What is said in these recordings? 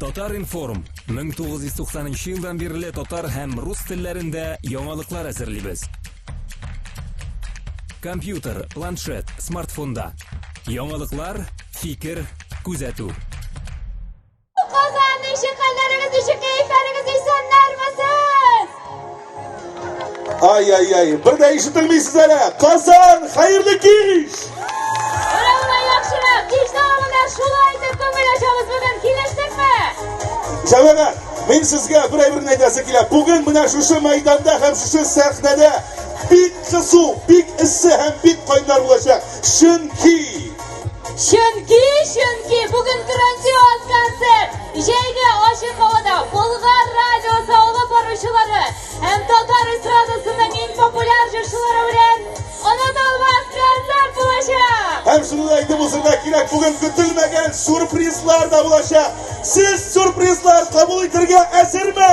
Татар-информ 1990 елдан бирле татар һәм рус телләрендә яңалыклар әзерлибез. Компьютер, планшет, смартфонда. Яңалыклар, фикер, күзәтү. Казан, ничек хәлләрегез, ничек кәефләрегез, исәннәрмесез? Ай-ай-ай, бер дә ишетелмисез әле. Казан, хәерле кич! Менә менә яхшырак, кич дәвамында шулай итеп күңел ачабыз бүген, килештекме? Җәмәгать, мин сезгә бер әйберне әйтәсе килә. Бүген менә шушы мәйданда һәм шушы сәхнәдә бик кызу, бик эссе һәм бик кайнар булачак. Чөнки Чөнки, чөнки бүген грандиоз концерт! Җәйге ачык һавада Болгар радиосы алып баручылары һәм татар эстрадасының иң популяр җырчылары белән онытылмас концерт булачак! Һәм шуны да әйтеп узырга кирәк, бүген көтелмәгән сюрпризлар да булачак. Сез сюрпризлар кабул итәргә әзерме?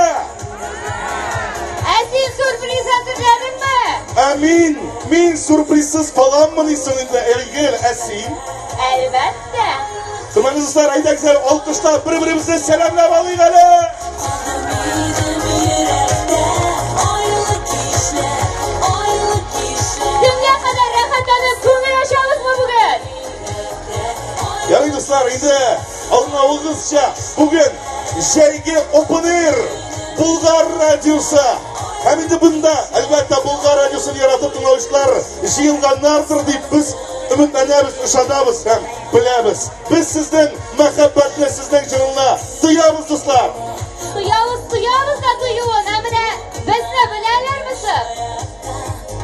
Ә син сюрприз әзерләдеңме? Ә мин, мин сюрпризсыз каламмыни соң инде, Элгел, ә син? Әлбәттә. Хөрмәтле дуслар, әйдәгез әле алкышлап бер-беребезне сәламләп алыйк әле. Төнгә кадәр рәхәтләнеп күңел ачабызмы бүген? Ярый, дуслар, инде аңлавыгызча, бүген җәйге Open Air Булгар радиосы. Һәм инде бында, әлбәттә, Булгар радиосын яратып тыңлаучылар җыелганнардыр дип без өметләнәбез, ышанабыз һәм беләбез. Без сезнең мәхәббәтне, сезнең җылыны тоябыз, дуслар. Тоябыз, тоябыз да тоюын, ә менә безне беләләрме соң?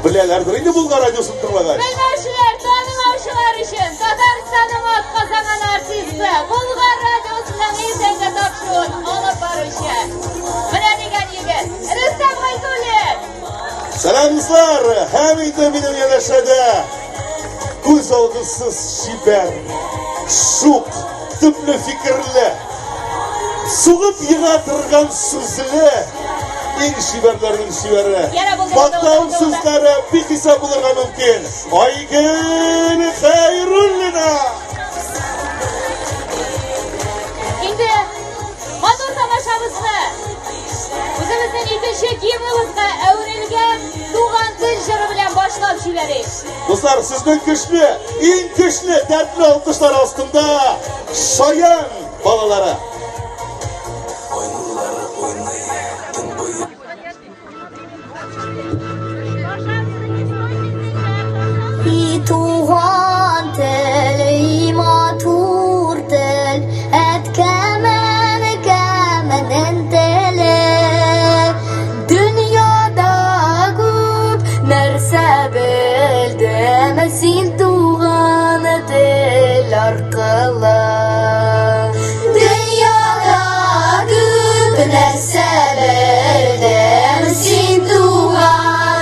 Беләләрдер инде Булгар радиосын тыңлагач. Белмәүчеләр, танымаучылар өчен Татарстанның атказанган артисты, Булгар радиосының иртәнге тапшыруын алып баручы. Менә дигән егет, Рөстәм Гайзуллин. Сәлам, дуслар! Һәм инде минем янәшәдә күз алгысыз чибәр, шук, төпле фикерле, Сугып ега торган сүзле, иң чибәрләрнең чибәре. Мактау сүзләре бихисап булырга мөмкин. Айгөл Хәйруллина! Инде матур тамашабызны үзебезнең икенче гимныбызга әверелгән Туган тел җыры белән башлап җибәрик. Дуслар, сезнең көчле, иң көчле дәртле алкышлар астында Шаян балалары. И туган тел, и матур тел, әткәм, әнкәмнең теле. Дөньяда күп нәрсә белдем, син туган тел аркылы. Дөньяда күп нәрсә белдем, син туган.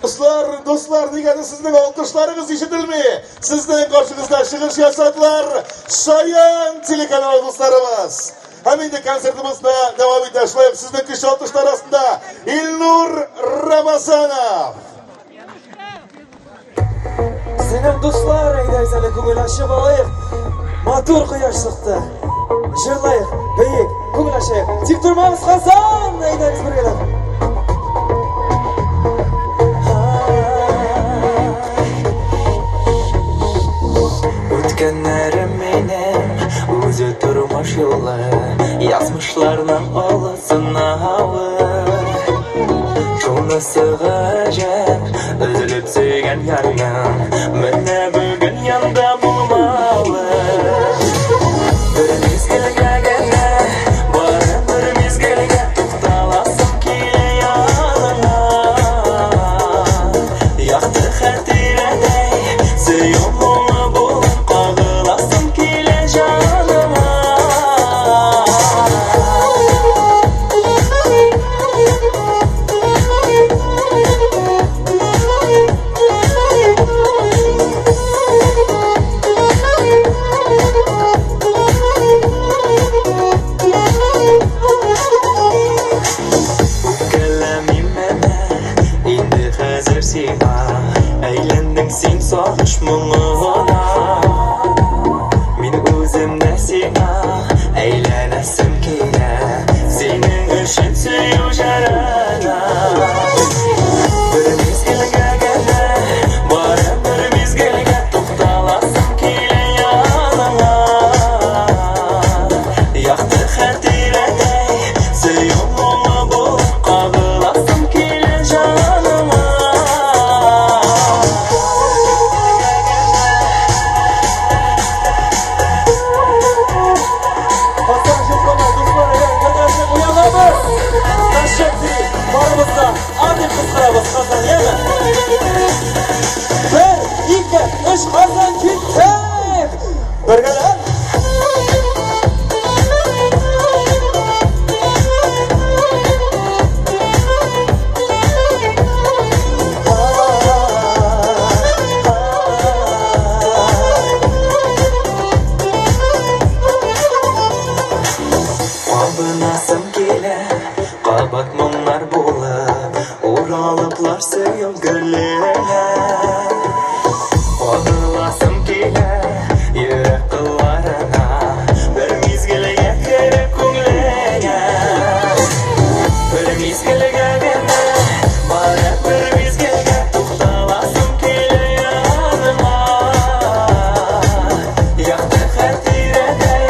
Дуслар, дуслар, нигә сезнең алкышларыгыз ишетелми? Сезнең каршыгызда чыгыш ясадылар Шаян телеканалы дусларыбыз. Һәм инде концертыбызны дәвам итә шулай ук сезнең көчле алкышлар астында Илнур Рамазанов. Сәлам дуслар, әйдәгез әле күңел ачып алыйк. Матур кояш чыкты. Җырлыйк, биик, күңел ачыйк. Тик тормагыз, Казан! Әйдәгез бергәләп. Үткәннәрем минем үзе тормыш юлы, Язмышларның олы сынавы. Шунысы гаҗәп, өзелеп сөйгән ярның Менә бүген янда булмавы. Бер мизгелгә генә, бары бер мизгелгә тукталасым килә яныңа. Якты хатирәдәй, сөю моңы булып кагыласым килә җаныңа. Үпкәләмим менә инде хәзер сиңа, Әйләндең син сагыш моңына. Мин үзем дә сиңа әйләнәсем килә, Синең өчен сөю җырына. Бер мизгелгә генә, бары бер мизгелгә тукталасым килә яныңа. Якты хатирәдәй, сөю моңы булып кагыласым килә җаныма. Казан җырлама, дуслар, әйдә, уянабыз. На счет три, барыбыз да а дип кычкырабыз, Казан, яме? Бер, ике, өч, Казан, киттек! Бергәләп. Кабынасым килә, кабат моңнар булып, Уралыплар сөю гөленә. Кагыласым килә, йөрәк кылларына, Бер мизгелгә кереп күңелеңә. Бер мизгелгә генә, бары бер мизгелгә тукталасым килә яныңа. Якты хатирәдәй,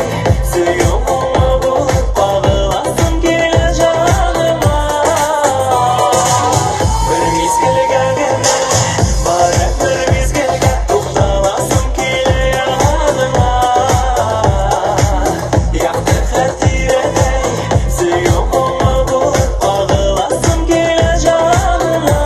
сөю моңы булып кагыласым килә җаныма. Бер мизгелгә генә, бары бер мизгелгә тукталасым килә яныңа. Якты хатирәдәй, сөю моңы булып кагыласым килә җаныма.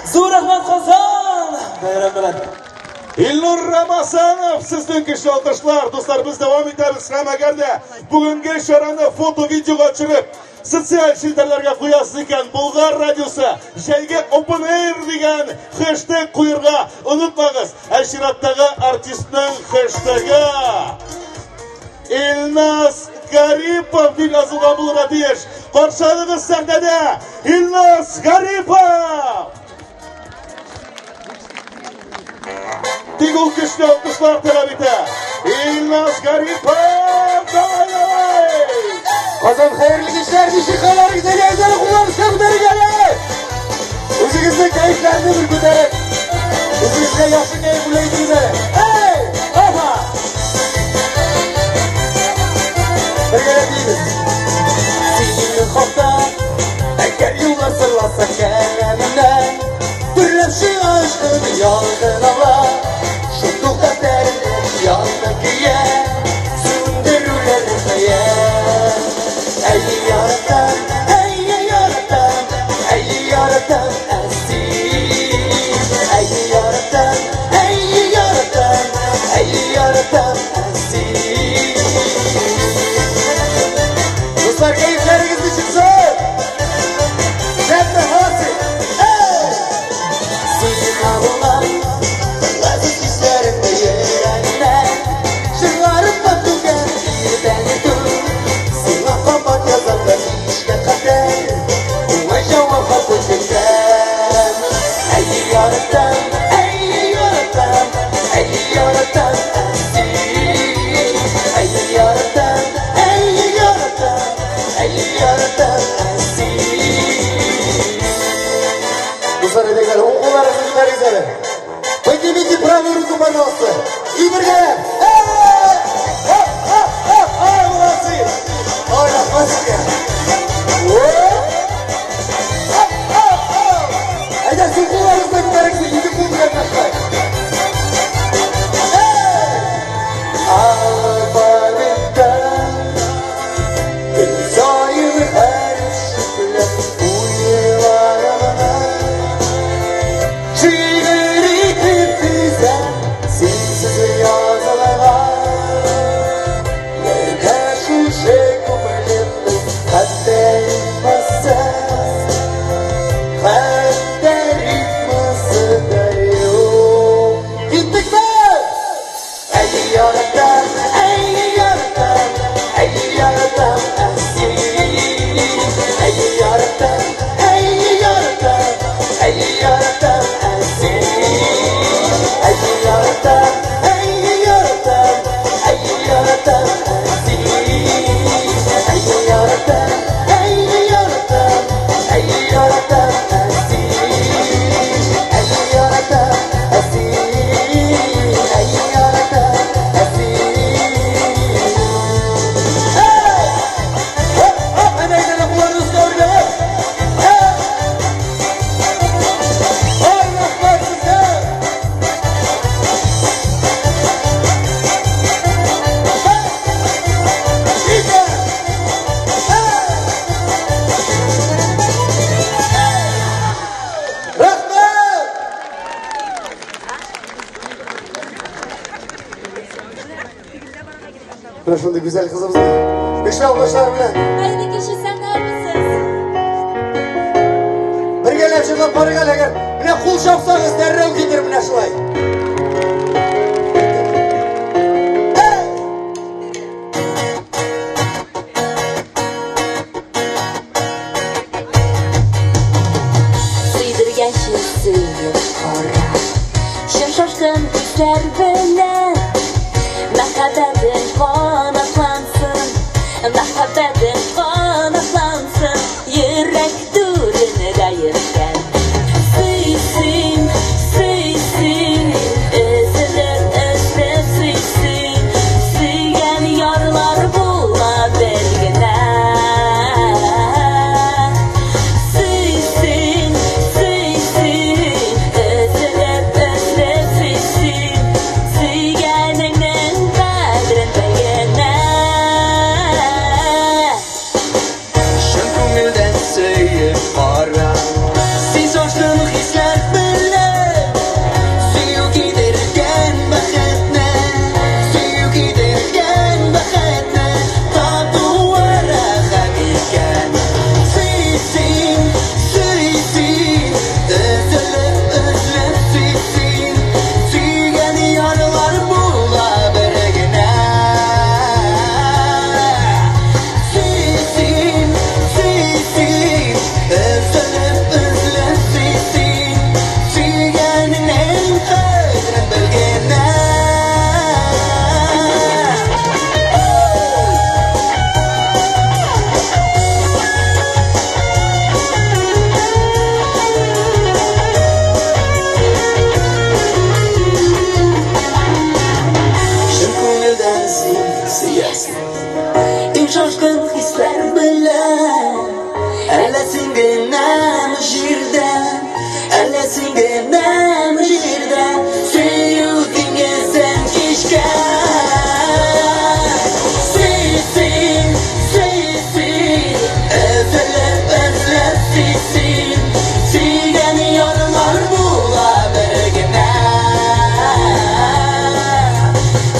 Зур рәхмәт, Казан! Бәйрәм белән. Илнур Рамазанов, сезнең көчле алкышлар. Дуслар, без дәвам итәбез һәм әгәр дә бүгенге чараны фото-видеога төшереп, социаль челтәрләргә куясыз икән, Болгар радиосы җәйге Open Air дигән хэштег куярга онытмагыз. Ә чираттагы артистның хэштегы Илназ Гарипов дип язылган булырга тиеш. Каршы алыгыз сәхнәдә Илназ Гарипов! Тик ул көчле алкышлар таләп итә. Илназ Гарипов! Давай, давай! Казан, хәерле кичләр, ничек хәлләрегез? Әйдәгез әле, кулларыгызга күтәрик әле. Үзегезнең кәефләрне бер күтәреп, үзегезгә яхшы кәеф бүләк итегез әле. Эй! Опа! Бергәләп биибез. Синең хакта, әгәр юллар сырласа каләмемнән, Дөрләп чыга очкын ялкын ала, Шундук дәфтәр пожалуйста. И бергәләп. Эй! Хоп, хоп, хоп! Ай, молодцы! Ой, рәхмәт сезгә. Оп! Хоп, хоп, хоп! Әйдә, сул кулларыгызны күтәрегез, ике кул белән ташлайык. Эй! Алфавитта көн саен хәреф чүпләп уйларымны шигырь итеп тезәм, синсез язылган. Менә шушы куплетны хәтта рифмасыз, хәтта рифмасы да юк. Киттекме? Әй яратам, әй яратам, әй яратам сине. Әй яратам, әй яратам, әй яратам сине. Әй яратам, әй яратам, әй яратам сине. Әй яратам, әй яратам, әй яратам сине. Әй яратам сине, әй яратам сине. Hey! Hop, hop, әнә әйдә кулларны өскә бергә. Hey! Ай, рәхмәт сезгә! Hey! Ике! Hey! Рәхмәт! Менә шундый гүзәл кызыбызны көчле алкышлар белән Хәерле кич, исәннәрмесез? бергәләп җырлап барыйк әле, әгәр менә кул чапсагыз, дәррәү китер менә шулай. Эй! Сөйдергәнче сөеп кара, Чын шашкын хисләр белән. Мәхәббәтең канатлансын, Мәхәббәтең канатлансын, Йөрәк түрендә йөргән. Сөй син, сөй син, Өзелеп, өзелеп сөй син. Сөйгән ярлар була бер генә. Сөй син, сөй син, Өзелеп, өзелеп сөй син. Сөйгәнеңнең кадерен белгәнә. Чын күңелдән сөеп кара, Син шашкын хисләр белән. Сөю китергән бәхетне, Сөю китергән бәхетне Татуы рәхәт икән. Сөй син, сөй син, Өзелеп, өзелеп сөй син. Сөйгән ярлар була бер генә. Сөй син, сөй син, Өзелеп, өзелеп сөй син. Сөйгәнеңнең кадерен белгәнә. Чын күңелдән син сөясең, Иң шашкын хисләр белән. Әллә син генәме җирдә, Әллә син генәме җирдә Сөю диңгезен кичкән? Сөй син, сөй син, Өзелеп, өзелеп сөй син. Сөйгән ярлар була бер генә.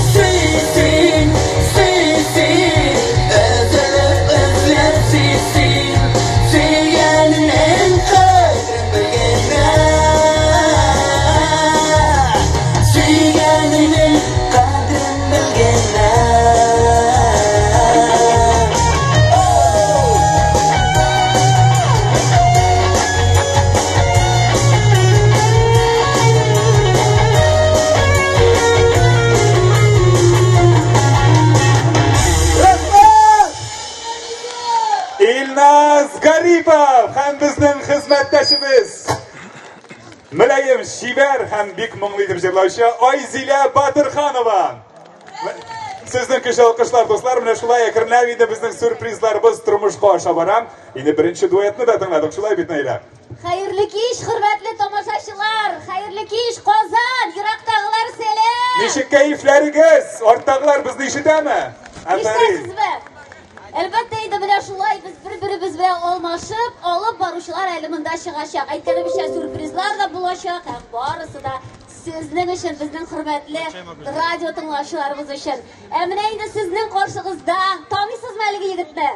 Сөй син, сөй син, Өзелеп, өзелеп сөй син. Сөйгәнеңнең кадерен белгәнә. Сөйгәнеңнең кадерен белгәнә. Рәхмәт! Илназ Гарипов һәм безнең хезмәттәшебез. Мөлаем, чибәр һәм бик моңлы итеп җырлаучы Айзилә Батырханова. Сезнең көчле алкышлар, дуслар, менә шулай әкренләп инде безнең сюрпризларыбыз тормышка аша бара. Инде беренче дуэтны да тыңладык, шулай бит, Наилә? Хәерле кич, хөрмәтле тамашачылар! Хәерле кич, Казан! Ерактагылар сәлам! Ничек кәефләрегез? Арттагылар безне ишетәме? Афәрин! Ишетәсезме? Әлбәттә инде менә шулай без бер-беребез белән алмашып, алып баручылар әле монда чыгачак. Әйткәнебезчә, сюрпризлар да булачак һәм барысы да сезнең өчен, безнең хөрмәтле радио тыңлаучыларыбыз өчен. Ә менә инде сезнең каршыгызда, таныйсызмы әлеге егетне?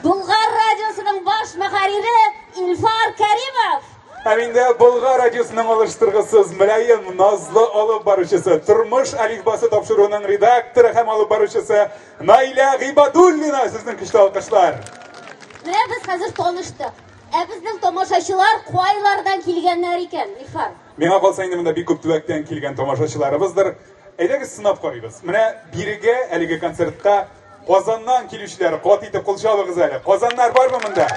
Болгар радиосының баш мөхәррире Илфар Кәримов. Һәм инде Болгар радиосының алыштыргысыз, мөлаем, назлы алып баручысы, Тормыш әлифбасы тапшыруының редакторы һәм алып баручысы Наилә Гыйбадуллина, сезнең көчле алкышлар. Менә без хәзер таныштык. Ә безнең тамашачылар кайлардан килгәннәр икән, Илфар? Миңа калса инде монда бик күп төбәктән килгән тамашачыларыбыздыр. Әйдәгез сынап карыйбыз. Менә бирегә әлеге концертка Казаннан килүчеләр кат итеп кул чабыгыз әле. Казаннар бармы монда?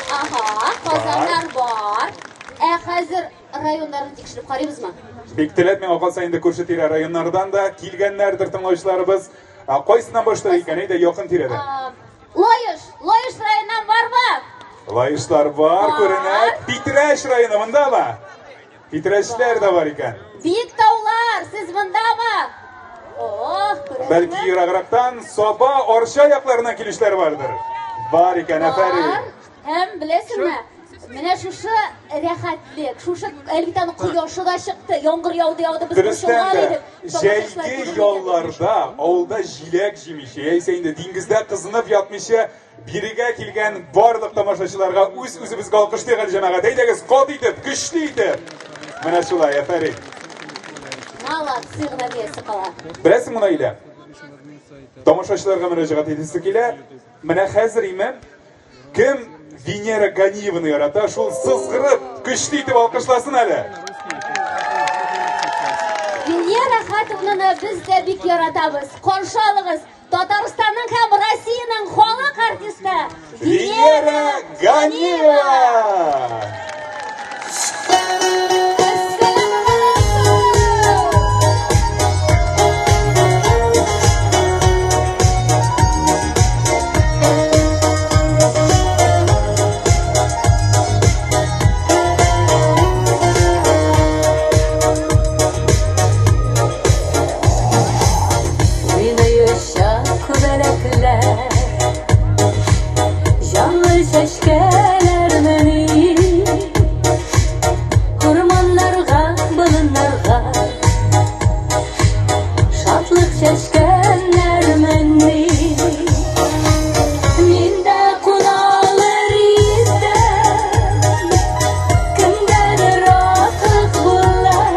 Ага, Казаннар бар. Ә хәзер районнарны тикшереп карыйбызмы? Бик теләп миңа калса инде күрше тирә районнардан да килгәннәрдер тыңлаучыларыбыз. Кайсыннан башлыйк икән? Әйдә якын тирәдә. Лаеш, Лаеш районыннан бармы? Лаешлар бар, күренә. Питрәч районы мондамы? Питрәчләр дә бар икән. Биек таулар, сез мондамы? Ох, күрәсезме? Бәлки ераграктан Саба, Арча якларыннан килүчеләр бардыр. Бар икән, афәрин. Һәм беләсеңме, менә шушы рәхәтлек, шушы әлбәттә аның кояшы да чыкты, яңгыр яуды, яуды, без Дөрестән борчылган дә, идек. Тамашачылар җәйге күренмәгән. ялларда авылда җиләк җимичә, яисә инде диңгездә кызынып ятмыйча, бирегә килгән барлык тамашачыларга үз-үзебезгә алкышлыйк әле, җәмәгать. Әйдәгез, кат итеп, көчле итеп. Менә шулай, афәрин. Молодцы гына диясе кала. Беләсеңме, Наилә? Тамашачыларга мөрәҗәгать итәсе килә. Менә хәзер име кем Венера Ганиеваны ярата, шул сызгырып, көчле итеп алкышласын әле. Венера Хатовнаны без дә бик яратабыз. Каршы алыгыз, Татарстанның һәм Россиянең халык артисты Венера Ганиева! Уйнаюча күбәләкләр, Җанлы чәчкәләр мени. Урманнарга, болыннарга Шатлык чәчкәннәр мени. Мин дә куналыр идем, Кемгәдер артык булыр.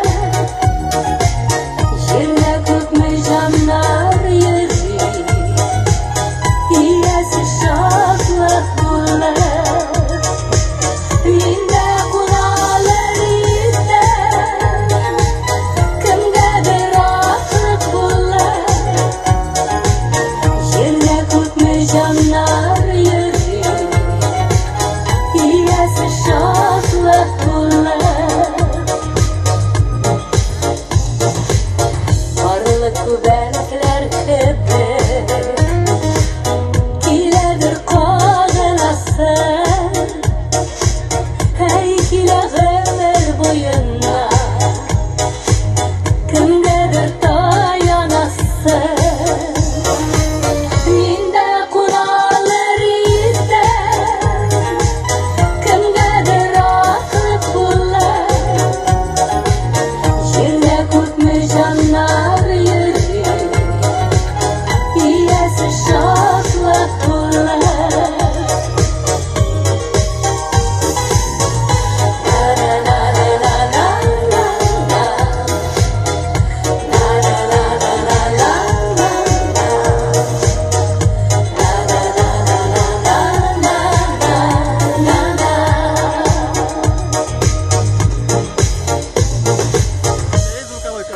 Җирдә күпме җаннар йөри, Иясе шатлык булыр. Мин дә куналыр идем, Кемгәдер артык булыр. Җирдә күпме җаннар йөри, Иясе шатлык булыр. Барлык күбәләкләр кебек Киләдер кагыласы, Әй, килә гомер буена Кемгәдер таянасы. Мин дә куналыр идем, Кемгәдер артык булыр. Җирдә күпме җаннар йөри, Иясе шатлык булыр.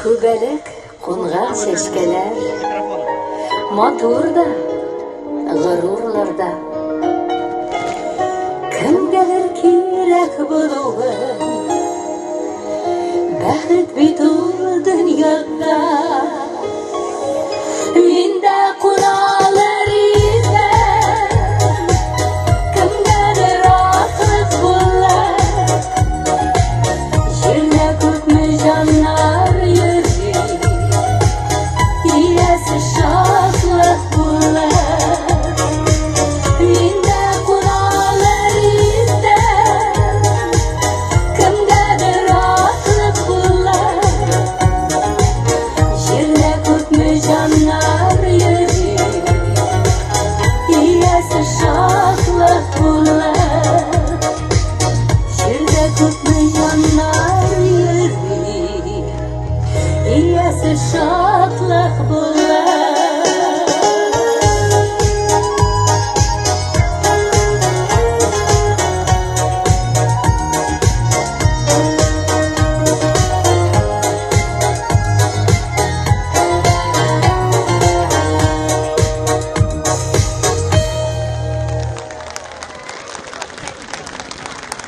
Күбәләк кунган чәчкәләр Матур да, горурлар да. Кемгәдер кирәк. Бүләк булуы. Бәхет бит ул дөньяда. Мин дә куналыр идем, кемгәдер аклык булып. Җирдә күпме җаннар йөри, иясе шатлык булып. Мин дә куналыр идем, кемгәдер аклык булып. Җирдә күпме җаннар йөри, иясе шатлык булып. Җирдә күпме җаннар йөри, иясе шатлык булып.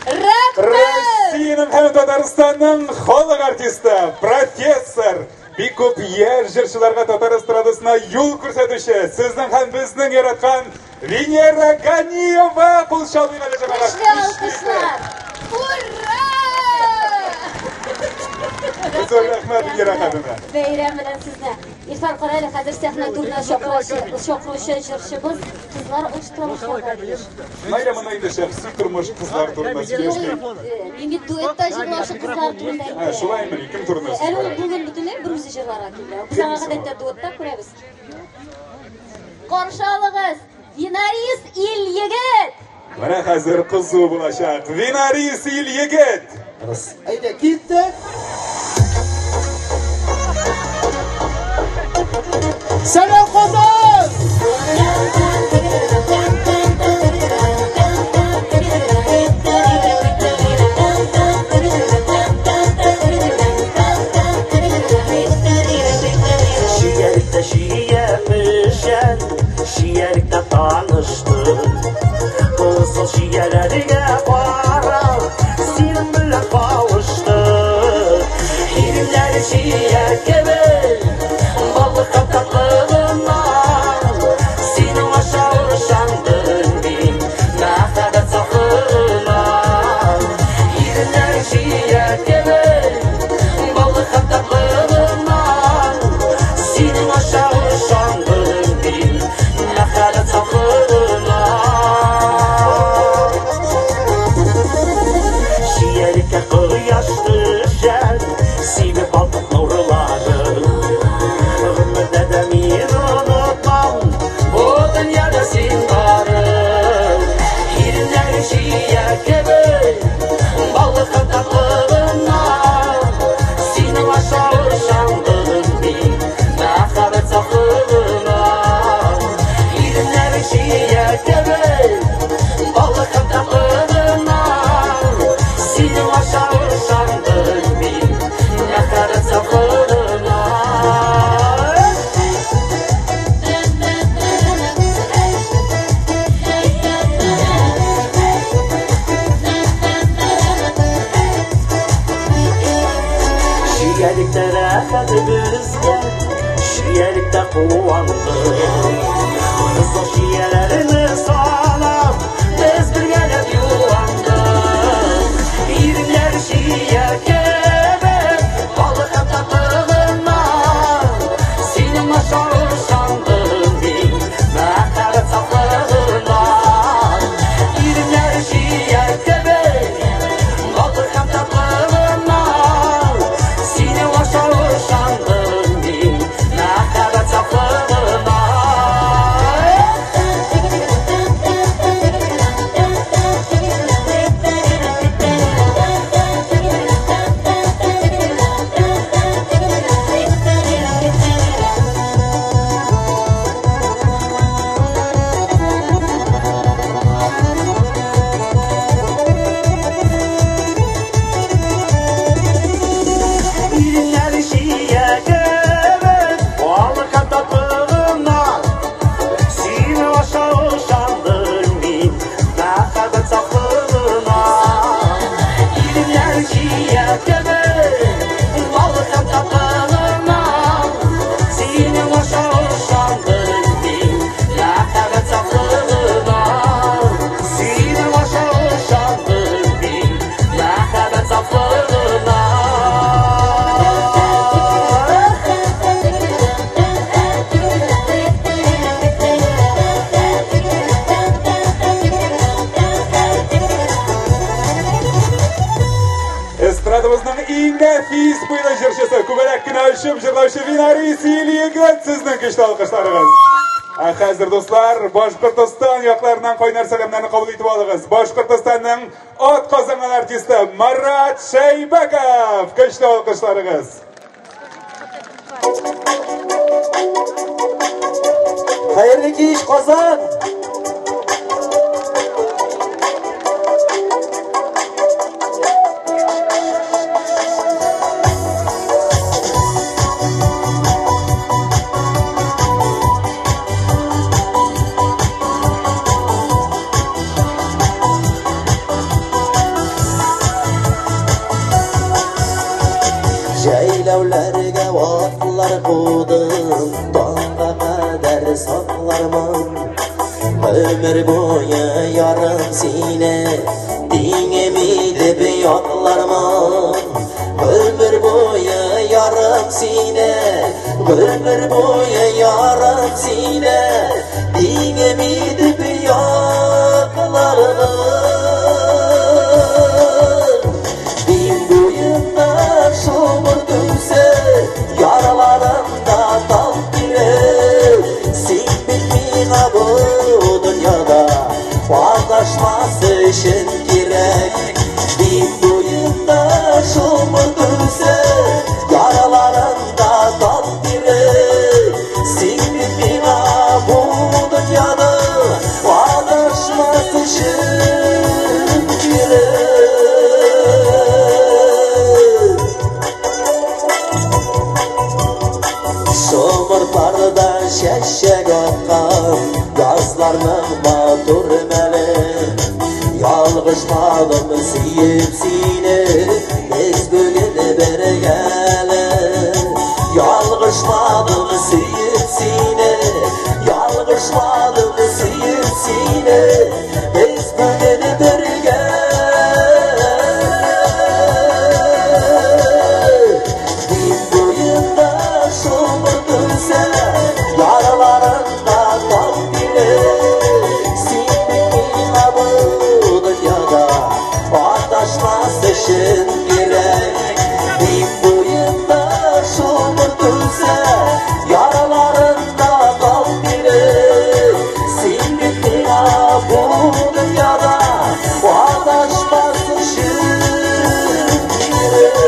Рәхмәт! Россиянең һәм Татарстанның халык артисты, профессор, бик күп яшь җырчыларга татар эстрадасына юл күрсәтүче, сезнең һәм безнең яраткан Венера Ганиева кул чалыйк әле җәмәгать. Көчле алкышлар! Ура! Зур рәхмәт Венера ханымга. Бәйрәм белән сезне. Илфар, кара әле, хәзер сәхнә түренә чакыручы, чакыручы җырчыбыз кызлар оештыра башларга тиеш. Наилә моны инде шәхси тормыш кызлар турында сөйләшми. Мин бит дуэтта җырлаучы кызлар турында Ә, әйттем. шулаймыни? Кем турында Әле ул сүз бара? бүген бөтенләй бер үзе җырларга килде. Без аңа гадәттә дуэтта күрәбез. Каршы алыгыз, Винарис Ильегет! Менә хәзер кызу булачак. Винарис Ильегет! Әйдә, киттек. Сәлам, Казан! Чиялектә чия пешән, чиялектә таныштык. Кызыл чияләргә карап, синең белән кавыштык. Иреннәре чия кебек, баллыкка татлылыгыннан. Синең аша ышандым мин, мәхәббәт сафлыгына. Иреннәре чия кебек, баллыкка татлылыгыннан. Синең аша ышандым мин, мәхәббәт сафлыгына. Чиялеккә кояш төшәр, сибеп алтын нурлары. Гомердә дә мин онытмам, бу дөньяда син барың. Иреннәре чия кебек, баллы һәм татлылыгыннан. Синең аша ышандым мин, мәхәббәт сафлыгына. Иреннәре чия кебек, баллы һәм татлылыгыннан. Синең аша ышандым мин, мәхәббәт сафлыгына. Чиялектә рәхәт безгә, чиялектә куандык. Кызыл чияләрне санап, без бергәләп юандык. Иреннәр чия кебек, балы һәм татлылыгыннан. Синең аша ышандым мин, мәхәббәт сафлыгыннан. Иреннәр чия кебек, балы һәм татлылыгыннан. Синең аша ышандым мин, мәхәббәт сафлыгыннан. Ачып җырлаучы Винарис Ильегет сезнең көчле алкышларыгыз. Ә хәзер, дуслар, Башкортостан якларыннан кайнар сәламнәрне кабул итеп алыгыз. Башкортостанның ат казанган артисты Марат Шәйбәков. Көчле алкышларыгыз. Хәерле кич, Казан! Җәйләүләргә атлар кудым, таңга кадәр саклармын. Гомер буе ярым сине, тиңем итеп яклармын. Гомер буе ярым сине, гомер буе ярым сине, тиңем итеп яклармын. Дин буенда шомыр түсе, яраларымда тал тирек. Син бит миңа бу дөньяда адашмас өчен кирәк. Дин буенда шомыр түсе, яраларымда тал тирек. Син бит миңа бу дөньяда адашмас өчен кирәк. Шомыртларда чәчәк аткан язларның матур мәле. Ялгышмадым сөеп сине, без бүген бергәле. Ялгышмадым сөеп сине, ялгышмадым сөеп сине, без бүген бергә. Дин буенда шомырт үсә, яраларында тал тирек. Син бит миңа бу дөньяда адашмас өчен кирәк. Дин буенда шомырт үсә, яраларында тал тирек. Син бит миңа бу дөньяда адашмас өчен кирәк.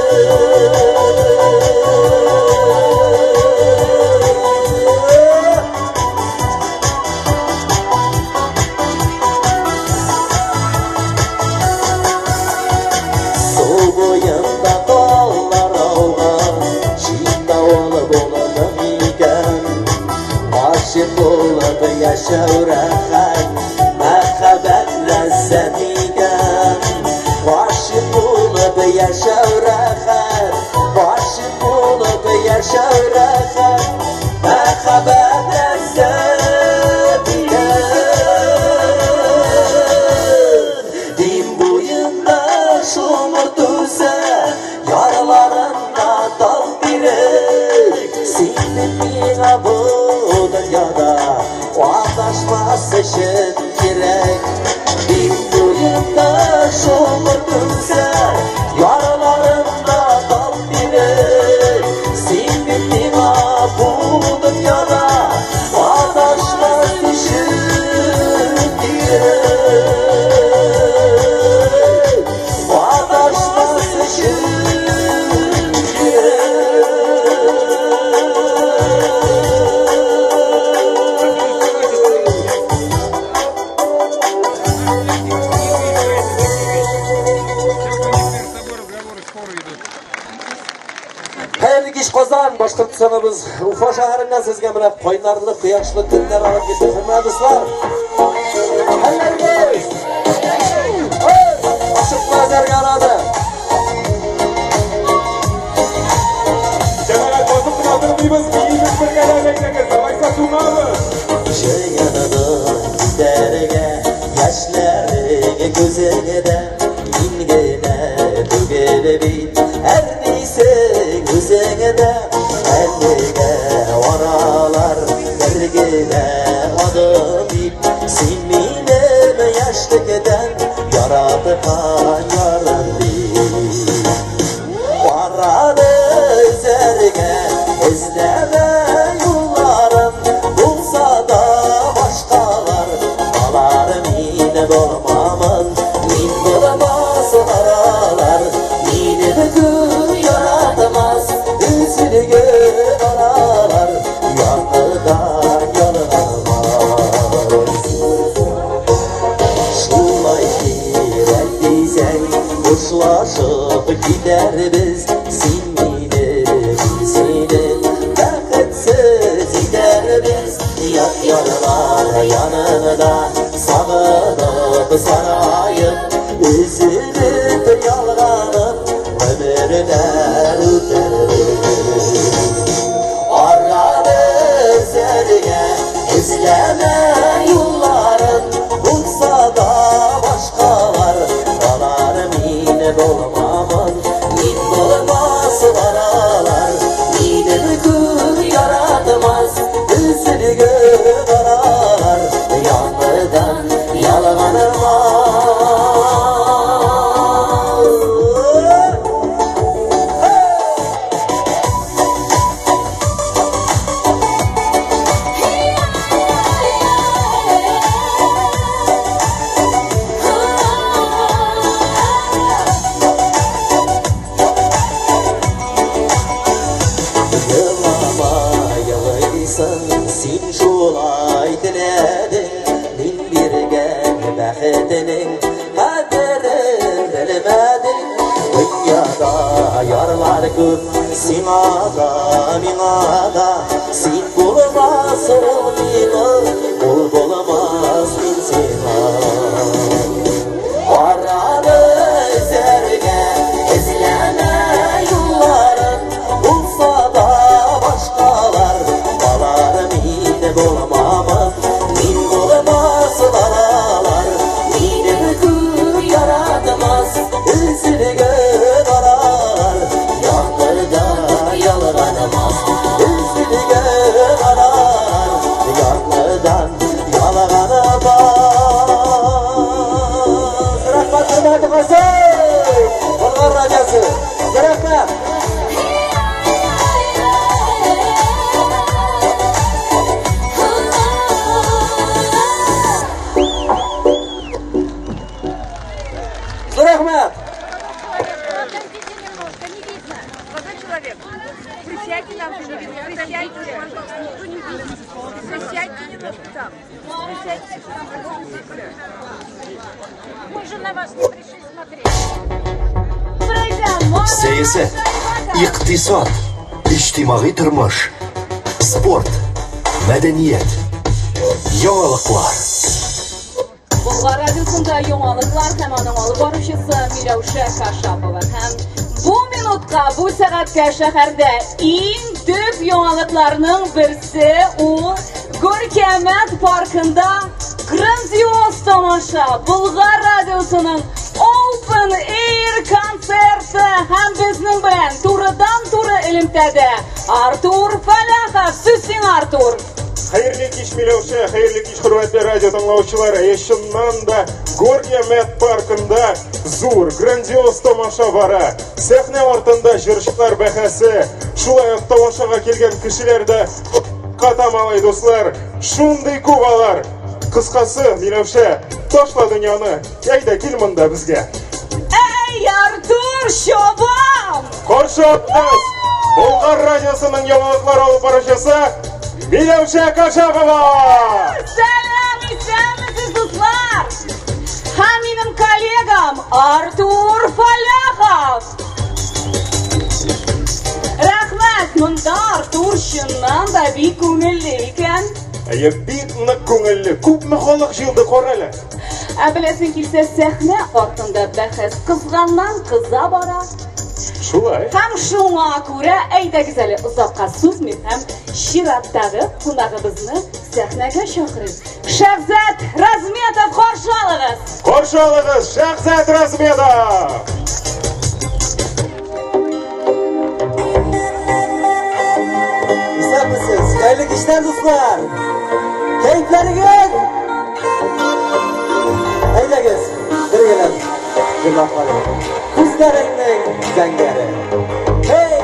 Су буенда таллар ауган, чит авыл булдым икән. Гашыйк булып яшәү рәхәт, мәхәббәт ләззәт икән. Гашыйк булып яшәү рәхәт, гашыйк булып яшәү рәхәт, мәхәббәт ләззәт икән. Дин буенда шомырт үсә, яраларында тал тирек. Син бит миңа бу дөньяда адашмас өчен кирәк. Дин буенда шомырт үсә, яраларында тал тирек. Син бит миңа бу дөньяда адашмас өчен кирәк. Адашмас өчен кирәк. Хәерле кич, Казан, Башкортстаныбыз Уфа шәһәреннән сезгә менә кайнарлы, кояшлы көннәр алып килде. Хөрмәтле дуслар. Хәлләрегез? Ашыкма зәргә. Җәмәгать, басып кына тормыйбыз, биибез бергәләп, әйдәгез, алайса туңабыз. Җыенының китәргә яшьләрең күзеңдә, мин генә түгел бит, әрнисең үзеңдә. Әлегә аралар бер генә адым бит, син минем яшьлектән яраткан ярым бит. Араны өзәргә Эзләмә юлларын, булса да башкалар, алар мин булмамын, мин булмас алар. Мине бөтен яратмас, өзелгән алар, яңадан ялганмас. Шулай кирәк дисәң, хушлашып китәрбез. Син мине, мин сине бәхетсез итәрбез. Ят ярлар янында сагынып, сараеп, өзелеп, ялганып, гомерләр үтәрбез. Араны өзәргә эзләмә юлларын, булса да башкалар, алар мин булмамын, мин булмас алар. Мине күп яратмас, өзелгән алар, яңадан ялганмас. Елама, елыйсың, син шулай теләдең, мин биргән бәхетнең кадерен белмәдең. Дөньяда ярлар күп, сиңа да, миңа да, син булмас ул миңа, ул булмас мин сиңа. Араны өзәргә эзләмә юлларын, булса да башкалар, алар мин булмамын, мин булмас алар. Мине күп яратмас, өзелгән алар, яңадан ялганмас, өзелгән алар, яңадан ялганмас. Рәхмәт, хөрмәтле Казан! Болгар радиосы. Рәхмәт. Рәхмәт. Подождите немножко, не видно. Молодой человек, присядьте там, не видно. Присядьте, пожалуйста, никто не видит. Присядьте немножко там. Присядьте. Мы же на вас не пришли смотреть. Сәясәт, икътисад, иҗтимагый тормыш, спорт, мәдәният, яңалыклар. Болгар радиосында яңалыклар һәм аның алып баручысы Миләүшә Кашапова. Һәм бу минутка, бу сәгатькә шәһәрдә иң төп яңалыкларның берсе ул Гүркәмәт паркында грандиоз тамаша Болгар радиосының Open Air концерты һәм безнең белән турыдан-туры элемтәдә Артур Фәләхов. Сүз сиңа, Артур. Хәерле кич, Миләүшә, хәерле кич, хөрмәтле радио тыңлаучылар. Әйе, чыннан да Гүркәмәт паркында зур, грандиоз тамаша бара. Сәхнә артында җырчылар бәхәсе, шулай ук тамашага килгән кешеләр дә катамалай, дуслар. Шундый күп алар. Кыскасы, Миләүшә, ташла дөньяны, әйдә кил монда безгә. Әй, Артур, чабам! Каршы алыгыз! Болгар радиосының яңалыклар алып баручысы Миләүшә Кашапова! Сәлам, исәнмесез, дуслар! Һәм минем коллегам Артур Фәләхов! Рәхмәт, монда Артур чыннан да бик күңелле икән. Әйе, бик нык күңелле. Күпме халык җыелды, кара әле. Ә беләсең килсә, сәхнә артында бәхәс кызганнан кыза бара. Шулай. Һәм шуңа күрә әйдәгез әле озакка сузмыйк һәм чираттагы кунагыбызны сәхнәгә чакырыйк. Шәхзәт Разметов, каршы алыгыз! Каршы алыгыз, Шәхзәт Разметов! Исәнмесез. Хәерле кичләр, дуслар. Кәефләрегез? Әйдәгез, бергәләп җырлап алыйк. Күзләреңнең зәңгәре. Hey!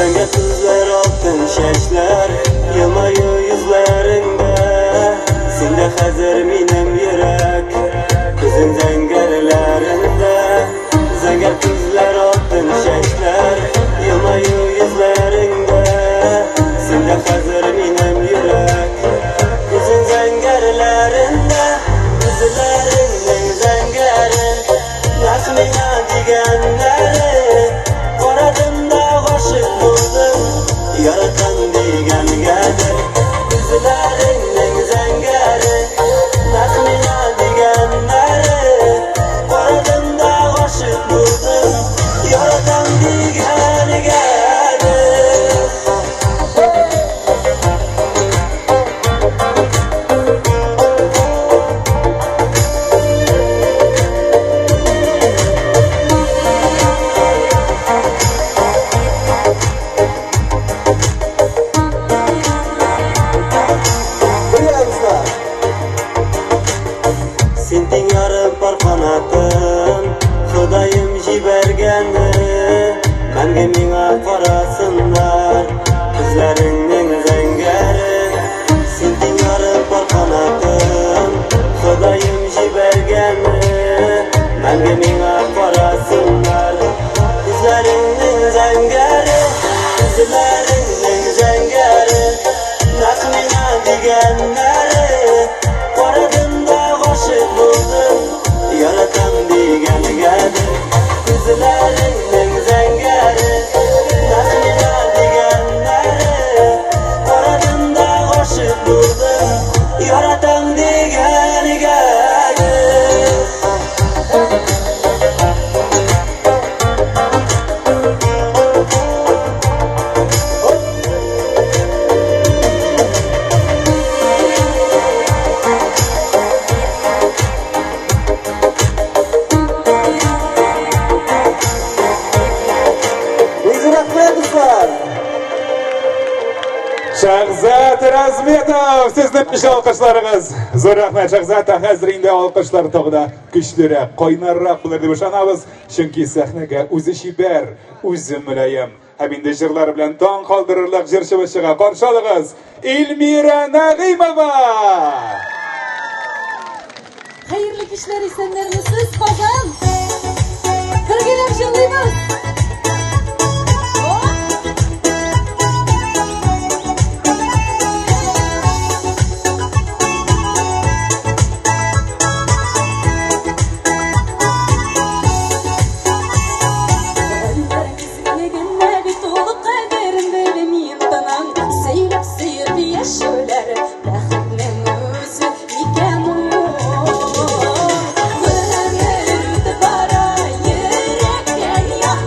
Зәңгәр күзләр, алтын чәчләр, елмаю йөзләреңдә. Синдә хәзер минем йөрәк, күзең зәңгәрләрендә. Зәңгәр күзләр, алтын чәчләр, елмаю йөзләреңдә. Синдә хәзер минем йөрәк, күзең зәңгәрләрендә. Күзләреңнең зәңгәре, нәкъ миңа дигәннәре. Карадым да гашыйк булдым, яратам дигәнгәдер. Күзләреңнең зәңгәре, нәкъ миңа дигәннәре. Карадым да гашыйк булдым, яратам дигәнгәдер. Бергә, дуслар! Син тиң ярым пар канатым, Ходаем җибәргәне. Мәңге миңа карасыннар, күзләреңнең зәңгәре. Син тиң ярым пар канатым, Ходаем җибәргәне. Мәңге миңа карасыннар, күзләреңнең зәңгәре, күзләреңнең зәңгәре. Нәкъ миңа дигәннәре. Карадым да гашыйк булдым, яратам дигәнгәдер. Күзләреңнең зәңгәре, нәкъ миңа дигәннәре. Карадым да гашыйк булдым, яратам дигәнгәдер. Бик зур рәхмәт, дуслар! Шахзат Разметов, сезнең көчле алкышларыгыз. Зур рәхмәт, Шахзат. Ә хәзер инде алкышлар тагы да көчлерәк, кайнаррак булыр дип ышанабыз. Чөнки сәхнәгә үзе чибәр, үзе мөлаем. Һәм инде җырлары белән таң калдырырлык җырчыбыз чыга. Каршы алыгыз, Эльмира Нәгыймова! Хәерле кичләр, исәннәрмесез, Казан! Бергәләп җырлыйбыз! Гүзәллегеңне бит олы кадерен белми таның. Сөйләп сөеп яшәүләр бәхетнең үзе икән ул. Гомер үтеп бара, йөрәккә.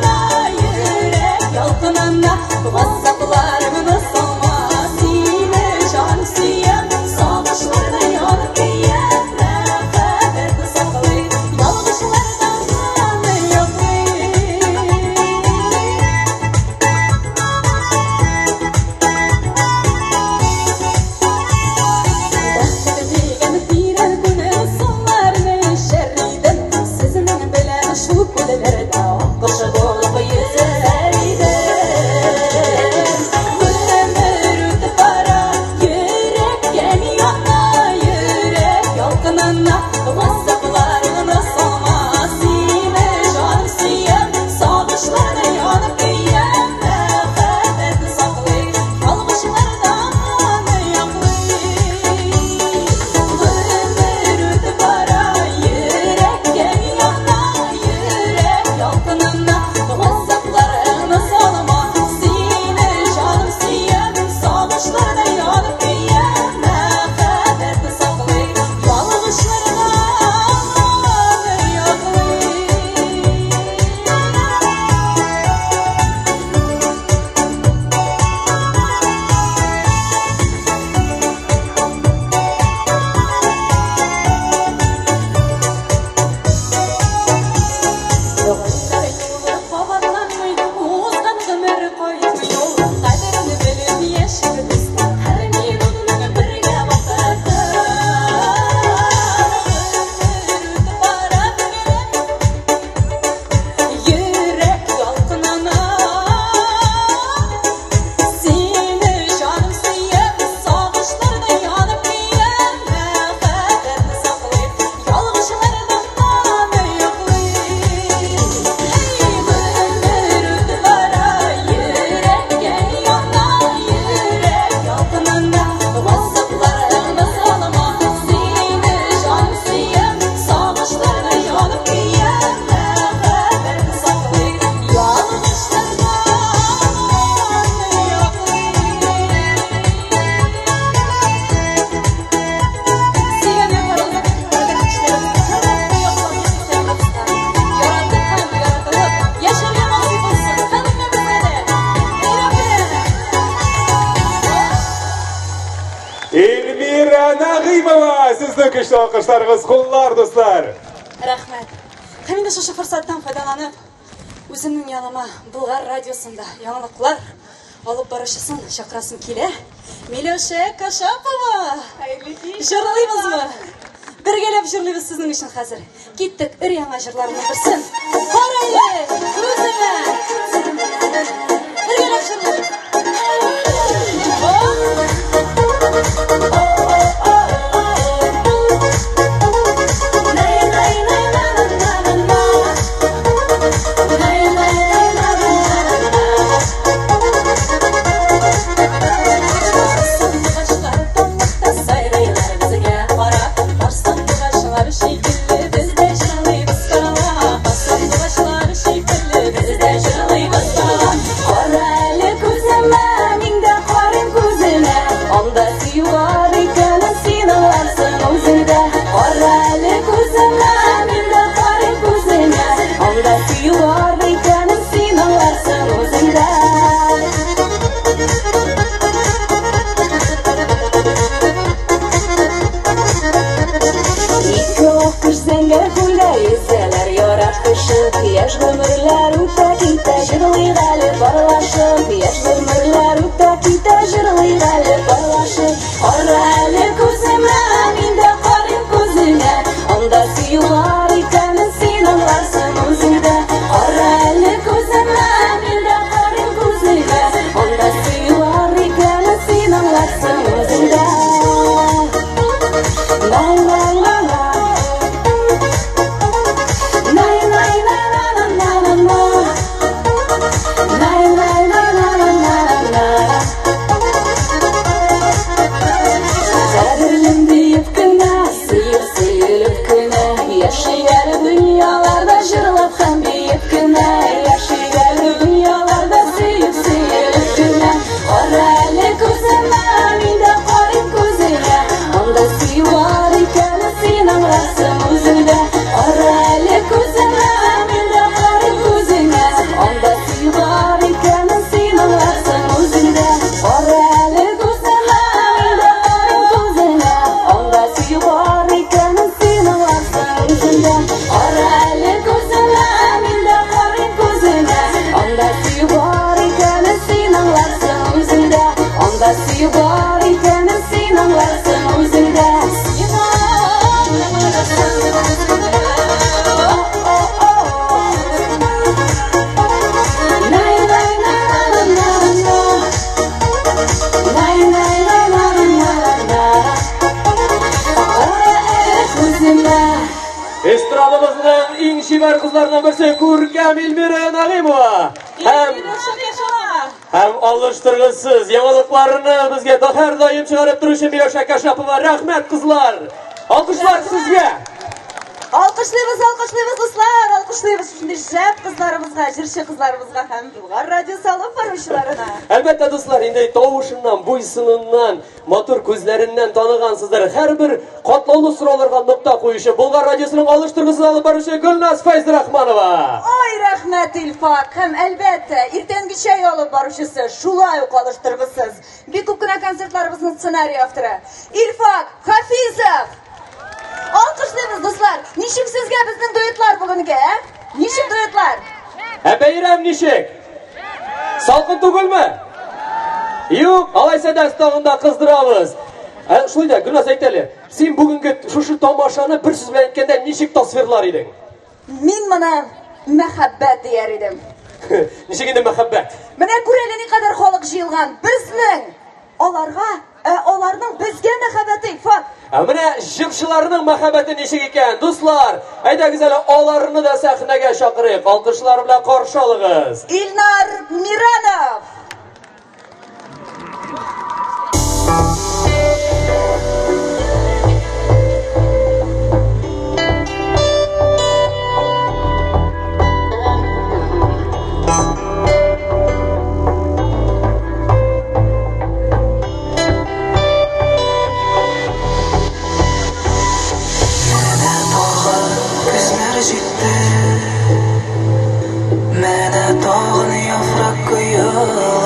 Нәгыймова! Сезнең көчле алкышларыгыз, куллар, дуслар! Рәхмәт. Һәм инде шушы форсаттан файдаланып, үземнең яныма Болгар радиосында яңалыклар алып баручысын чакырасым килә. Миләүшә Кашапова! Җырлыйбызмы? Бергәләп җырлыйбыз сезнең өчен хәзер. Киттек өр-яңа җырларның берсен. Кара әле, күземә! Бергәләп җырлыйбыз. Эстрадабызның иң чибәр кызларыннан берсе Күркәм Эльмира Нәгыймова һәм һәм алыштыргысыз яңалыкларны безгә һәрдаим чыгарып торучы Миләүшә Кашапова. Рәхмәт, кызлар! Алкышлар сезгә! Алкышлыйбыз, алкышлыйбыз, дуслар, алкышлыйбыз шундый шәп кызларыбызга, җырчы кызларыбызга һәм Болгар радиосы алып баручыларына. Әлбәттә, дуслар, инде тавышыннан, буй-сыныннан, матур күзләреннән таныгансыздыр. Һәрбер катлаулы сорауларга нокта куючы Болгар радиосының алыштыргысыз алып баручы Гөлназ Фәйзрахманова. Ай, рәхмәт, Илфак! Һәм, әлбәттә, иртәнге чәй алып баручысы шулай ук алыштыргысыз. Бик күп кенә концертларыбызның сценарий авторы Илфак Хафизов! Алкышлыйбыз, дуслар! Ничек сезгә безнең дуэтлар бүгенге, ә? Ничек дуэтлар? Ә бәйрәм ничек? Салкын түгелме? Юк, алайса да тагын да кыздырабыз. Ә, шулай да, Гөлназ, әйт әле, син бүгенге шушы тамашаны бер сүз белән әйткәндә ничек тасвирлар идең? Мин моны мәхәббәт дияр идем. Ничек инде мәхәббәт? Менә күр әле никадәр халык җыелган. Безнең аларга, ә аларның безгә мәхәббәте, Илфак. Ә менә җырчыларның мәхәббәте ничек икән? Дуслар, әйдәгез әле аларны да сәхнәгә чакырыйк. Алкышлар белән каршы алыгыз. Илнар Миранов. Менә тагын яфрак коелды.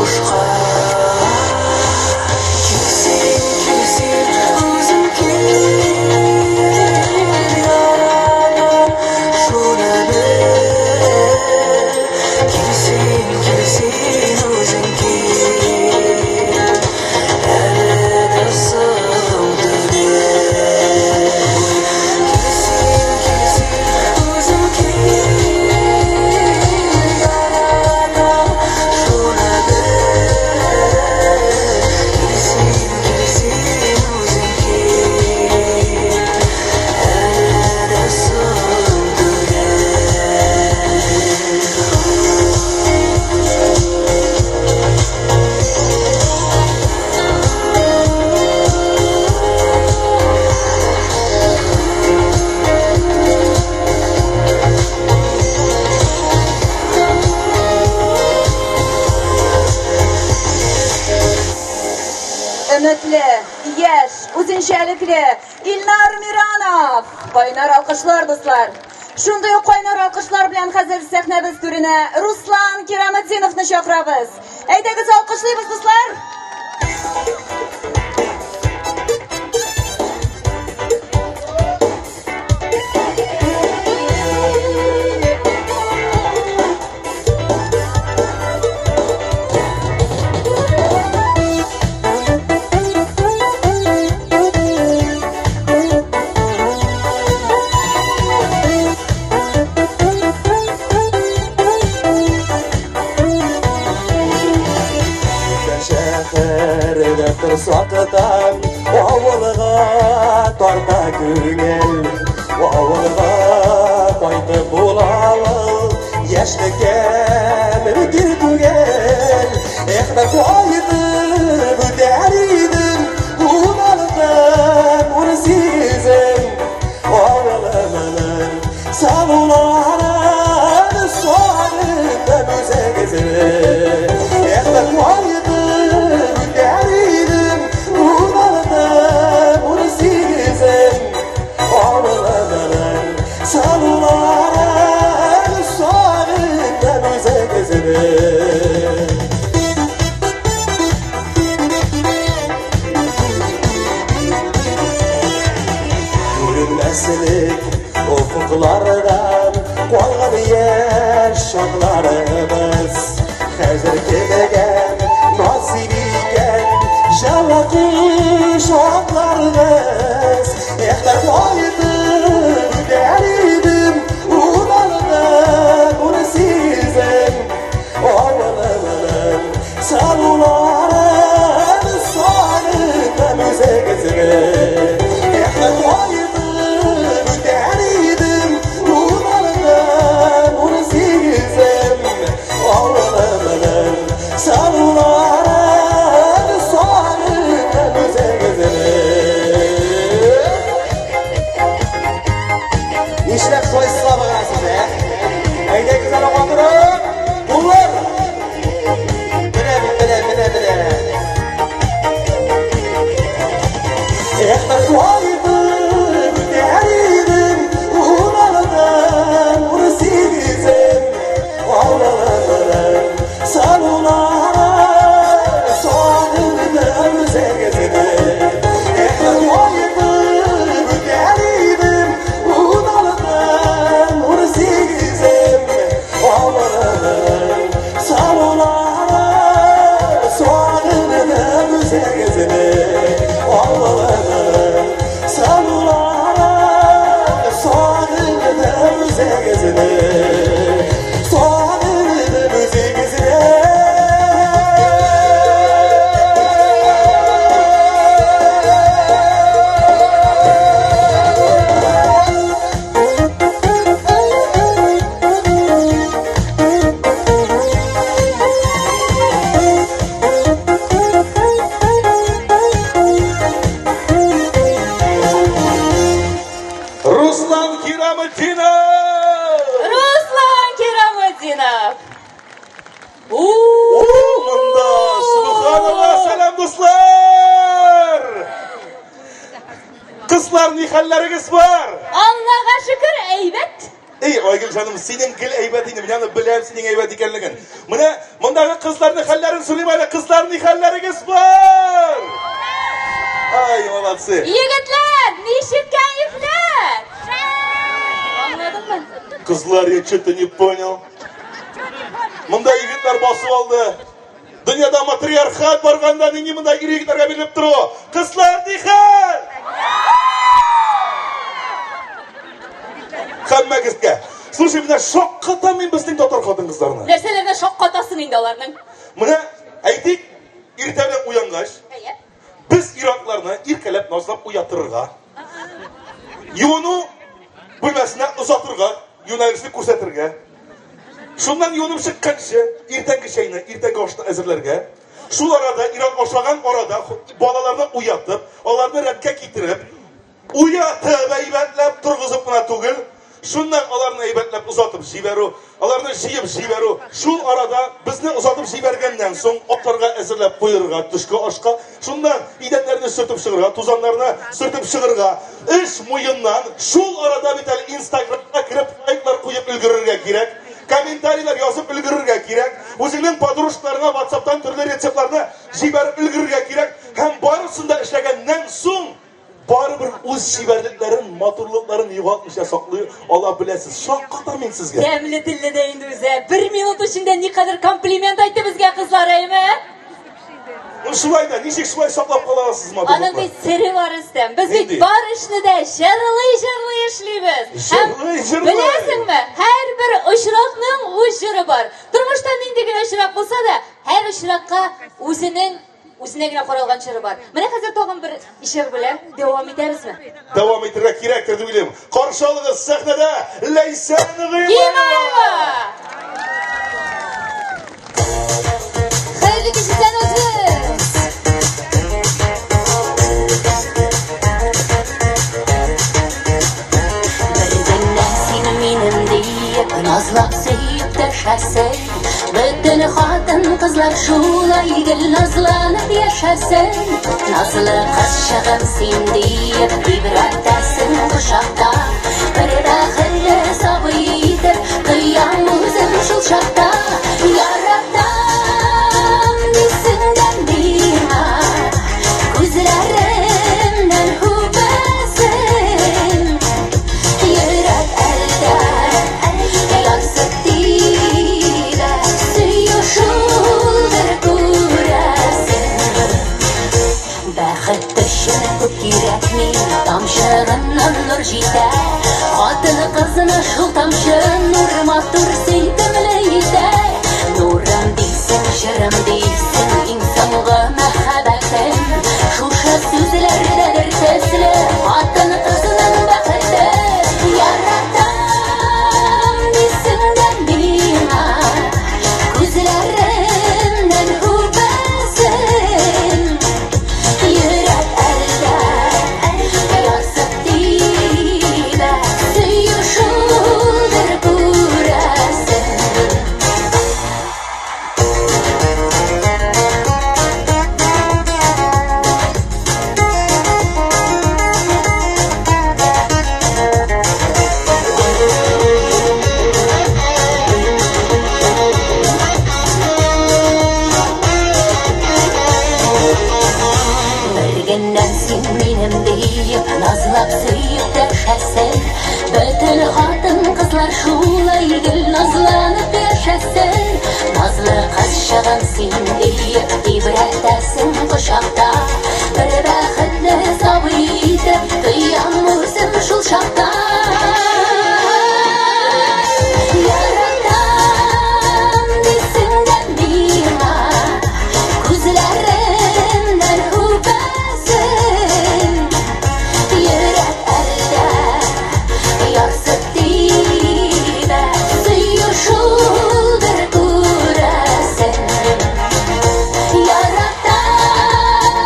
Бушка. Кил син, кил син, үзең кил. Яратам, шуны бел. Кил син, кил син, үзең кил. Әле дә соң түгел. Кил син, кил син, үзең кил. Яратам, шуны бел. Кил син, кил син, үзең кил. Әле дә соң түгел. Өметле, яшь, үзенчәлекле Илнар Миранов! Кайнар алкышлар, дуслар! Шундый ук кайнар алкышлар белән хәзер сәхнәбез түренә Руслан Кираметдиновны чакырабыз. Әйдәгез, алкышлыйбыз, дуслар! Шәһәрдә торсак та, авылга тарта күңел. Авылга кайтып була ул, яшьлеккә мөмкин түгел. Эх, бер кайтып үтәр идем, уналтым, унсигезем. Авылымның салуларын сагындым үзегезне. Эх, бер кайтып үтәр идем, уналтым, унсигезем. Авылымның салуларын сагындым үзегезне. Күренмәслек офыклардан калган яшь чакларыбыз. Хәзер кемгә насыйп икән җылы кочакларыбыз. Эх, бер кайтып үтәр идем, уналтым, унсигезем. Авылымның салуларын сагындым үзегезне. Эх, бер кайтып үтәр идем, уналтым, унсигезем. Авылымның салуларын сагындым үзегезне. Нишләп шулай слабо гына сез, ә? Әйдәгез әле катырып! Куллар! Менә бит, менә, менә, менә. Эх, бер кайтып үтәр идем, уналтым, унсигезем. Авылымның салуларын сагындым үзегезне. Эх, бер кайтып үтәр идем, уналтым, унсигезем. Авылымның салуларын сагындым үзегезне. Авылымның салуларын сагындым үзегезне. Сагындым үзегезне. Руслан Кираметдинов! Руслан Кираметдинов! О, монда! Субханалла, сәлам, дуслар! Кызлар, ни хәлләрегез бар? Аллага шөкер, әйбәт. Эй, Айгөл җаным, синең гел әйбәт инде, мин аны беләм синең әйбәт икәнлеген. Менә мондагы кызларның хәлләрен сорыйм әле, кызлар ни хәлләрегез бар? Ай, молодцы. Егетләр, ничек кәефләр? Аңладыңмы? Кызлар, я что-то не понял. Монда егетләр басып алды. Дөньяда матриархат барганда нинди монда ир егетләргә бирелеп тору? Кызлар, ни хәл? Һәммәгезгә. Слушай, менә шаккатам мин безнең татар хатын-кызларына. Нәрсәләргә шаккатасың инде аларның? Менә әйтик, иртә белән уянгач, без ир-атларны иркәләп, назлап уятырга, юыну бүлмәсенә озатырга, юнәлешне күрсәтергә, Шуннан юынып чыкканчы, иртәнге чәйне, иртәнге ашны әзерләргә, шул арада, ир-ат ашаган арада балаларны уятып, аларны рәткә китереп, уятып, әйбәтләп торгызып кына түгел, шуннан аларны әйбәтләп озатып җибәрү, аларны җыеп җибәрү, шул арада безне озатып җибәргәннән соң атларга әзерләп куерга төшке ашка, шуннан идәннәрне сөртеп чыгарга, тузаннарны сөртеп чыгарга, Эш муеннан, шул арада бит әле Инстаграмга кереп лайклар куеп өлгерергә кирәк, комментарийлар язып өлгерергә кирәк, үзеңнең подружкаларыңа WhatsAppтан төрле рецептларны җибәреп өлгерергә кирәк һәм барысын да эшләгәннән соң барыбер үз чибәрлекләрен, матурлыкларын югалтмыйча саклый ала беләсез. Шаккатам мин сезгә. Тәмле телле дә инде үзе. Бер минут эчендә никадәр комплимент айтты безгә кызлар, әйме? Ну шулай да, ничек шулай саклап кала аласыз матурлыкны? Аның бит сере бар, Рөстәм. Без бит Нинди? бар эшне дә җырлый-җырлый эшлибез. Һәм Җырлый-җырлый. Беләсеңме, һәрбер очракның үз җыры бар. Тормышта нинди генә очрак булса да, һәр очракка үзенең үзенә генә каралган җыры бар. Менә хәзер тагын бер җыр белән дәвам итәбезме? Дәвам итәргә кирәктер дип уйлыйм. Каршы алыгыз сәхнәдә Ләйсән Гыймаева! Гыймаева! Хәерле кич, исәнмесез! Бер син минем диеп, назлап сөеп төшәсең. Бөтен хатын кызлар шулай гел назланып яшәсен. Назлы кызчыгым син диеп, тибрәтәсең кочакта. Бер бәхетле сабый итеп, тоям үзем шул чакта. Яратам дисең дә миңа, күзләремнән үбәсең. Йөрәк әлдә ярсып тибә, сөю шулдыр күрәсең. Бәхет өчен күп кирәкми, тамчы гына нур җитә. Хатын кызны шул тамчы нур матур сөйкемле итә. Нурым дисең, җырым дисең, иң соңгы мәхәббәтем. Шушы сүзләрдәдер төсле хатын кызның бәхете. Яратам дисең дә миңа, күзләремнән үбәсең. Йөрәк әлдә ярсып тибә, сөю шулдыр күрәсең. Бер генә син минем диеп, назлап сөеп дәшәсең. Бөтен хатын кызлар шулай гел назланып яшәсен. Назлы кызчыгым син диеп, тибрәтәсең кочакта. Бер бәхетле сабый итеп, тоям үзем шул чакта. Яратам дисең дә миңа, күзләремнән үбәсең. Йөрәк әлдә ярсып тибә, сөю шулдыр күрәсең. Яратам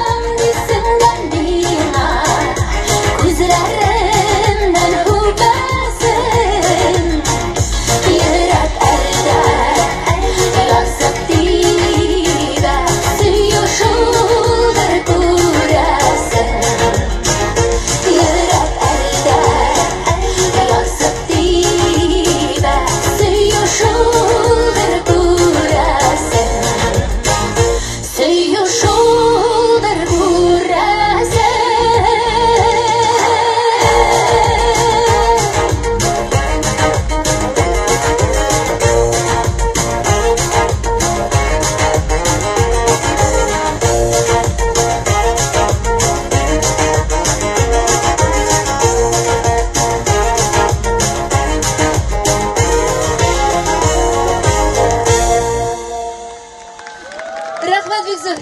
Рәхмәт бик зур.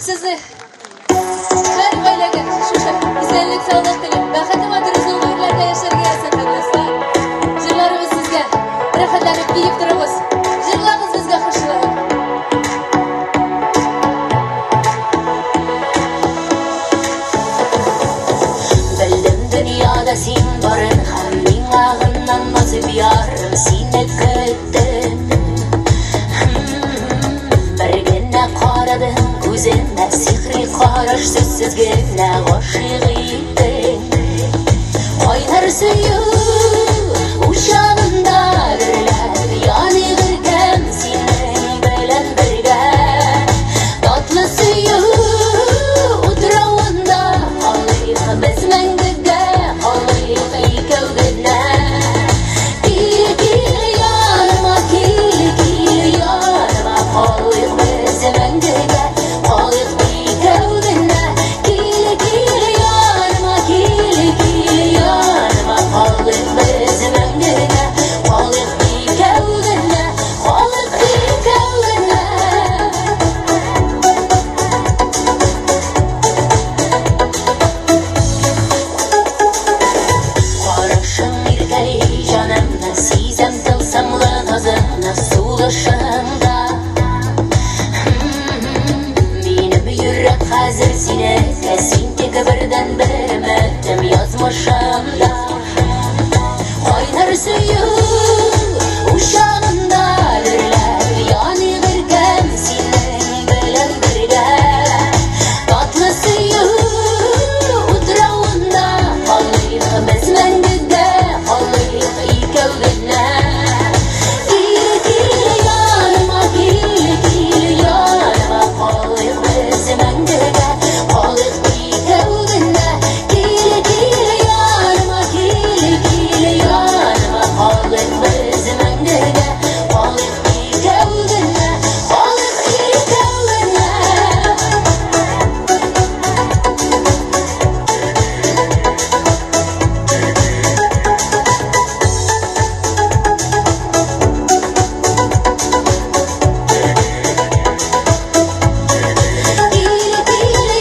Сезне һәр гаиләгә шушы исәнлек, саулык телим. Бәхетле матур озын гомерләрдә яшәргә язсын, дуслар. Җырларыбыз сезгә. Рәхәтләнеп биеп торыгыз. Җырлагыз безгә хушлык. Белдем дөньяда син барын һәм миңа гына насыйп ярым сине көттем. Бер генә карадың күземә, сихри караш сүзсез генә гашыйк иттең. Кайнар сөю учагында гөрләп яныйк иркәм синең белән бергә. Татлы сөю утравында калыйк без мәңгегә, калыйк икәү генә. Кил, кил яныма, кил, кил яныма, калыйк без мәңгегә, калыйк икәү генә. Кил, кил яныма, кил, кил яныма, калыйк без мәңгегә, калыйк икәү генә, калыйк икәү генә. Карашың иркәли җанымны, сизәм тылсымлы назыңны сулышыңда. Минем йөрәк хәзер синеке, син тик бердәнбер өметем язмышымда. Кайнар сөю учагында гөрләп яныйк иркәм синең белән бергә. Татлы сөю утравында калыйк без мәңгегә, калыйк икәү генә. Кил, кил яныма, кил, кил яныма, калыйк без мәңгегә, калыйк икәү генә. Кил, кил яныма, кил, кил яныма, калыйк без мәңгегә, калыйк икәү генә, калыйк икәү генә. Кил, кил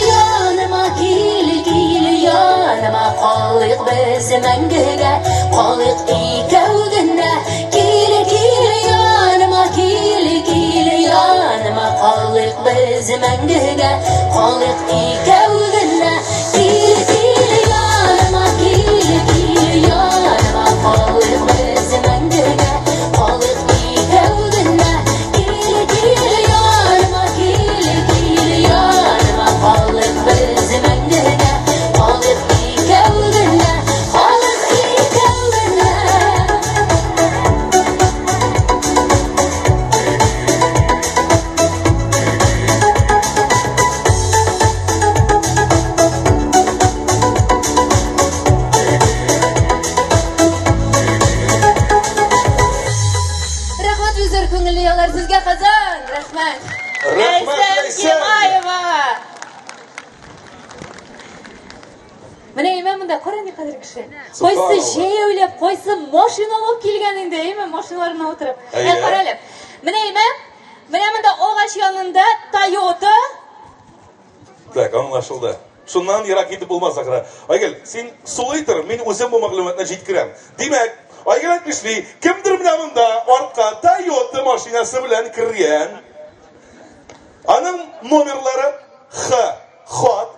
яныма, кил, кил яныма, калыйк без мәңгегә, калыйк икәү генә. Кил, кил яныма, кил, кил яныма, калыйк без мәңгегә, калыйк икәү генә. Кил, кил яныма, кил, кил яныма, калыйк без мәңгегә, калыйк икәү генә. Кил, кил яныма, кил, кил яныма, калыйк без мәңгегә, калыйк икәү генә, калыйк икәү генә. Рәхмәт бик зур күңелле яллар сезгә, Казан! Рәхмәт! Рәхмәт, Ләйсән Ләйсән! Гимаева! Менә әйме монда кара никадәр кеше. Кайсы Субханалла. җәяүләп, кайсы машиналап килгән инде, әйме машиналарына утырып. Әйе. Ә кара әле. Менә әйме, менә монда агач янында Toyota. Так, аңлашылды. Шуннан ерак китеп булмас ахры. Айгөл, син сулый тор, мин үзем бу мәгълүматны җиткерәм. Димәк, Айгөл әйтмешли, кемдер менә монда артка Toyota машинасы белән кергән. Аның номерлары Х, хат,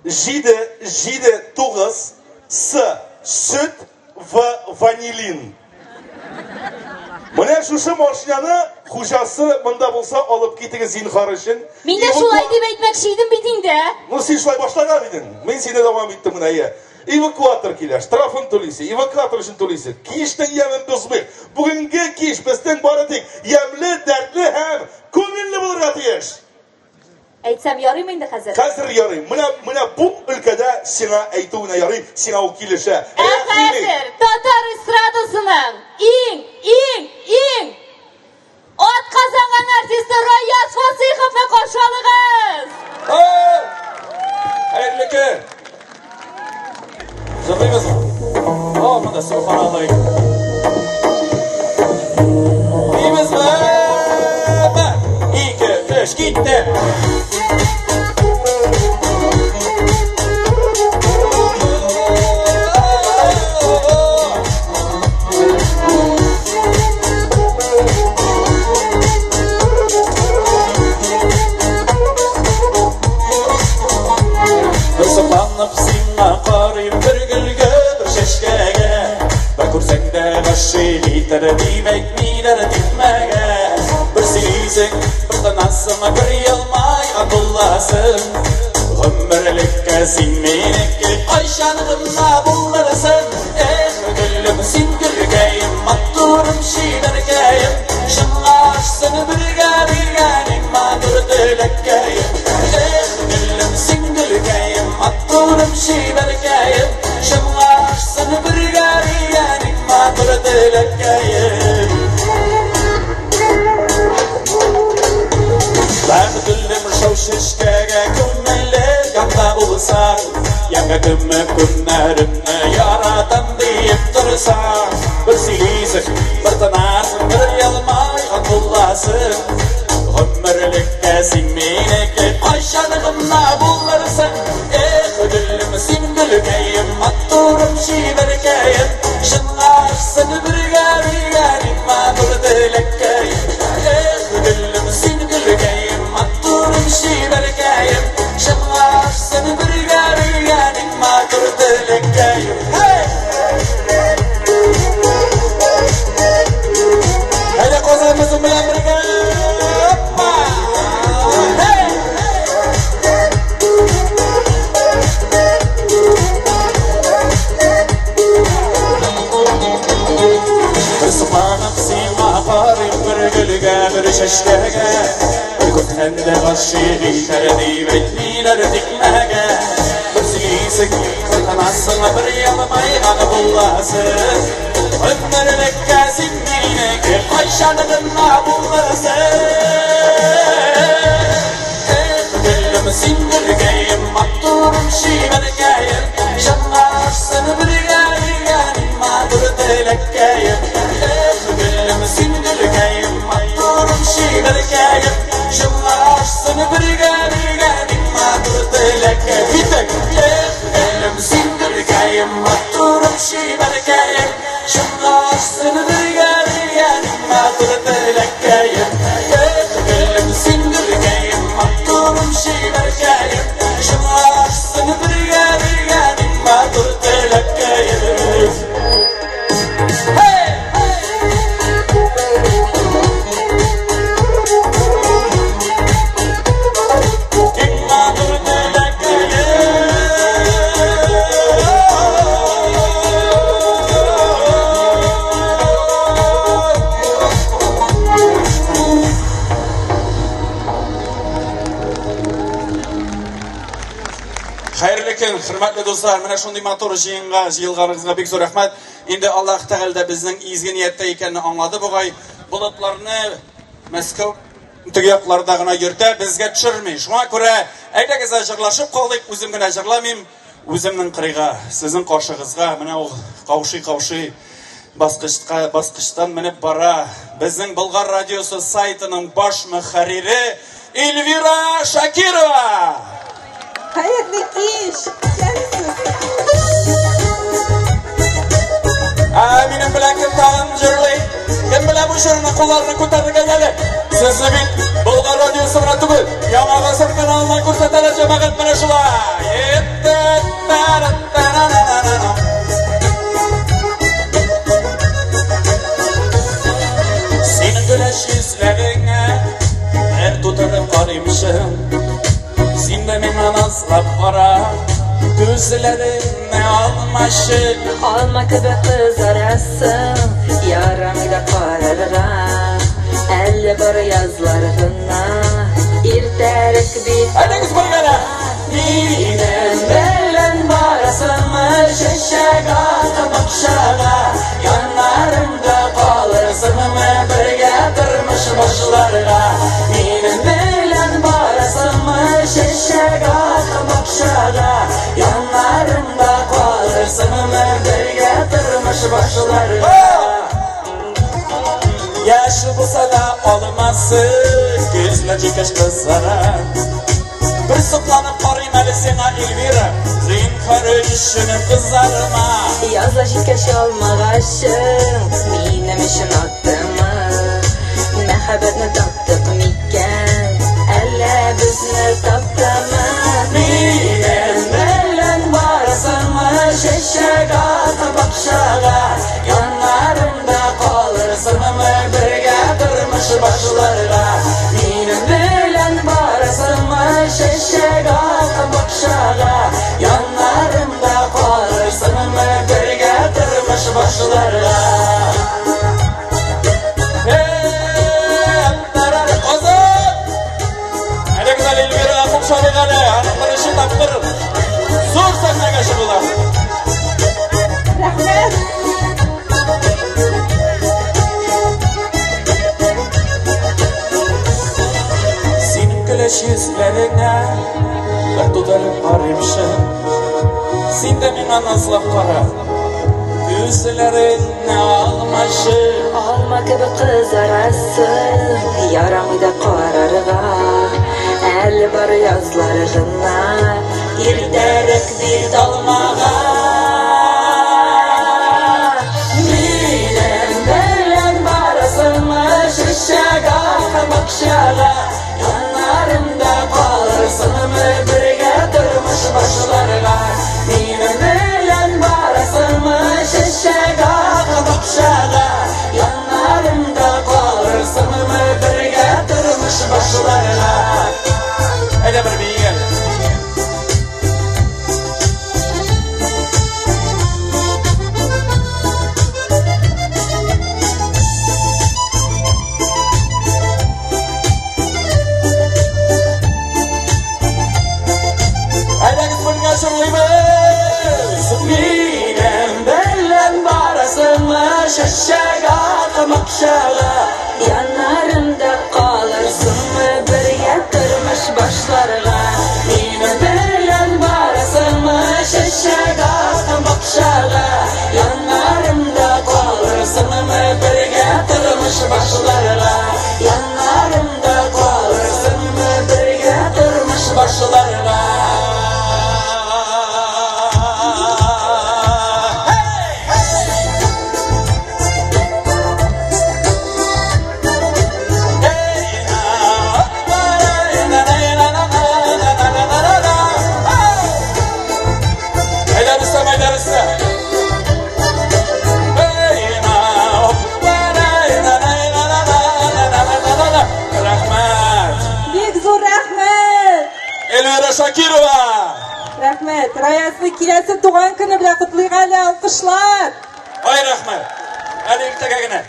7, 7, 9, С, сөт, В, ванилин. Менә шушы машинаны хуҗасы монда булса алып китегез зинһар өчен. Мин дә шулай дип әйтмәкче идем бит инде. Ну син шулай башлаган идең. Мин сине дәвам иттем менә, әйе. Эвакуатор килә, штрафын түлисе, эвакуатор өчен түлисе. Кичнең ямен бозмыйк. Бүгенге кич безнең бары тик ямьле, дәртле һәм күңелле булырга тиеш. Әйтсәм ярыймы инде хәзер? Хәзер ярый. Менә менә бу өлкәдә сиңа әйтү генә ярый, сиңа ул килешә. Ә хәзер татар эстрадасының иң, иң, иң атказанган артисты Раяз Фасыйховны каршы алыгыз! Хәерле көн! Җырлыйбызмы? О, монда субханалла. Биибезме? Бер, ике, өч. Эш китте! Бер сокланып сиңа карыйм, бер гөлгә, бер чәчкәгә. Бер күрсәң дә гашыйк итәр дип әйтмиләр тикмәгә. Бер сөйлисең, бер тынасың, бер елмайган буласың. Гомерлеккә син минеке, кайчан гына булырсың? Эх, гөлем, син гөлкәем, матурым, чибәркәем, чынга ашсын бергә биргән иң матур теләккәем. Эх, гөлем, син гөлкәем, матурым, чибәркәем, чынга ашсын бергә биргән иң матур теләккәем. Бәхетлем шау чәчкәгә күмелеп янда булсаң, Ямгә күмеп көннәремне яратам диеп торсаң, бер сөйлисең, бер тынасың, бер елмайган буласың. Гомерлеккә син минеке, кайчан гына булырсың? Эх, гөлем, син гөлкәем, матурым, чибәркәем, чынга ашсын бергә биргән иң матур теләккәем. Эх, гөлем, син гөлкәем, матурым, чибәркәем, чынга ашсын бергә биргән иң матур теләккәем. Hey! Әйдә, Казан безнең белән бергә! Оппа! Hey! Бер сокланып сиңа карыйм, бер гөлгә, бер чәчкәгә. Бер күргәндә гашыйк итәр дип әйтмиләр тикмәгә. Бер сөйлисең, бер тынасың, бер елмайган буласың. Гомерлеккә син минеке, кайчан гына булырсың? Эх, гөлем, син гөлкәем, матурым, чибәркәем, чынга ашсын бергә биргән иң матур теләккәем. Эх, гөлем, син гөлкәем, матурым, чибәркәем, чынга ашсын бергә биргән иң матур теләккәем. Киттек! Эх, гөлем, син гөлкәем, матурым, чибәркәем, чынга ашсын бергә биргән иң матур теләккәем. Эх, гөлем, син гөлкәем, матурым, чибәркәем, чынга ашсын бергә биргән иң матур теләккәем. Hey! Иң матур теләккәем. Хәерле көн, хөрмәтле дуслар. Менә шундый матур җыенга җыелганыгызга бик зур рәхмәт. Инде Аллаһ Тәгалә дә безнең изге нияттә икәнне аңлады бугай. Болытларны Мәскәү теге якларда гына йөртә, безгә төшерми. Шуңа күрә әйдәгез җырлашып калыйк, үзем генә җырламыйм. Үземнең кырыйга, сезнең каршыгызга менә ул каушый-каушый баскычка баскычтан менеп бара. Безнең Болгар радиосы сайтының баш мөхәррире Эльвира Шакирова. Хәерле кич! Исәнмесез? Ә минем белән кем тагын җырлый? Кем белә бу җырны, кулларны күтәрергә әле? Сезне бит Болгар радиосы гына түгел, Яңа гасыр каналыннан күрсәтәләр, җәмәгать, менә шулай. Синең көләч йөзләреңә бер тутырып карыймчы. Син дә миңа назлап кара, күзләреңне алмачы. Алма кебек кызарасың, ярамый да карарга. Әле бар язлар гына, иртәрәк бит. Әйдәгез бергә! Минем белән барасыңмы чәчәк атып бакчага? Яннарымда калырсыңмы бергә тормыш башларга? Минем белән барасыңмы чәчәк атып бакчага? Яннарымда калырсыңмы бергә тормыш башларга? Яшь булса да алмасы, көз Язлар җиткәч кызара. Бер сокланып карыйм әле сиңа, Эльвира, Зинһар өчен кызарма. Язлар җиткәч алмагачың, минем өчен аттымы? Мәхәббәтне таптык микән, әллә безне таптымы? Минем белән барасыңмы чәчәк ата бакчага? Яннарымда калырсыңмы бергә тормыш башларга? Минем белән барасыңмы чәчәк ата бакчага? Яннарымда калырсыңмы бергә тормыш башларга? Әйдәгез әле Эльвира кул чабыйк әле, аның беренче тапкыр зур сәхнәгә чыгулар. Рәхмәт. Синең көләч йөзләреңә бер тутырып карыймчы. Син дә миңа назлап кара. Күзләреңне алмашы. Алма кебек кызарасың, ярамый да карарга. Әле бар язлар гына, иртәрәк бит алмага. Минем белән барасыңмы чәчәк аткан бакчага? Яннарымда калырсыңмы бергә тормыш башларга? Минем белән барасыңмы чәчәк аткан бакчага? Яннарымда калырсыңмы бергә тормыш башларга? Әйдә бер биик әле. Әйдәгез бергә җырлыйбыз. Минем белән барасыңмы чәчәк аткан бакчага? Яннарымда калырсыңмы бергә тормыш башларга? Минем белән барасыңмы чәчәк аткан бакчага? Яннарымда калырсыңмы бергә тормыш башларга? Яннарымда калырсыңмы бергә тормыш башларга? Әйдә, Рөстәм, әйдә, Рөстәм. Рәхмәт. Бик зур рәхмәт. Эльвира Шакирова. Рәхмәт. Раязны киләсе туган көне белән котлыйк әле, алкышлар. Ай, рәхмәт. Әле иртәгә генә.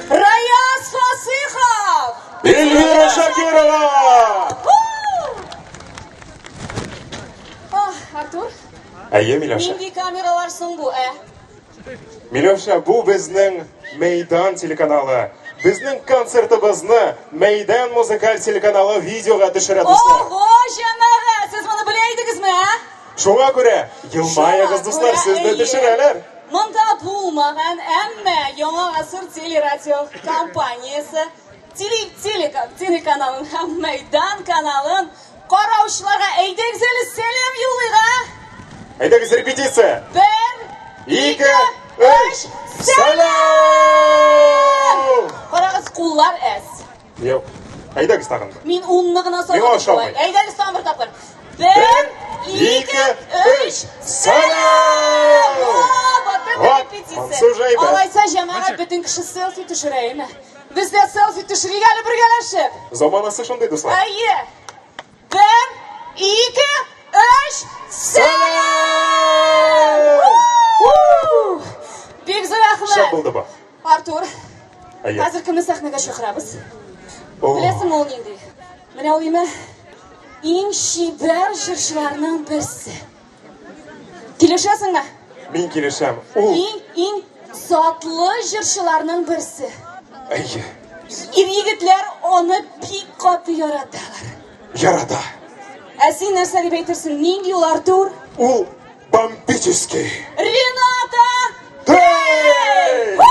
Раяз Фасыйхов! Эльвира Шакирова! Ах, Артур, Әйе, Миләүшә. нинди камералар соң бу, ә? Миләүшә, бу безнең Мәйдан телеканалы. Безнең концертыбызны Мәйдан музыкаль телеканалы видеога төшерә, дуслар. Ого, җәмәгать, сез моны белә идегезме, ә? Шуңа күрә елмаегыз, дуслар, сезне төшерәләр. Монда булмаган, әмма Яңа гасыр телерадио компаниясе теле, телека, телеканалын һәм Мәйдан каналын караучыларга әйдәгез әле сәлам юллыйк, а? Әйдәгез репетиция. Бер, ике, өч, сәлам! Карагыз, куллар әз. Юк. Әйдәгез тагын. Мин унны гына Миңа санадым ошамый. шулай. Әйдәгез тагын бер тапкыр. Бер, ике, өч, сәлам! Вот это Вот, репетиция. монсы уже әйбәт. Алайса җәмәгать бөтен кеше селфи төшерә, әйме? Без дә селфи төшерик әле бергәләшеп. Заманасы шундый, дуслар. Әйе. Бер, ике, өч, сәлам! Бик зур рәхмәт. Шәп булды бу. Артур, Әйе. хәзер кемне сәхнәгә чакырабыз? О. Беләсеңме ул нинди? Менә ул име иң чибәр җырчыларның берсе. Килешәсеңме? Мин килешәм. Ул Иң иң затлы җырчыларның берсе. Әйе. Ир егетләр аны бик каты яраталар. Ярата. Ә син нәрсә дип әйтерсең? Нинди ул Артур? Ул бомбический. Рената! Трей! Ву!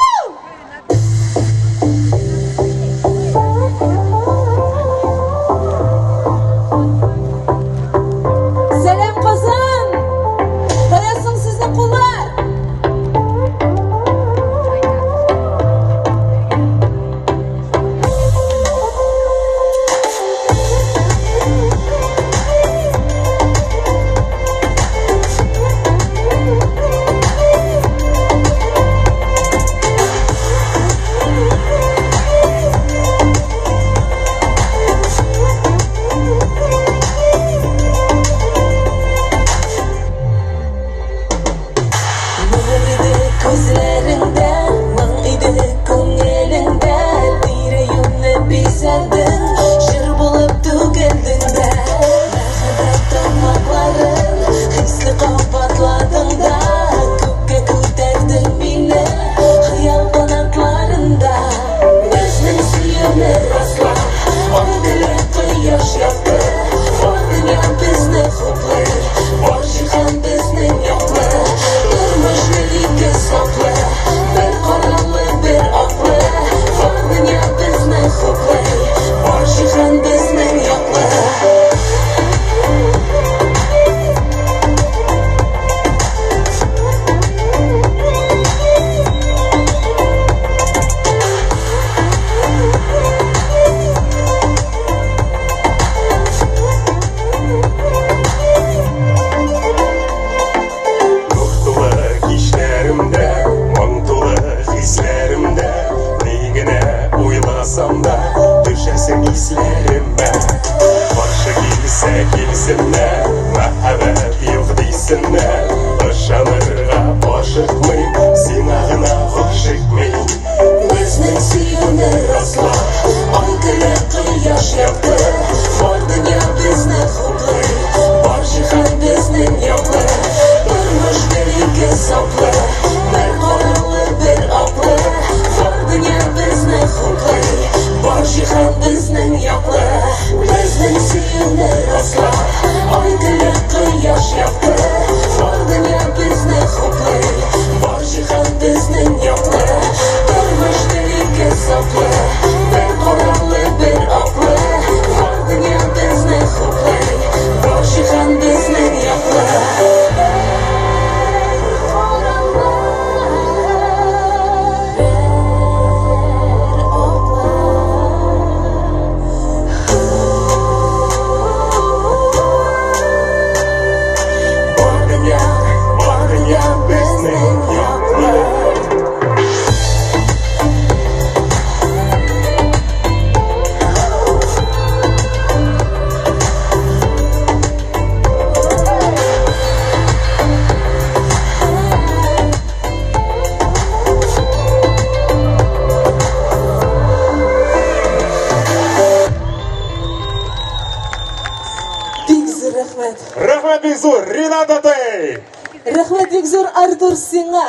рәхмәт. Рәхмәт бик зур, Рената Тей! Рәхмәт бик зур, Артур, сиңа.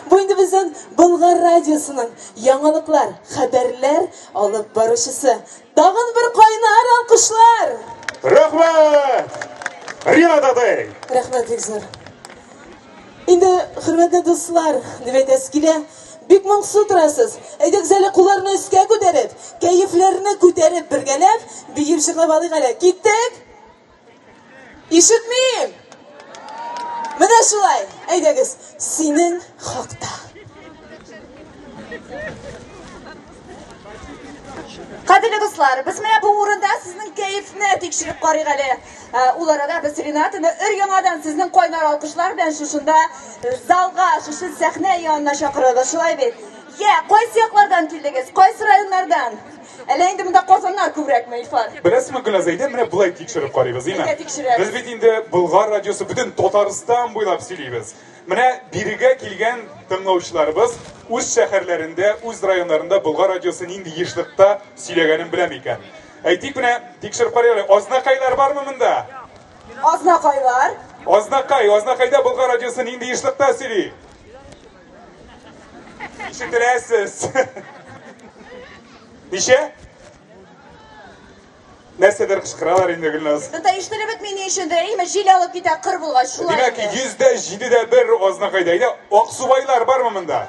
Бу инде безнең Болгар радиосының яңалыклар, хәбәрләр алып баручысы. Тагын бер кайнар алкышлар! Рәхмәт! Рената Тей! Рәхмәт бик зур. Инде, хөрмәтле дуслар, дип әйтәсе килә, бик моңсу торасыз. Әйдәгез әле кулларны өскә күтәреп, кәефләрне күтәреп бергәләп биеп җырлап алыйк әле. Киттек! Ишетмим! Менә шулай, әйдәгез, синең хакта. Кадерле дуслар, без менә бу урында сезнең кәефне тикшереп карыйк әле. Ә, ул арада без Ренатаны өр-яңадан сезнең кайнар алкышлар белән шушында э, залга, шушы сәхнә янына чакырабыз, шулай бит? Йә, кайсы яклардан килдегез? Кайсы районнардан? Әллә инде монда Казаннар күбрәкме, Илфар? Беләсезме, Гөлназ, әйдә менә болай тикшереп карыйбыз, әйме? Әйдә тикшерәбез. Без бит инде Болгар радиосы бөтен Татарстан буйлап сөйлибез. Менә бирегә килгән тыңлаучыларыбыз үз шәһәрләрендә, үз районнарында Болгар радиосы нинди ешлыкта сөйләгәнен белә микән? Әйтик, менә тикшереп карыйк әле. Азнакайлар бармы монда? Азнакайлар. Азнакай, Азнакайда Болгар радиосы нинди ешлыкта сөйли? Ишетеләсез. Ничә? Нәрсәдер кычкыралар инде Гөлназ. Монда ишетелеп бетми ни өчендер, әйме җил алып китә кыр булгач, шулай. Димәк, 107,1 Азнакайда. Әйдә, Аксубайлар бармы монда?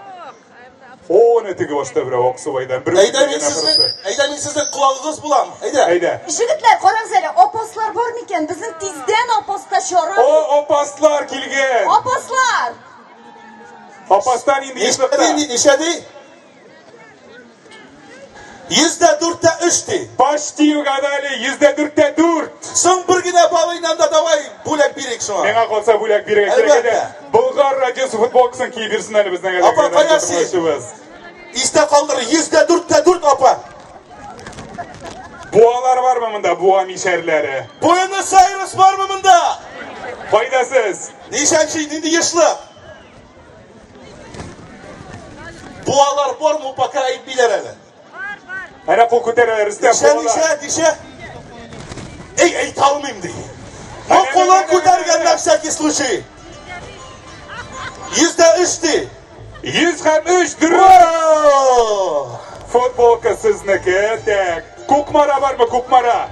О, әнә теге башта берәү Аксубайдан. Бер Әйдә мин сезнең, әйдә мин сезнең колагыгыз булам. Әйдә. Әйдә. Җегетләр, карагыз әле, апаслар бар микән? Безнең тиздән апаста чара. О, апаслар килгән. Апаслар! Апастан инде ешлыкта. Ничә ди? 104,3 ди. Почти угадали, 104,4. Соң бер генә балыйнан да давай бүләк бирик шуңа. Миңа калса бүләк бирергә кирәк Әлбәттә. иде. Болгар радиосы футболкасын киеп йөрсен әле безнең әлеге Апа, кая син? тыңлаучыбыз. Истә калдыр, 104,4 апа. Буалар бармы монда, буа мишәрләре? Буэнос-Айрес бармы монда? Кайда сез? Ничәнче, нинди ешлык? Буалар бармы, пока әйтмиләр әле. Әнә кул күтәрәләр, Рөстәм, Ничә, буалар. ничә, ничә? Эй, әйтә алмыйм ди. Ну, кулын күтәргән на всякий случай. 103 ди. 100 һәм 3 дөрес! Футболка сезнеке, так. Кукмара бармы, Кукмара?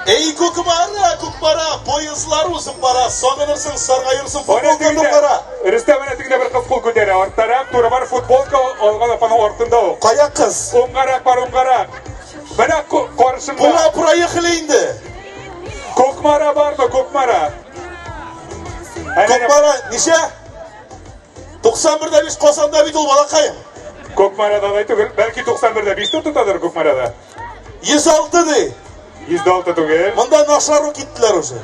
Эй, Кукмара, Кукмара, поездлар узып бара, сагынырсың, саргаерсың, Әнә футболка тегендә, Кукмара. Рөстәм, әнә тегендә бер кыз кул күтәрә. Арттарак, туры бар, футболка алган апаның артында ук. Кая кыз? Уңгарак бар, уңгарак. Менә каршымда. Була проехали инде. Кукмара бармы, Кукмара? Кукмара, ничә? 91 дә 5 Казанда бит ул балакаем. Кукмарада алай түгел, бәлки 91 дә 5 тотадыр Кукмарада. 106 ди. 106 түгел. Монда нашару киттеләр уже.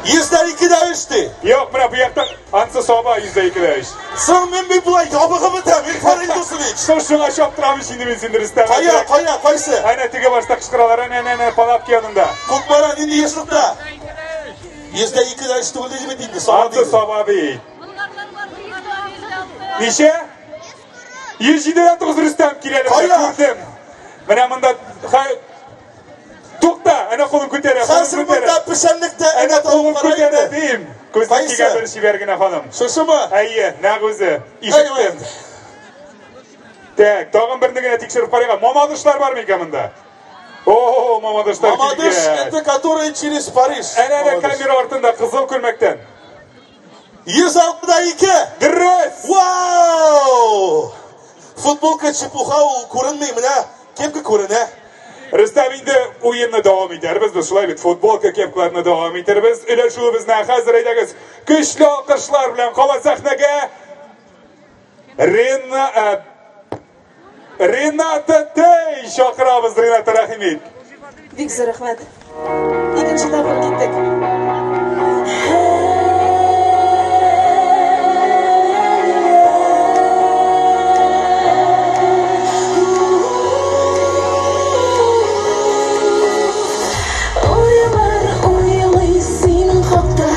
102 дә 3 ди. Юк, менә бу якта ансы Саба 102 дә 3. Соң мин бит болай ябыгып бетәм, Илфар Илдусович. Соң шуңа чаптырам инде мин сине Рөстәм. Кая, кая, кайсы? Әнә теге башта кычкыралар, әнә, әнә, әнә, палатка янында. Кукмара нинди ешлыкта? 102 дә 3 түгел диде бит инде, Саба Ансы Саба бит. Ничә? 107,9 Рөстәм килә әле, Кая? күрдем. Менә монда Тукта, әнә кулын күтәрә, кулын Хәзер күтәрә. монда печәнлектә Әнә әнә кулын тавык күтәрә кара инде. дим. Күзне Кайсы? кигән бер чибәр генә ханым. Шушымы? Әйе, нәкъ үзе. Ишеттем. Так, тагын берне генә тикшереп карыйк. Мамадышлар бармы икән монда? О, Мамадышлар Мамадыш килгән. это который через Париж. Әнә әнә Мамадыш. камера артында кызыл күлмәктән. 162. Дөрес! Вау! Футболка чепуха ул күренми, менә кепка күренә. Рөстәм инде уенны дәвам итәрбез. Без шулай бит футболка кепкаларны дәвам итәрбез. Өләшүебезне хәзер әйдәгез. Көчле алкышлар белән кабат сәхнәгә Рена Рената Тей чакырабыз, Рената рәхим ит. Бик зур рәхмәт. Икенче тапкыр киттек. Уйлар уйлый синең хакта,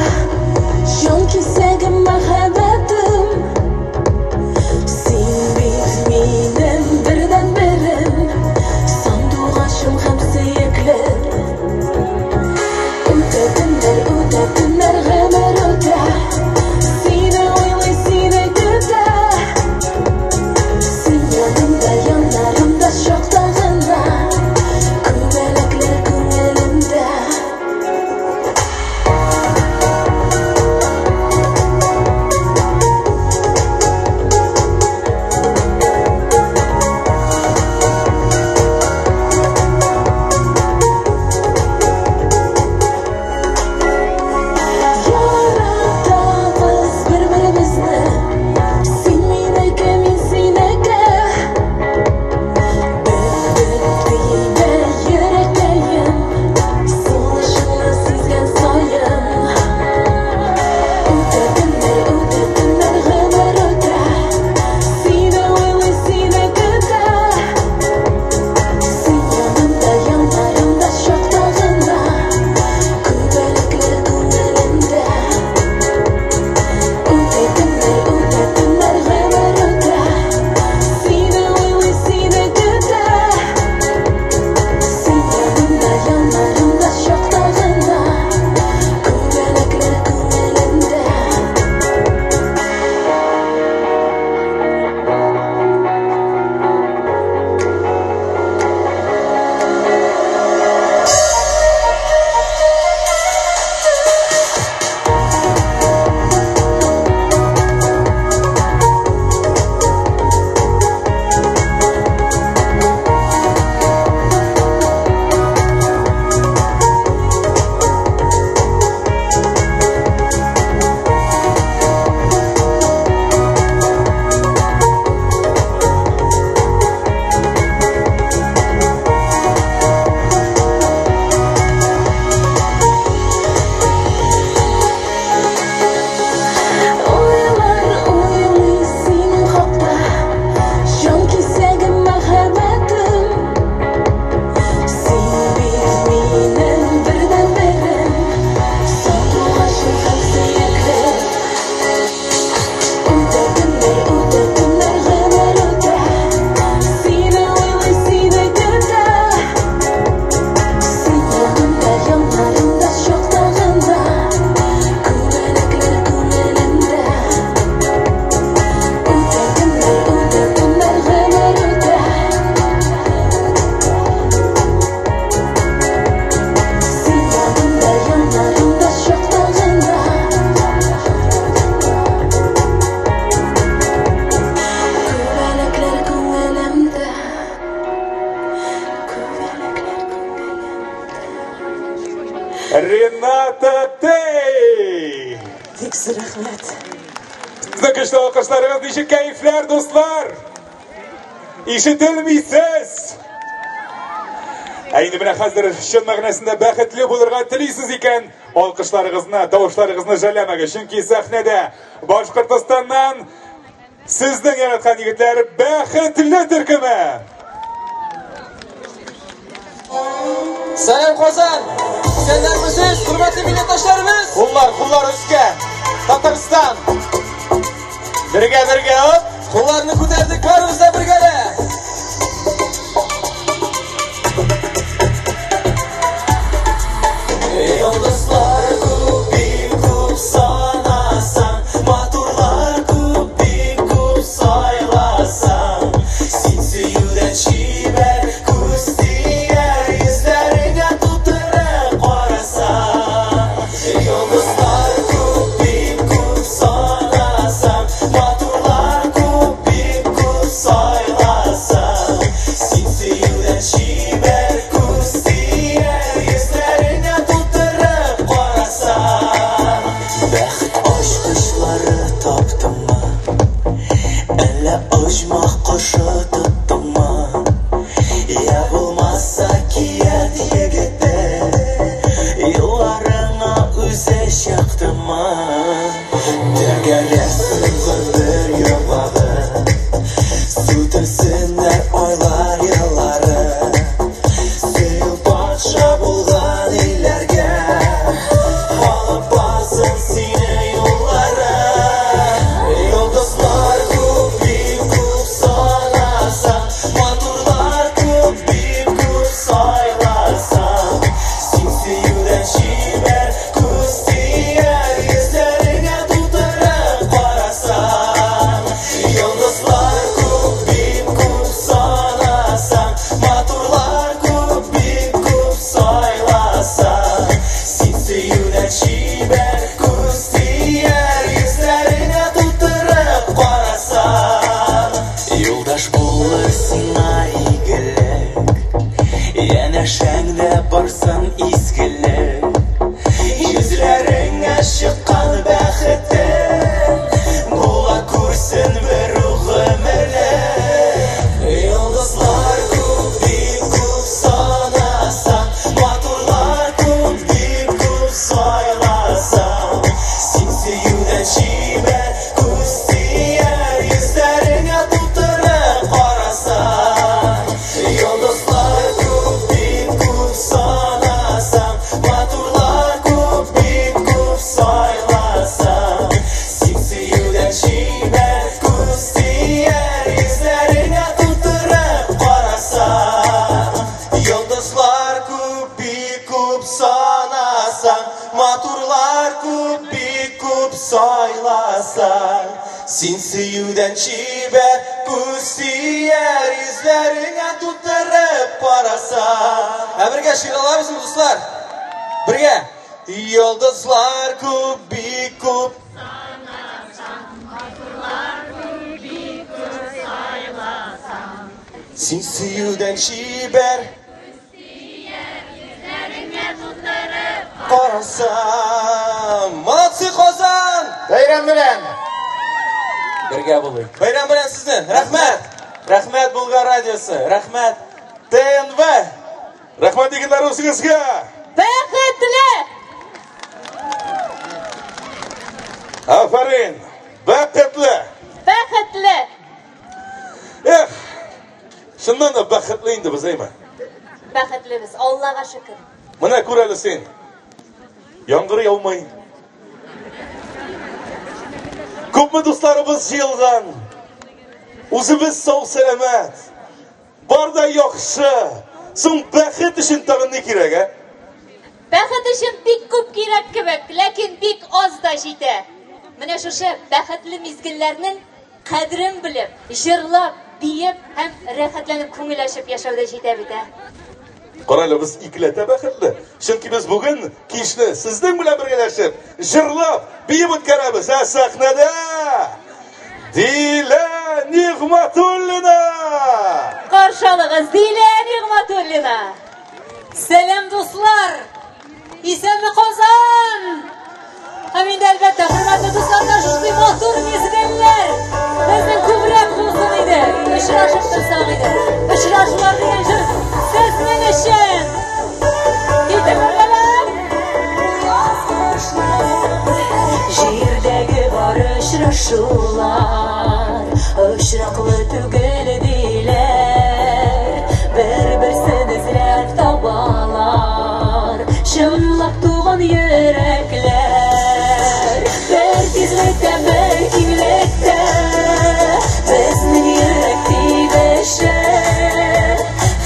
җан кисәгем мәхәббәтем. Син бит минем бердәнберем, сандугачым һәм сөеклем. Үтә төннәр. Рената Тей! Бик зур рәхмәт. Сезнең көчле алкышларыгыз ничек кәефләр, дуслар? Ишетелмисез! Ә инде менә хәзер чын мәгънәсендә бәхетле булырга телисез икән, алкышларыгызны, тавышларыгызны жәлләмәгез, чөнки сәхнәдә Башкортостаннан сезнең яраткан егетләр бәхетле төркеме! Сәлам Казан! Исәннәрмесез, хөрмәтле милләттәшләребез? Куллар, куллар өскә! Татарстан! Бергә, бергә, оп! Кулларны күтәрдек, барыбыз да бергәлә! Йолдызлар күп, бик күп санасаң, матурлар күп, бик күп сайласаң, син сөюдән чибәр, күз тияр, йөзләреңә тутырып карасаң. Йолдызлар күп, бик күп санасаң, матурлар күп, бик күп сайласаң, син сөюдән чибәр, күз тияр, йөзләреңә тутырып карасаң. Бәхет ачкычлары таптыңмы? Әллә оҗмах кошы тоттыңмы? Я булмаса кият егете, юлларыңа үзе чыктымы? Тәгәрәсен гомер йомгагы, сүтелсеннәр айлар, еллары. Сөю патша булган илләргә, алып барсын сине юллары. Йолдызлар күп, бик күп санасаң, матурлар күп, бик күп сайласаң, син сөюдән чибәр, күз тияр, йөзләреңә тутырып карасаң. Йолдызлар күп, бик күп санасаң, матурлар күп, бик күп сайласаң, син сөюдән чибәр, күз тияр, йөзләреңә тутырып карасаң. Юлдаш булыр сиңа игелек, янәшәңдә барсын изгелек. Йөзләреңә чыккан бәхетең була күрсен бер үк гомерлек. Йолдызлар күп, бик күп санасаң, матурлар күп, бик күп сайласаң, син сөюдән чибәр, күз тияр, йөзләреңә тутырып карасаң. Йолдызлар күп, бик күп санасаң, матурлар күп, бик күп сайласаң, син сөюдән чибәр, күз тияр, йөзләреңә тутырып карасаң. Йолдызлар күп, бик күп санасаң, матурлар күп, бик күп сайласаң, син сөюдән чибәр, күз тияр, йөзләреңә тутырып карасаң. Ә бергә шигырь алабызмы, дуслар? Бергә. Йолдызлар күп, бик күп. Син сөюдән чибәр, карасам. Молодцы, Казан! Бәйрәм белән! Бергә булыйк. Бәйрәм белән сезне! Рәхмәт! Рәхмәт Болгар радиосы, рәхмәт ТНВ! Рәхмәт егетләр үзегезгә! Бәхетле! Афәрин! Бәхетле! Бәхетле! Эх! Чыннан да бәхетле инде без, әйме? Бәхетле без, Аллага шөкер. Менә күр әле син. Яңгыр яумый. Күпме дусларыбыз җыелган. Үзебез сау сәламәт. Бар да яхшы. Соң бәхет өчен тагын ни кирәк, ә? Бәхет өчен бик күп кирәк кебек, ләкин бик аз да җитә. Менә шушы бәхетле мизгелләрнең кадерен белеп, җырлап, биеп һәм рәхәтләнеп күңел ачып яшәү дә җитә бит, ә? Кара әле, без икеләтә бәхетле. Чөнки без бүген кичне сезнең белән бергәләшеп, җырлап, биеп үткәрәбез. Ә сәхнәдә Дилә Нигъмәтуллина! Каршы алыгыз, Дилә Нигъмәтуллина! Сәлам, дуслар! Исәнме? Очрашып торсак иде. Очрашулар дигән җыр сезнең өчен. Китеп бардылар. Җирдәге бар очрашулар Очраклы түгел диләр Бер-берсен эзләп табалар Чынлап туган йөрәкләр Бер тизлектә, бер киңлектә Безнең йөрәк тибеше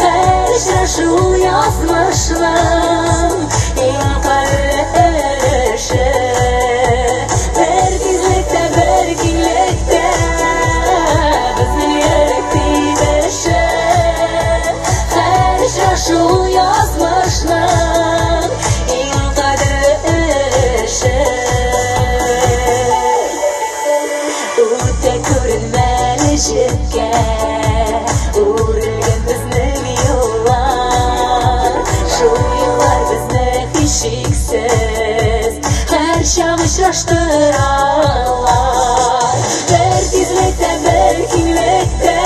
Һәр очрашу язмышның Иң кадерле өлеше. Бер тизлектә, бер киңлектә Безнең йөрәк тибеше. Һәр очрашу язмышның Иң кадерле өлеше. Үтә күренмәле җепкә Үрелгән безнең юллар. Шул юллар безне һичшиксез Һәрчак очраштыралар. Бер тизлектә, бер киңлектә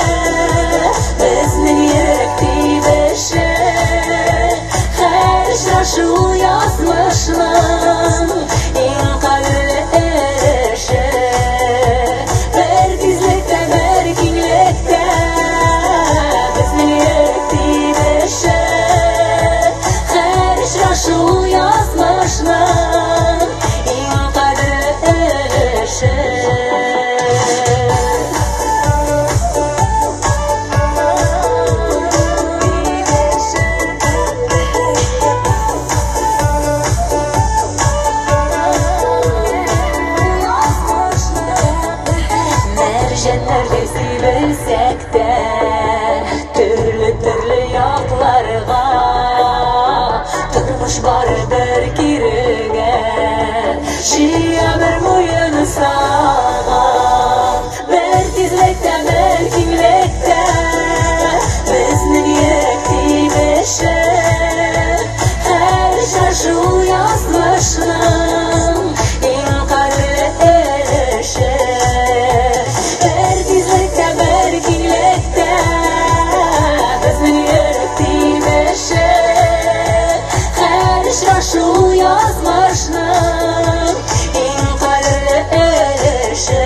Безнең йөрәк тибеше. Һәр очрашу язмышның Иң кадерле өлеше. Бер тизлектә, бер киңлектә Безнең йөрәк тибеше. Һәр очрашу язмышның Иң кадерле өлеше. Мәрҗәннәрдәй сибелсәк тә, төрле-төрле якларга, тормыш барыбер кирегә җыя бер муенсага. Бер тизлектә, бер киңлектә безнең йөрәк тибеше. Һәр очрашу язмышның иң кадерле өлеше. Бер тизлектә, бер киңлектә безнең йөрәк тибеше. Һәр очрашу язмышның иң кадерле өлеше.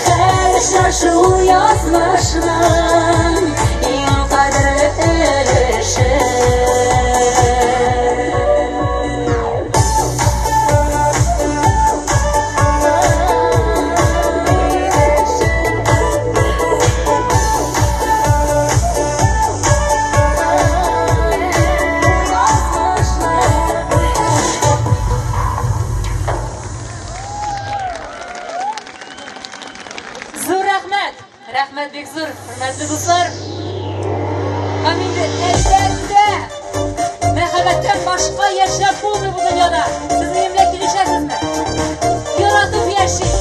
Һәр очрашу язмышның иң кадерле өлеше. Зур рәхмәт! Рәхмәт бик зур, хөрмәтле дуслар. Һәм инде әлбәттә, мәхәббәттән башка яшәп булмый бу дөньяда. Сез минем белән килешәсезме? Яратып яшик.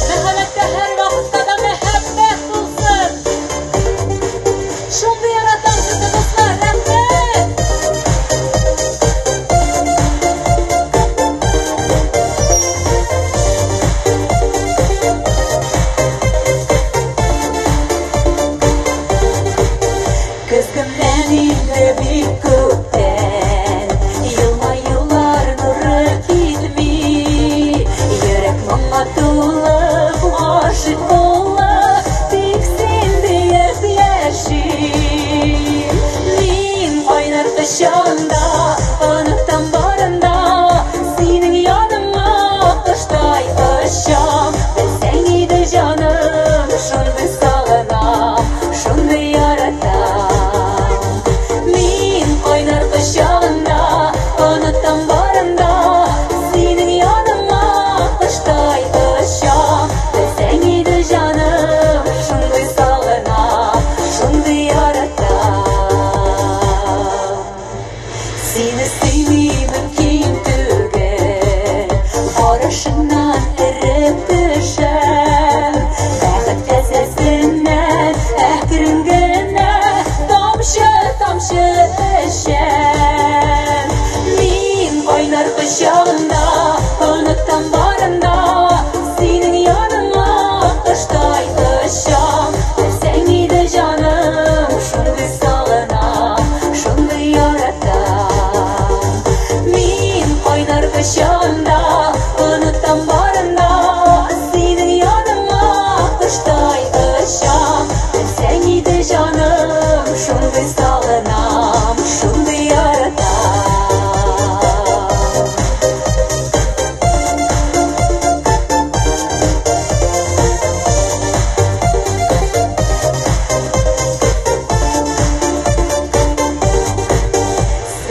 Мәхәббәттә һәрвакытта да мәхәббәт булсын. Шундый яратам сезне, дуслар. Рәхмәт! Көзгемнән инде бик күптән Елмаюлар нуры килми. Йөрәк моңа тулып, гашыйк булып, Тик син диеп яшим. Мин кайнар кочагыңда, онытам барын да, Синең яныңа коштай очам. Белсәң иде, җаным, шундый сагынам, шундый яратам. Мин кайнар кочагыңда, онытам барын да, Синең яныңа коштай очам. Белсәң иде, җаным, шундый сагынам, шундый яратам. Сине сөйми мөмкин түгел, Карашыңнан эреп төшәм. Бәхет касәсеннән әкрен генә Тамчы-тамчы эчәм. Мин кайнар кочагыңда, онытам барын да, Синең яныңа коштай очам.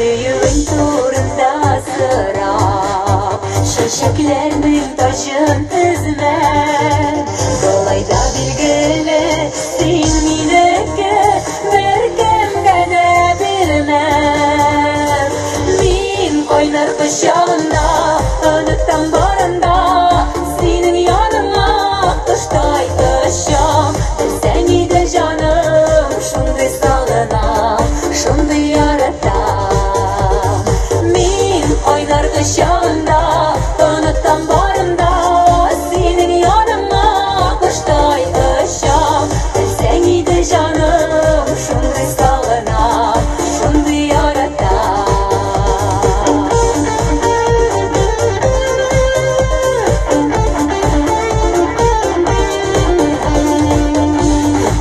Сөюең турында сорап, чәчәкләрнең таҗын тезмә. Болай да билгеле, син минеке, беркемгә дә бирмәм. Мин кайнар кочагында, онытам барын да, синең яныңа коштай очам. Белсәң иде, җаным, шундый сагынам, шундый яратам. Мин кайнар кочагында, онытам барын да, синең яныңа коштай очам. Белсәң иде, җаным, шундый сагынам, шундый яратам.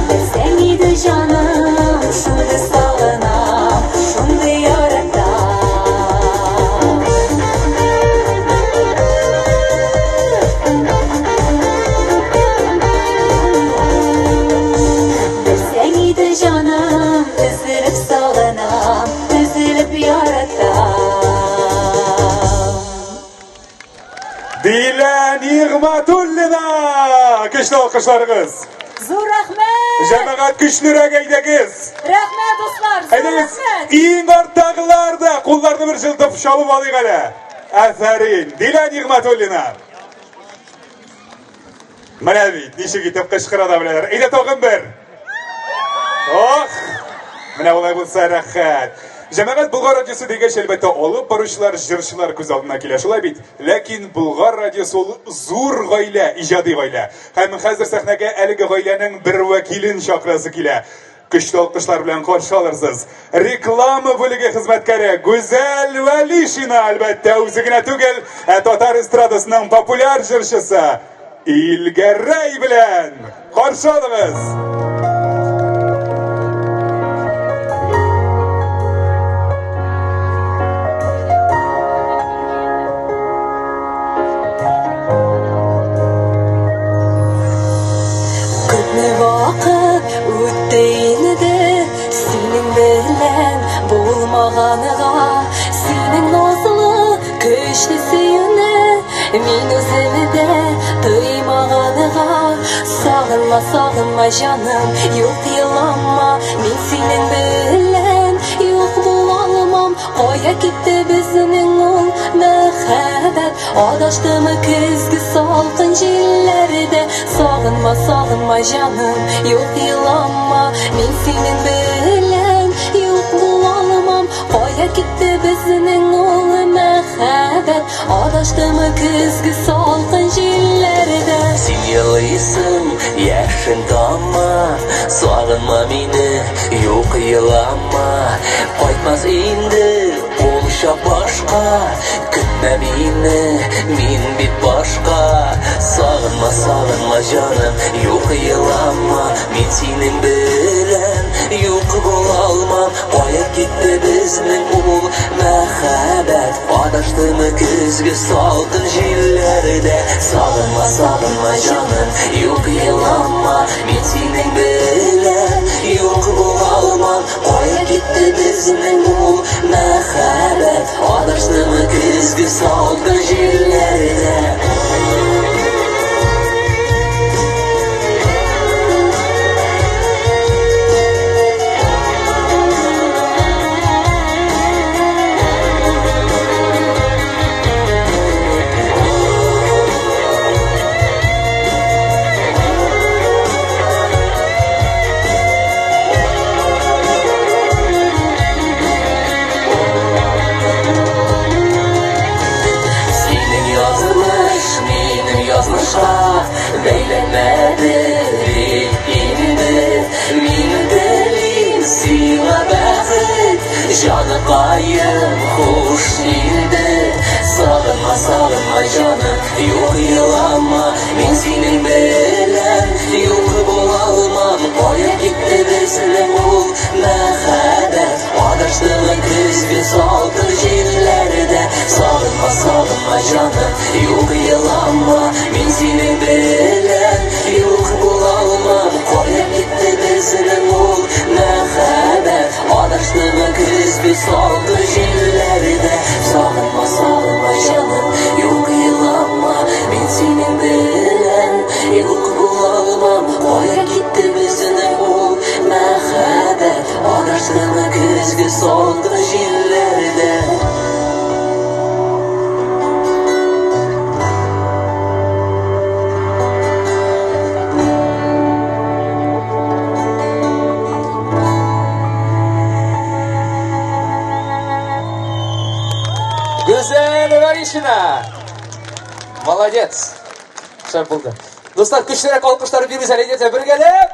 Белсәң иде, җаным, шундый сагынам, шундый яратам. Белсәң иде, җаным, өзелеп сагынам, өзелеп яратам. Дилә Нигъмәтуллина! Көчле алкышларыгыз. Зур рәхмәт! Җәмәгать көчлерәк әйдәгез. Рәхмәт, дуслар, зур Әйдәгез, рәхмәт! иң арттагылар да кулларны бер җылытып чабып алыйк әле. Афәрин, Дилә Нигъмәтуллина. Менә бит, ничек итеп кычкыра да беләләр. Әйдә тагын бер. Ох! Менә болай булса рәхәт. Җәмәгать Болгар радиосы дигәч, әлбәттә, алып баручылар, җырчылар күз алдына килә. Шулай бит? Ләкин Болгар радиосы ул зур гаилә, иҗади гаилә. Һәм хәзер сәхнәгә әлеге гаиләнең бер вәкилен чакырасы килә. Көчле алкышлар белән каршы алырсыз. Реклама бүлеге хезмәткәре Гүзәл Вәлишина, әлбәттә, үзе генә түгел, ә татар эстрадасының популяр җырчысы Илгәрәй белән каршы алыгыз. Күпме вакыт үтте инде синең белән булмаганга, синең назлы көчле сөюне мин үзем дә тоймаганга. Сагынма, сагынма, җаным, юк елама, мин синең белән юк була алмам. Кая китте безнең ул мәхәббәт? Адаштымы көзге салкын җилләрдә? Сагынма, сагынма, җаным, юк елама, мин синең белән юк була алмам. Кая китте безнең ул мәхәббәт? Адаштымы көзге салкын җилләрдә? Син елыйсың, яшең тама, сагынма мине, юк елама. Кайтмас инде ул чак башка, көтмә мине, мин бит башка. Сагынма, сагынма, җаным, юк елама, мин синең белән юк була алмам. Кая китте безнең ул мәхәббәт? Адаштымы көзге салкын җилләрдә? Сагынма, сагынма, җаным, юк елама, мин синең белән юк була алмам. Кая китте безнең ул мәхәббәт? Адаштымы көзге салкын җилләрдә? Синең язмыш минем язмышка бәйләнмәде бит инде. Мин телим сиңа бәхет, җаныкаем, хуш инде. Сагынма, сагынма, җаным, юк елама, мин синең белән юк була алмам. Кая китте безнең ул мәхәббәт? Адаштымы көзге салкын җилләрдә? Сагынма, сагынма, җаным, юк елама, мин синең белән юк була алмам. Кая китте безнең ул мәхәббәт? Адаштымы көзге салкын җилләрдә. Сагынма, сагынма, җаным, юк елама, мин синең белән юк була алмам. Кая китте безнең ул мәхәббәт, адаштымы көзге салкын җилләрдә? Гүзәл Варишина! Молодец! Шәп булды. Дуслар, көчлерәк алкышлар бирегез әле, әйдәгез бергәләп!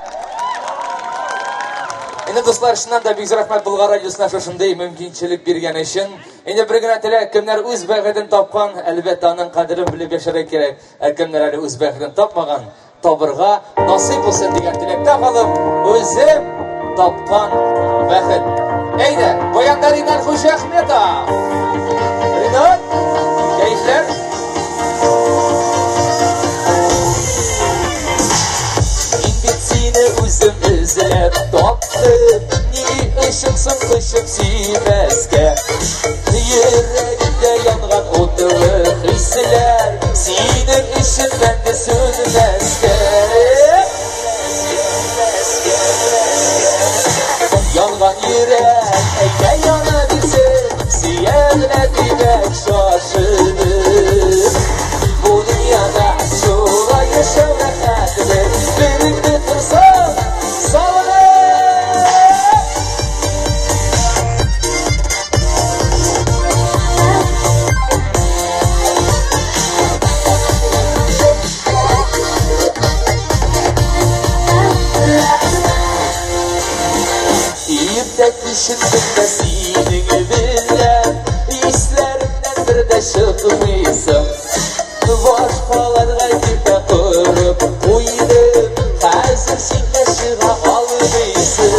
Инде дуслар, чыннан да бик зур рәхмәт Болгар радиосына шушындый мөмкинчелек биргән өчен. Инде бер генә теләк, кемнәр үз бәхетен тапкан, әлбәттә, аның кадерен белеп яшәргә кирәк. Ә кемнәр әле үз бәхетен тапмаган, табырга насыйп булсын дигән теләктә калып, үзем тапкан бәхет. Әйдә, баянда Ринат Хуҗахметов. Ринат, кәефләр? Мин бит сине үзем эзләп таптым, ни өчен соң кочып сөймәскә? Йөрәгемдә янган утлы хисләр Синең өчен мәңге сүнмәскә. Янган йөрәк, әйдә яна бирсен, Сөя генә димәк шашынып. Бу дөньяда шулай яшәү рәхәтме, Береңне торсаң, сагынып. Иртә кичен көндә синең белән Исләремнән бер дә чыкмыйсың. Башкаларга киртә корып куйдым, Хәзер син дә чыга алмыйсың.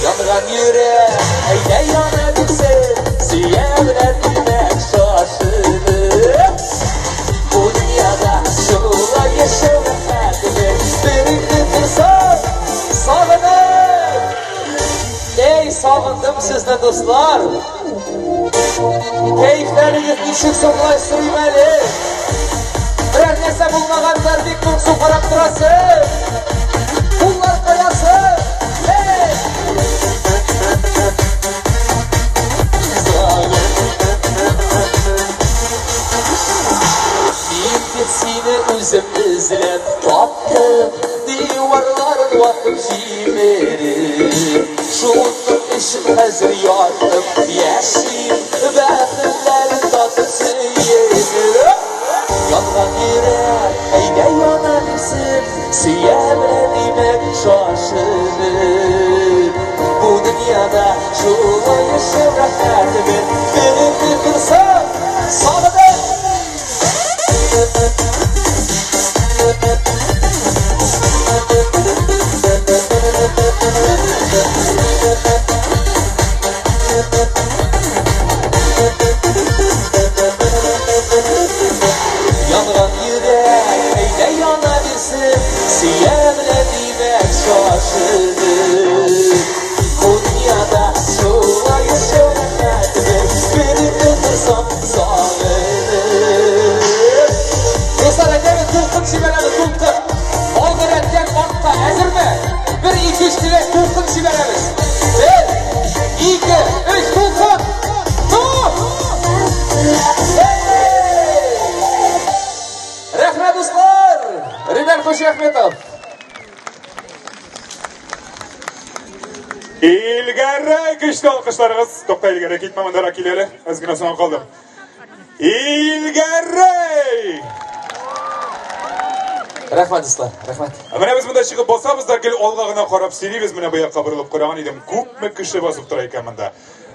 Янган йөрәк, әйдә яна бирсен, Сөя белән димәк шашынып. Бу дөньяда шулай яшәү рәхәтме, Береңне торсаң, сагынып. Эй, сагындым сезне, дуслар! Кәефләрегез ничек соң болай сорыйм әле? Берәр нәрсә булмаганнар бик моңсу карап торасыз. Куллар каясы? Эй! Мин бит сине үзем эзләп таптым, диварларын ватып җимереп. Шуның өчен хәзер ятып яшим, бәхетләрен татып сөенеп. Янган йөрәк, әйдә яна бирсен, сөя белә димәк шашынып. Бу дөньяда шулай яшәү рәхәтме, береңне торсаң, сагынып. Янган йөрәк, әйдә яна бирсен, сөя белә димәк шашынып. Бу дөньяда шулай яшәү рәхәтме, береңне торсам сагынып. Дуслар, әйдәгез, дулкын җибәрәбез, дулкын. Алгы рәттән артка, әзерме? Бер, ике, өч дигәч, дулкын җибәрәбез. Бер, ике, өч, дулкын! Ну! Рәхмәт, дуслар! Ринат Хуҗиахметов. Илгәрәй көчле алкышларыгыз. Тукта, Илгәрәй, китмә мондарак кил әле. Әз генә соңга калдым. Илгәрәй! Рәхмәт, дуслар, рәхмәт. Ә менә без монда чыгып басабыз да гел алга гына карап сөйлибез. Менә бу якка борылып караган идем. Күпме кеше басып тора икән монда.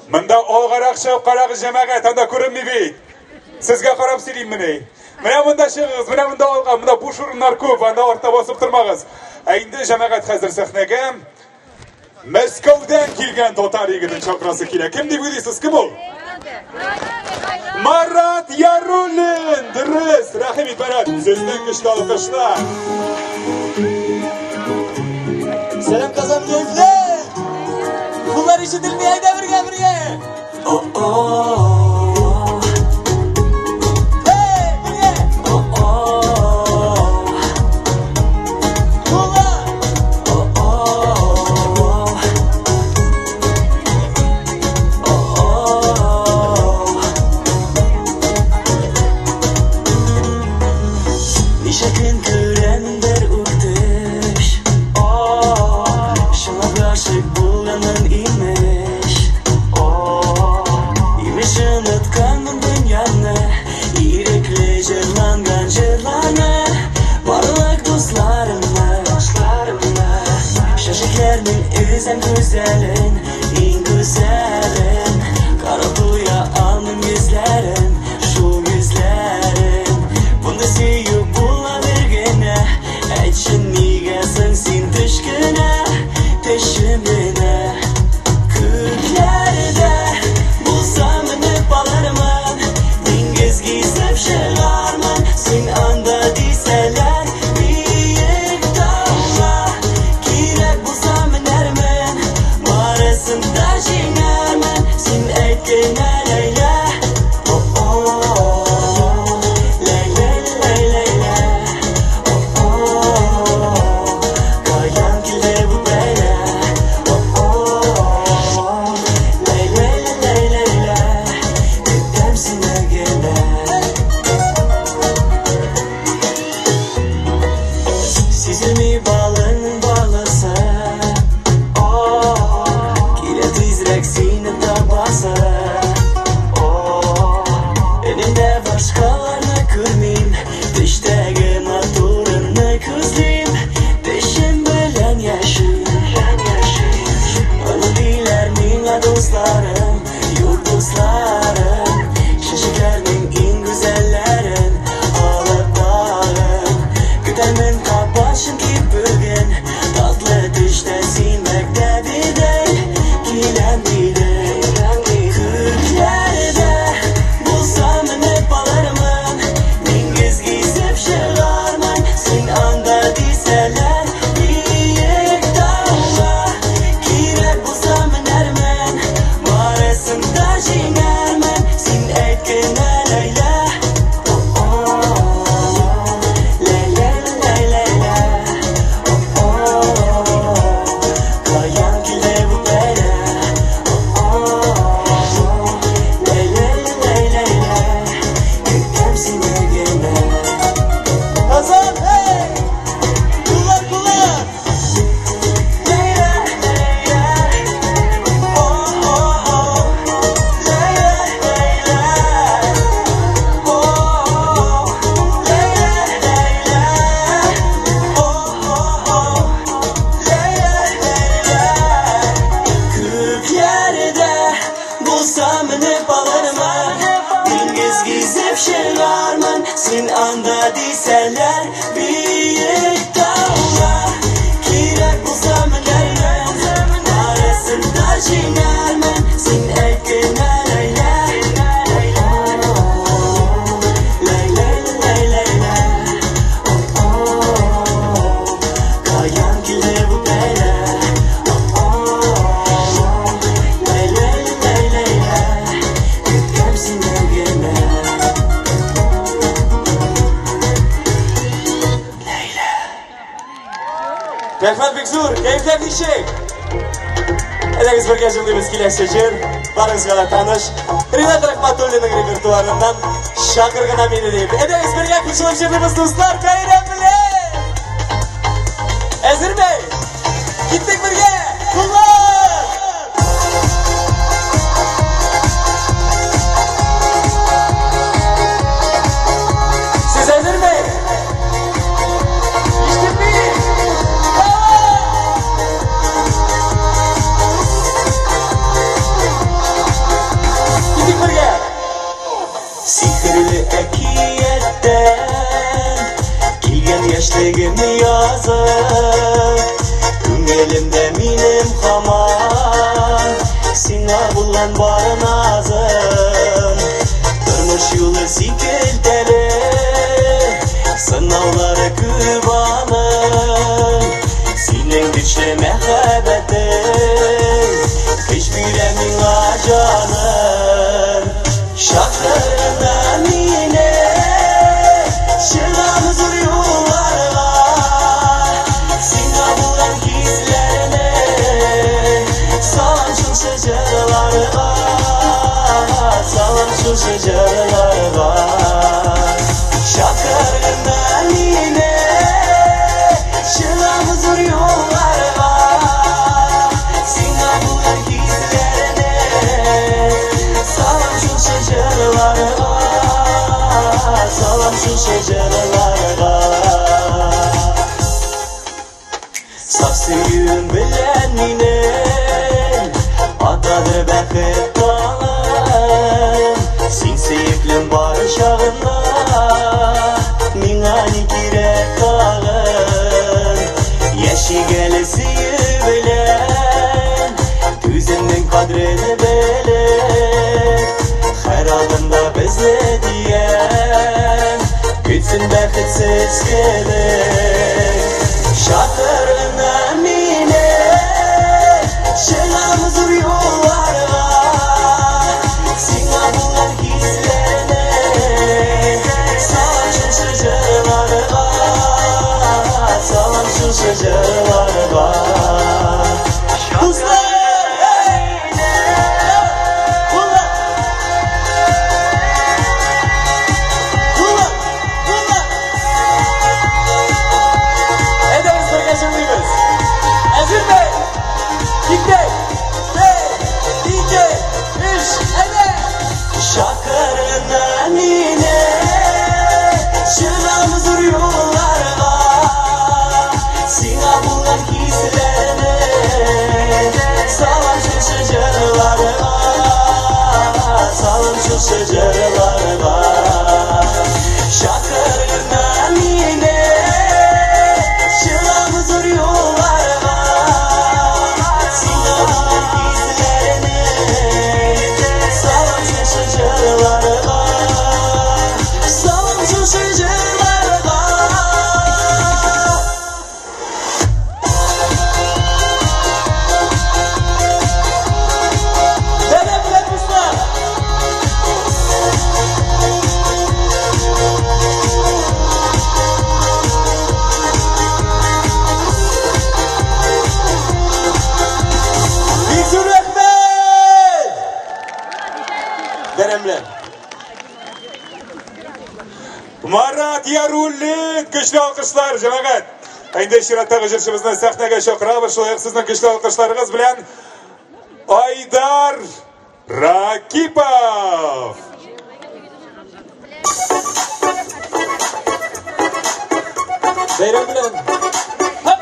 Монда алгарак чыгып карагыз, җәмәгать, анда күренми бит. Сезгә карап сөйлим менә. Менә монда чыгыгыз, менә монда алга, монда буш урыннар күп, анда артта басып тормагыз. Ә инде җәмәгать хәзер сәхнәгә Мәскәүдән килгән татар егетен чакырасы килә. Кем дип уйлыйсыз, кем ул? Марат Яруллин! Дөрес! Рәхим ит, Марат, сезнең көчле алкышлар. Сәлам, Казан кәефләр! Куллар ишетелми, әйдә бергә, бергә. О-о. Эй, бергә. О-о. Куллар. О-о. О-о. Ничә көн күрәмен бер үк төш. Чынлап гашыйк булганмын имеш. Имеш онытканмын дөньяны, ирекле җырланган җырларны, барлык дусларымны. Чәчәкләрнең өзәм гүзәлен, иң гүзәлен. Карап туя алмыйм йөзләрен, шул йөзләрен. Мондый сөю була бер генә. Әйтче, нигә соң син төш кенә, төшем генә? Күкләрдә булсам менеп алырмын, диңгез гизеп чыгармын. Син анда дисәләр, биек тауга кирәк булса менәрмен, барысын да җиңәрмен. Син әйт кенә, Ләйлә. О-о, Ләйлә, Ләйлә, О-о, каян килде бу бәла? О-о, Ләйлә, Ләйлә, көтәм сине генә. Сизелми балының баласы, о, килә тизрәк сине табасы. О, өнемдә башкаларны күрмим, төштәге матурыңны күзлим, төшем белән яшим. Аны диләр миңа дусларым, юк дусларым, чәчәкләрнең иң гүзәлләрен алып тагын. Көтәрмен кабат, чөнки бүген татлы төштә син мәктәп идең, киләм дидең. Күкләрдә булсам менеп алырмын, диңгез гизеп чыгармын. Син анда дисәләр, биек тауга кирәк булса менәрмен, барысын да җиңәрмен. Син әйт кенә, Ләйлә. О-о, Ләйлә, Ләйлә, О-о, каян килде бу бәла? О-о, Ләйлә, Ләйлә, көтәм сине генә. Казан, эй! Куллар, куллар! Ләйлә, Ләйлә, о-о-о, Ләйлә, Ләйлә, о-о, Ләйлә, Ләйлә, о-о-о, Ләйлә, Ләйлә. Күкләрдә булсам менеп алырмын, диңгез гизеп чыгармын. Син анда дисәләр, биек тауга кирәк булса менәрмен, барысын да җиңәрмен. Син әйт кенә, Ләйлә. Ләйлә, Ләйлә, О-о, каян килде бу бәла? О-о, Ләйлә, Ләйлә, көтәм сине генә. Ләйлә. Рәхмәт бик зур, кәефләр ничек? Әйдәгез бергә җырлыйбыз киләсе җыр. Барыгызга да таныш. Ринат Рахматуллинның репертуарыннан Чакыр гына мине дип. Әйдәгез бергә кушылып җырлыйбыз, дуслар, бәйрәм белән. Әзерме? Киттек бергә. Куллар! Сез әзерме? Ишетелми? Киттек бергә. Сихерле әкияттән килгән яшьлегемне язып, күңелемдә минем һаман сиңа булган бар назым. Тормыш юлы сикелтәле, сынаулары күп аның. Синең көчле мәхәббәтең көч шушы җырларга. Чакыр гына мине, чыгам зур юлларга. Сиңа булган хисләрне салам шушы җырларга, салам шушы җырларга. Саф сөюем белән минем атадыр бәхет таңым. Син сөеклем бар чагында, миңа ни кирәк тагын? Яшик әле сөю белән, түземнең кадерен белеп, һәр адымда безне дигән, көтсен бәхетсез кебек. Чакыр гына мине, чыгам зур юлларга. Сиңа булган хисләрне салам шушы җырларга, салам шушы җырларга. Дуслар! Куллар! Куллар! Куллар! Әйдәгез бергә җырлыйбыз. Әзерме? Киттек. Бер, ике, өч, әйдә! Чакыр гына мине, чыгам зур юлларга. Сиңа булган хисләрне салам шушы җырларга, салам шушы җырларга. Чакыр гына мине, чыгам зур юлларга. Сиңа булган хисләрне салам шушы җырларга, салам шушы җырларга. Бәйрәм белән, дуслар! Бик зур рәхмәт! Бәйрәм белән. Марат Яруллин, көчле алкышлар, җәмәгать. Инде чираттагы җырчыбызны сәхнәгә чакырабыз. Шулай ук сезнең көчле алкышларыгыз белән Айдар Ракипов. Бәйрәм белән. Хоп!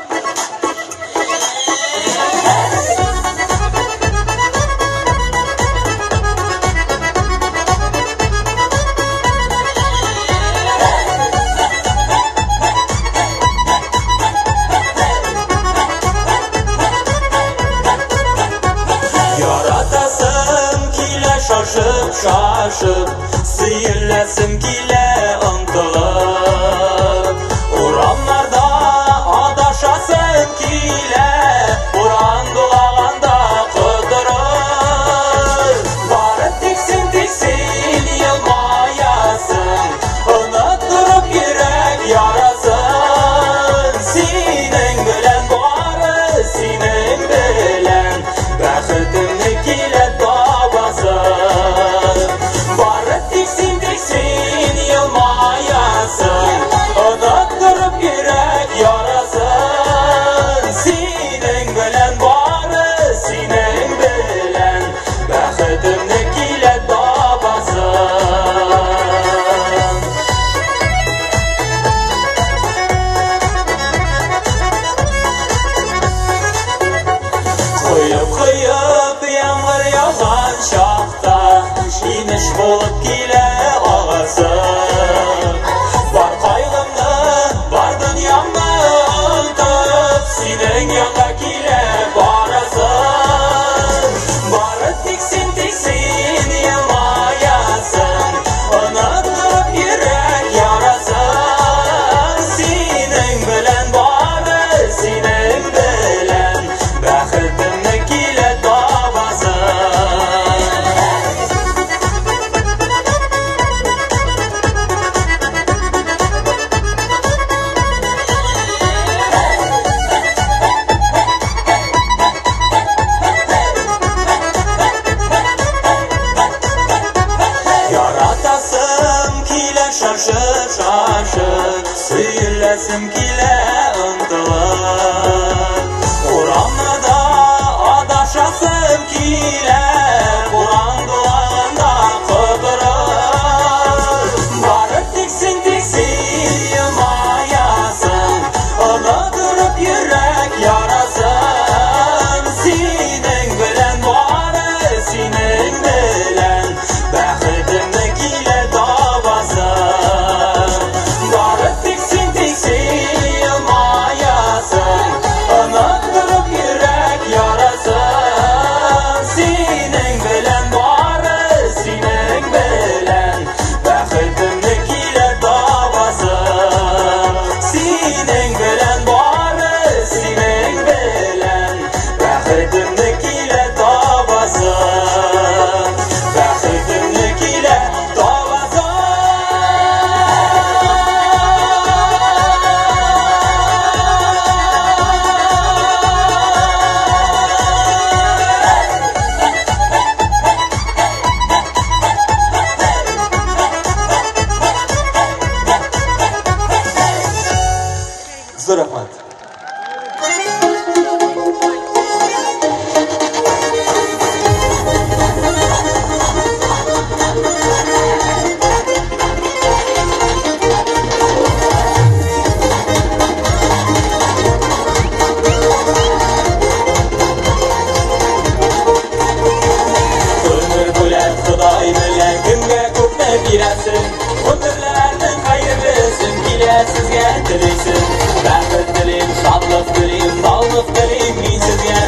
Яратасым килә шашып, шашып, сөеләсем килә омтылып. Урамнарда адашасым килә, уран дулаганда котырып. Бары тик син, тик син елмаясың, оныттырып йөрәк ярасын. Синең белән, бары синең белән бәхетемне килә табасың. Бары тик син, тик син елмаясың, оныттырып йөрәк ярасын. Синең белән, бары синең белән бәхетемне килә табасың. Коеп коеп яңгыр яуган чакта инеш булып килә агасың. Бар кайгымны, бар дөньямны онытып, синең янга килә барасың. Бары тик син, тик син елмаясың, оныттырып йөрәк ярасын. Синең белән, бары синең белән бәхетемне килә табасың. Шашып, шашып, сөеләсем килә ынтылып. Урамда адашасым килә, буран дулаганда котырып. Бары тик син, тик син елмаясың, оныттырып йөрәк ярасын. Синең белән бары синең белән бәхетемне килә табасың. Бары тик син, тик син елмаясың, оныттырып йөрәк ярасын. Синең белән бары синең белән бәхетемне килә табасың. Синең белән бары синең белән бәхетемне килә табасың. Бәхетемне килә табасың. Зур рәхмәт. Гомер бүләк Ходай белә кемгә күпме бирәсен. Гомерләрнең хәерлесен килә сезгә телисен. Бәхет телим, шатлык телим, саулык телим мин сезгә.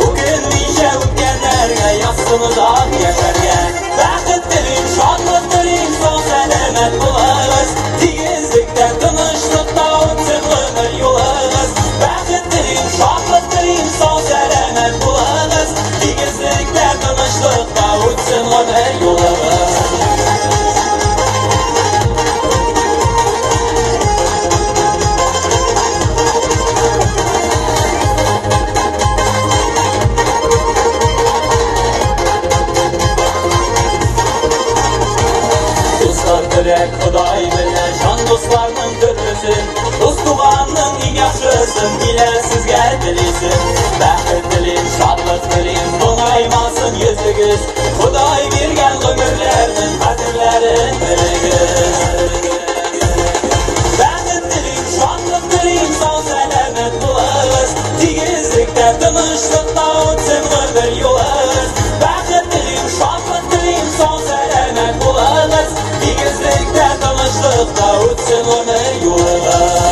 Үкенмичә үткәннәргә язсын озак яшәргә. Бәхет телим, шатлык телим, сау сәламәт булыгыз. Тигезлектә, тынычлыкта үтсен гомер юлыгыз. Бәхет телим, шатлык телим, сау сәламәт булыгыз. Тигезлектә, тынычлыкта үтсен гомер юлыгыз. Дуслар теләк Ходай белә җан дусларның төрлесен, дус туганның иң яхшысын килә сезгә телисен. Бәхет телим, шатлык телим, моңаймасын йөзегез. Ходай биргән гомерләрнең кадерләрен белегез. Бәхет телим, шатлык телим, сау сәламәт булыгыз. Тигезлектә, тынычлыкта үтсен гомер юлыгыз. Бәхет телим, шатлык телим, сау сәламәт булыгыз. Тигезлектә, тынычлыкта үтсен гомер юлыгыз.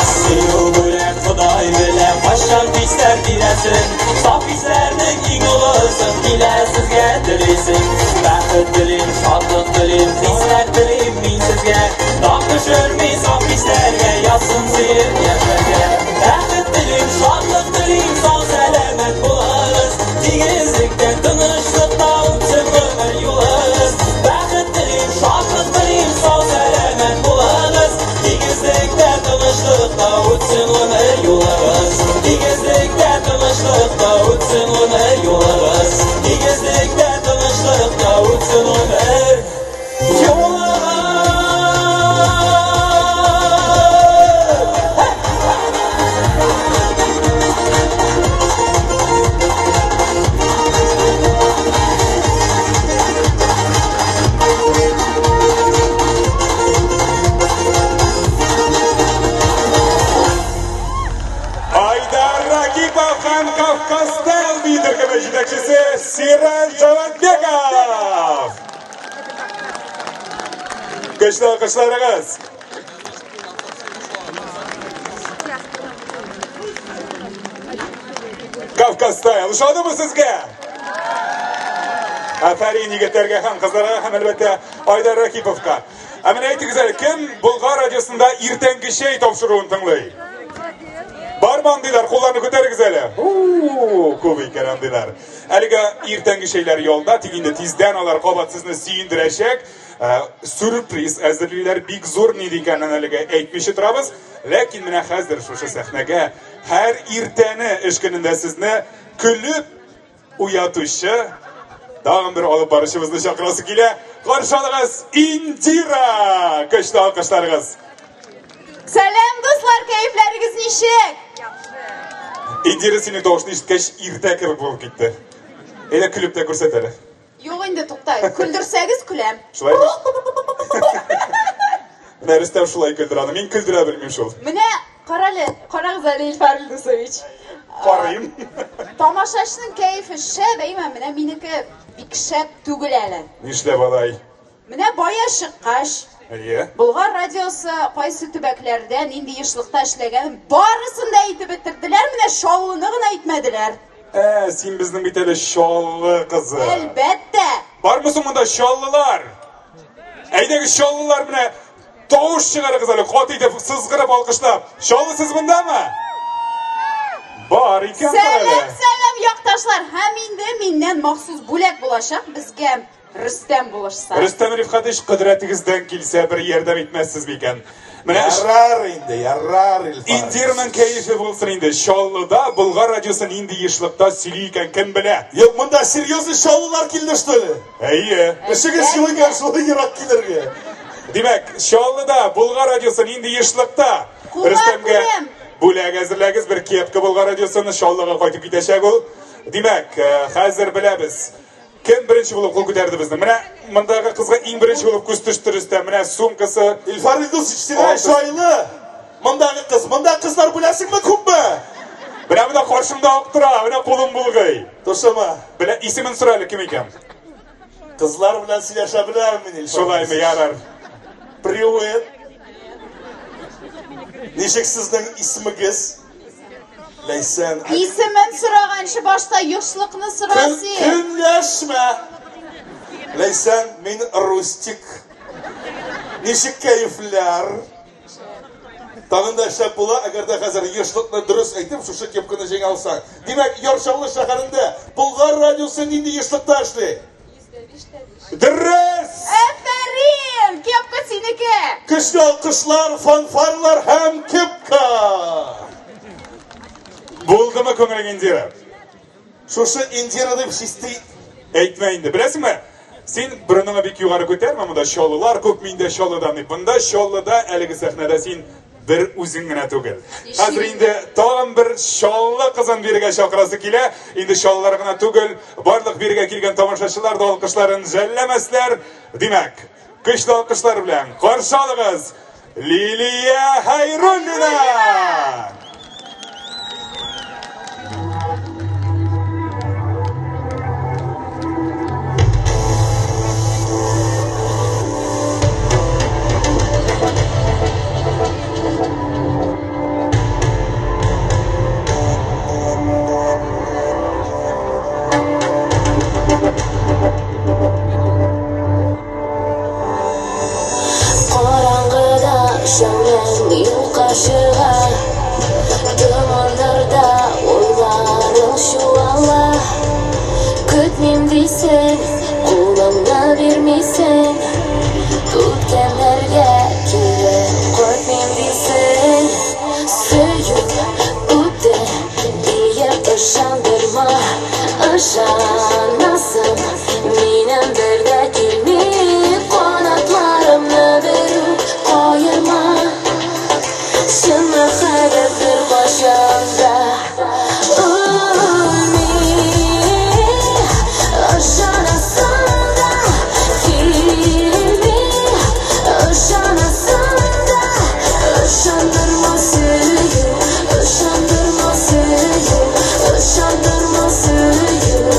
Сөю бүләк Ходай белә кайчан хисләр бирәсен. Саф хисләрнең иң олысын килә сезгә телисен. Бәхет телим, шатлык телим, хисләр телим мин сезгә. Дак төшерми саф хисләргә язсын сөеп яшәргә. Бәхет телим, шатлык телим, сау сәламәт булыгыз. Тигезлектә, тынычлыкта үтсен гомер юлыгыз. Бәхет телим, шатлык телим, сау сәламәт булыгыз. Тигезлектә, тынычлыкта үтсен гомер юлыгыз. Тигезлектә, тынычлыкта үтсен гомер юлыгыз. Тигезлектә, тынычлыкта үтсен гомер юлыгыз. Айдар Ракипов һәм Кавказстайл бию төркеме җитәкчесе Сиран Джаватбеков. Көчле алкышларыгыз. Кавказстайл ошадымы сезгә? Афәрин егетләргә һәм кызларга һәм әлбәттә Айдар Рәкиповка. Ә менә әйтегез әле, кем Болгар радиосында иртәнге чәй тапшыруын тыңлый? Бармы андыйлар? Кулларны күтәрегез әле. Күп икән андыйлар. Әлегә иртәнге чәйләр ялда, тик инде тиздән алар кабат сезне сөендерәчәк. Сюрприз әзерлиләр, бик зур нинди икәнен әлегә әйтмичә торабыз. Ләкин менә хәзер шушы сәхнәгә һәр иртәне эш көнендә сезне көлеп уятучы тагын бер алып баручыбызны чакырасы килә. Каршы алыгыз, Индира! Көчле алкышларыгыз. Сәлам, дуслар, кәефләрегез ничек? Индира синең тавышны ишеткәч, иртә кебек булып китте. Әйдә көлеп тә күрсәт әле. Юк инде, тукта. Көлдерсәгез, көләм. Шулаймы? Менә Рөстәм шулай көлдерә аны. Мин көлдерә белмим шул. Менә карале, карагыз әле, Илфар Илдусович. Карыйм. Тамашачының кәефе шәп, әйме, менә минеке бик шәп түгел әле. Нишләп алай? Менә бая чыккач, Әйе. Болгар радиосы кайсы төбәкләрдә нинди ешлыкта эшләгәнен барысын да әйтеп бетерделәр, менә Чаллыны гына әйтмәделәр. Ә, син безнең бит әле Чаллы кызы. Әлбәттә. Бармы соң монда Чаллылар? Әйдәгез, Чаллылар, менә тавыш чыгарыгыз әле, каты итеп, сызгырып, алкышлап. Чаллы сез мондамы? Бар икән Сәлам, сәлам, якташлар! Һәм инде миннән махсус бүләк булачак безгә. Рөстәм булышса. Рөстәм Рифкатович, кодрәтегездән килсә, бер ярдәм итмәссез микән? Менә ярар инде, ярар, Илфар. Индирның кәефе булсын инде. Чаллыда Болгар радиосы нинди ешлыкта сөйли икән, кем белә? Юк, монда серьезный Чаллылар килде, что ли? Әйе. Эшегез юк икән шулай ерак килергә. Димәк, Чаллыда Болгар радиосы нинди ешлыкта? Рөстәмгә бүләк әзерләгез, бер кепка Болгар радиосының Чаллыга кайтып китәчәк ул. Димәк, хәзер беләбез. Кем беренче булып кул күтәрде безнең? Менә мондагы кызга иң беренче булып күз төште Рөстәм. Менә сумкасы. Илфар Илдусович, сиңа җайлы. Мондагы кыз, монда кызлар бүләсеңме күпме? Менә монда каршымда ук тора, менә кулын болгый. Тошыма. Белә, исемен сора әле кем икән? Кызлар белән сөйләшә беләм мин, Илфар. Шулаймы, ярар. Привет. Ничек сезнең исемегез? Ләйсән. Исемен сораганчы башта ешлыкны сора син. Көнләшмә. Ләйсән, мин Рустик. Ничек кәефләр? Тагын да шәп була, әгәр дә хәзер ешлыкны дөрес әйтеп, шушы кепканы җиңә алсаң. Димәк, Яр Чаллы шәһәрендә Болгар радиосы нинди ешлыкта эшли? Дөрес! Әфәрин! Кепка синеке! Көчле алкышлар, фанфарлар һәм кепка! Булдымы күңелең, Индира? Шушы Индира дип чистый әйтмә инде. Беләсеңме? Син борыныңны бик югары күтәрмә, монда Чаллылар күп, мин дә Чаллыдан дип. Монда Чаллыда әлеге сәхнәдә син бер үзең генә түгел. Хәзер инде тагын бер Чаллы кызын бирегә чакырасы килә. Инде Чаллылар гына түгел, барлык бирегә килгән тамашачылар да алкышларын жәлләмәсләр. Димәк, көчле алкышлар белән каршы алыгыз Лилия Хайруллина! Караңгыда шәүләң юкка чыга, Томаннарда уйларың чуала. Көтмим дисең, кулыңны бирмисең, Үткәннәргә кире кайтмыйм дисең. Сөю үтте диеп ышандырма, Ышанасың, минем бер дә килми, Канатларымны берүк каерма. Чын мәхәббәт беркайчан да үлми. Ышанасың да килми, ышанасың да ышандырма сөю, ышандырма сөю, ышандырма сөю.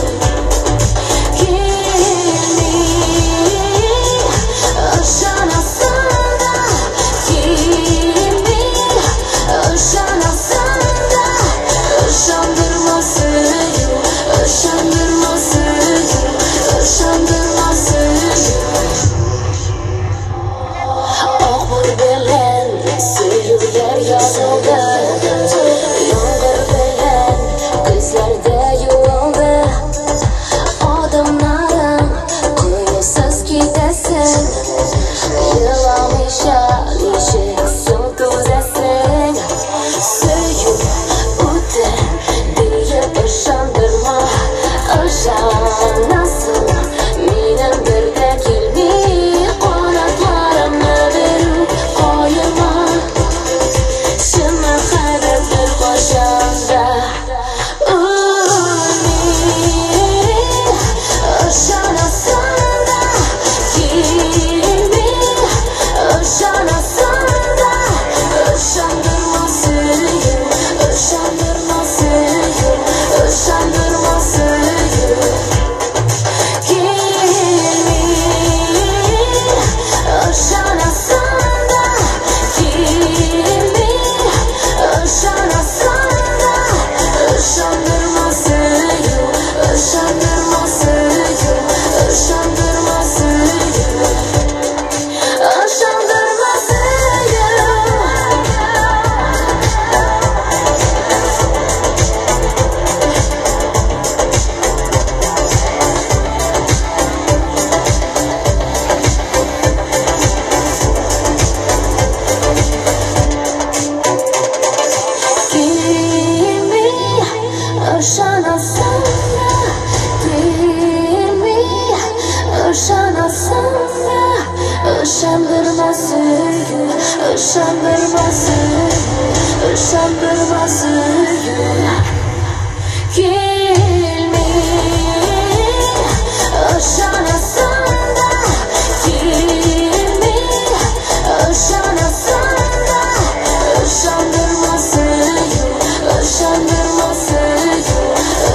Ышандырма сөю, ышандырма сөю, ышандырма сөю. Килми, ышанасың да, килми, ышанасың да, ышандырма сөю, ышандырма сөю,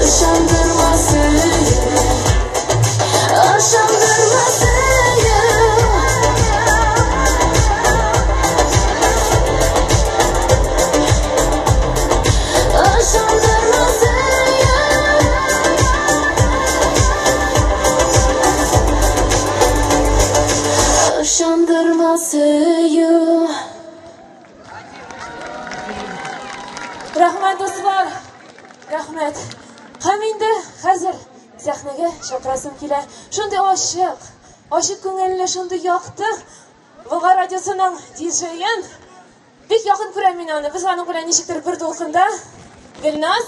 ышандырма сөю. Ышандырма сөю. Ышандырма сөю. Ышандырма сөю. Рәхмәт, дуслар! Рәхмәт. Һәм инде хәзер сәхнәгә чакырасым килә. Шундый ачык, ачык күңелле, шундый якты Болгар радиосының диджеен. Бик якын күрәм мин аны. Без аның белән ничектер бер дулкында. Гөлназ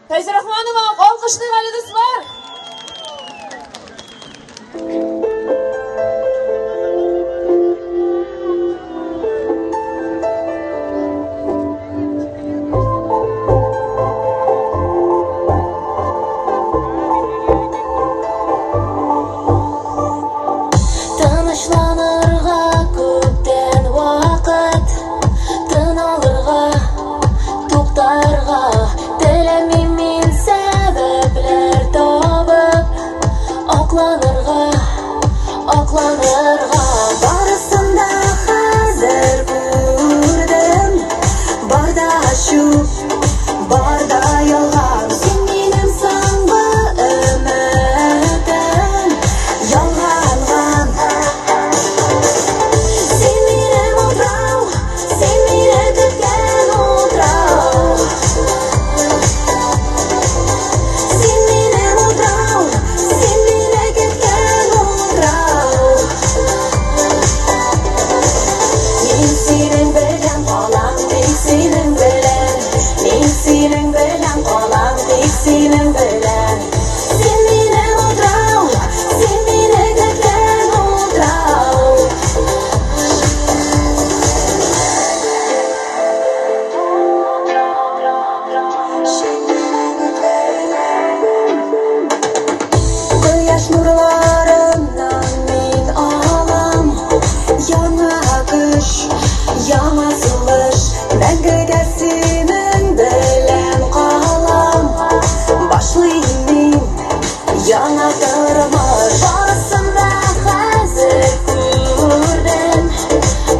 Фәйзрахманова, алкышлыйк әле, дуслар! Тынычланырга күптән вакыт, тын алырга, туктарга теләмим мин сәбәпләр табып, акланырга, акланырга. Барысын да хәзер күрдем, бар да чүп, бар да ялган. Син минем соңгы өметем, ялганган. Син минем утрау, син мине көткән утрау. Син минем утрау, син мине көткән утрау. Мин синең белән калам, тик синең белән. Мин синең белән калам, тик синең белән. Син минем утрау, син мине көткән утрау. Кояш нурларыннан мин алам яңа көч, яңа сулыш. Мәңгегә синең белән калам. Башлыйм мин яңа тормыш. Барысын да хәзер күрдем,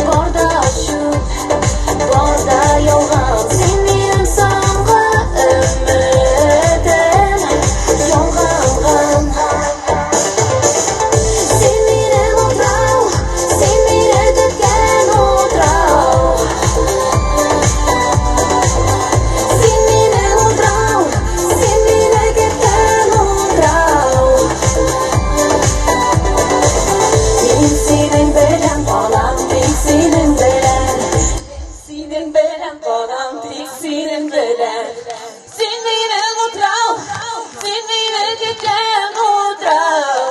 бар да чүп, бар да ялган. Син минем соңгы өметем, ялганган. Син минем утрау, син мине көткән утрау. Син минем утрау, син мине көткән утрау. Мин синең белән калам, тик синең белән. Синең белән калам, тик синең белән. Син минем утрау, син мине көткән утрау.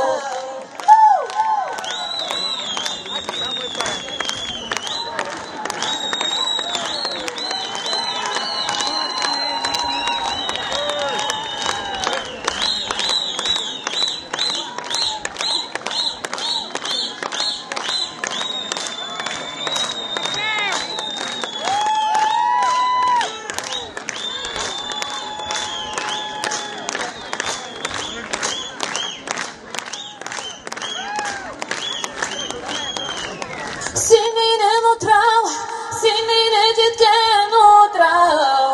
Син минем утрау, син мине көткән утрау.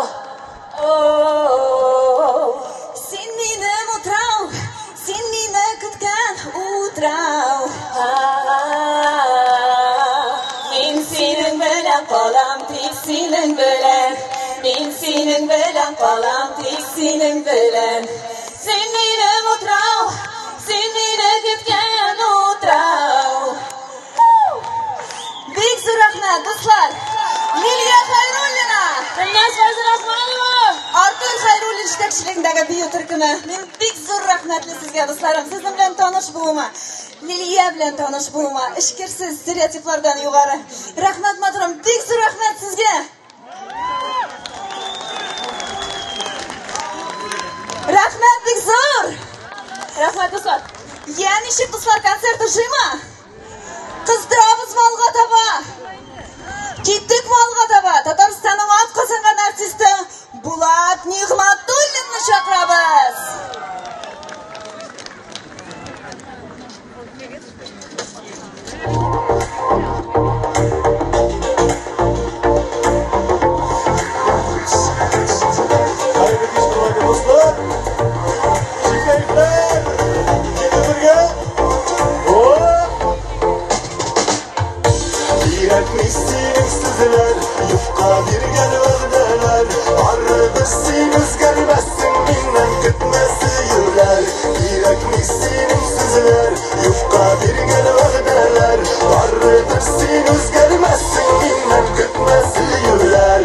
О, Син минем утрау, син мине көткән утрау. Мин синең белән калам, тик синең белән. Мин синең белән калам, тик синең белән. Син минем утрау, син мине көткән утрау. Бик зур рәхмәт, дуслар. Лилия Хайруллина, Гөлназ Фәйзрахманова. Артур Хайруллин җитәкчелегендәге бию төркеме. Мин бик зур рәхмәтле сезгә, дусларым. Сезнең белән таныш булуыма. Лилия белән таныш булуыма, эчкерсез стереотиплардан югары. Рәхмәт, матурым, бик зур рәхмәт сезгә! Рәхмәт бик зур! Рәхмәт, дуслар. Я, ничек, дуслар, концерт ошыймы? Кыздырабызмы алга таба? Киттекме алга таба? Татарстанның атказанган артисты Булат Нигъмәтуллинны чакырабыз! Хәерле кич, хөрмәтле дуслар! Ничек кәефләр? Китеп бергә? Кирәкми синең сүзләр, юкка биргән вәгъдәләр. Барыбер син үзгәрмәссең, миннән көтмә сөюләр. Кирәкми синең сүзләр, юкка биргән вәгъдәләр. Барыбер син үзгәрмәссең, миннән көтмә сөюләр.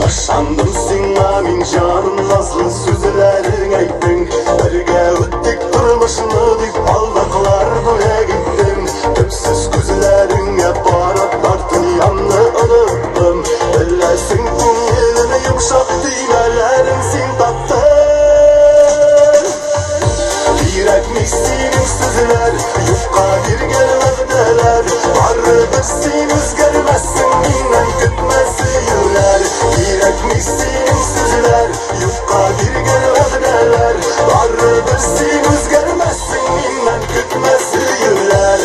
Ышандым сиңа мин җаным назлы сүзләрең әйттең Бергә үттек тормышны дип алдаклар бүләк иттең Төпсез күзләреңә карап бар дөньямны оныттым Беләсең күңелем йомшак төймәләрен син таптың Кирәкми синең сүзләр, юкка биргән вәгъдәләр. Барыбер син үзгәрмәссең, миннән көтмә сөюләр. Кирәкми синең сүзләр, юкка биргән вәгъдәләр. Барыбер син үзгәрмәссең, миннән көтмә сөюләр.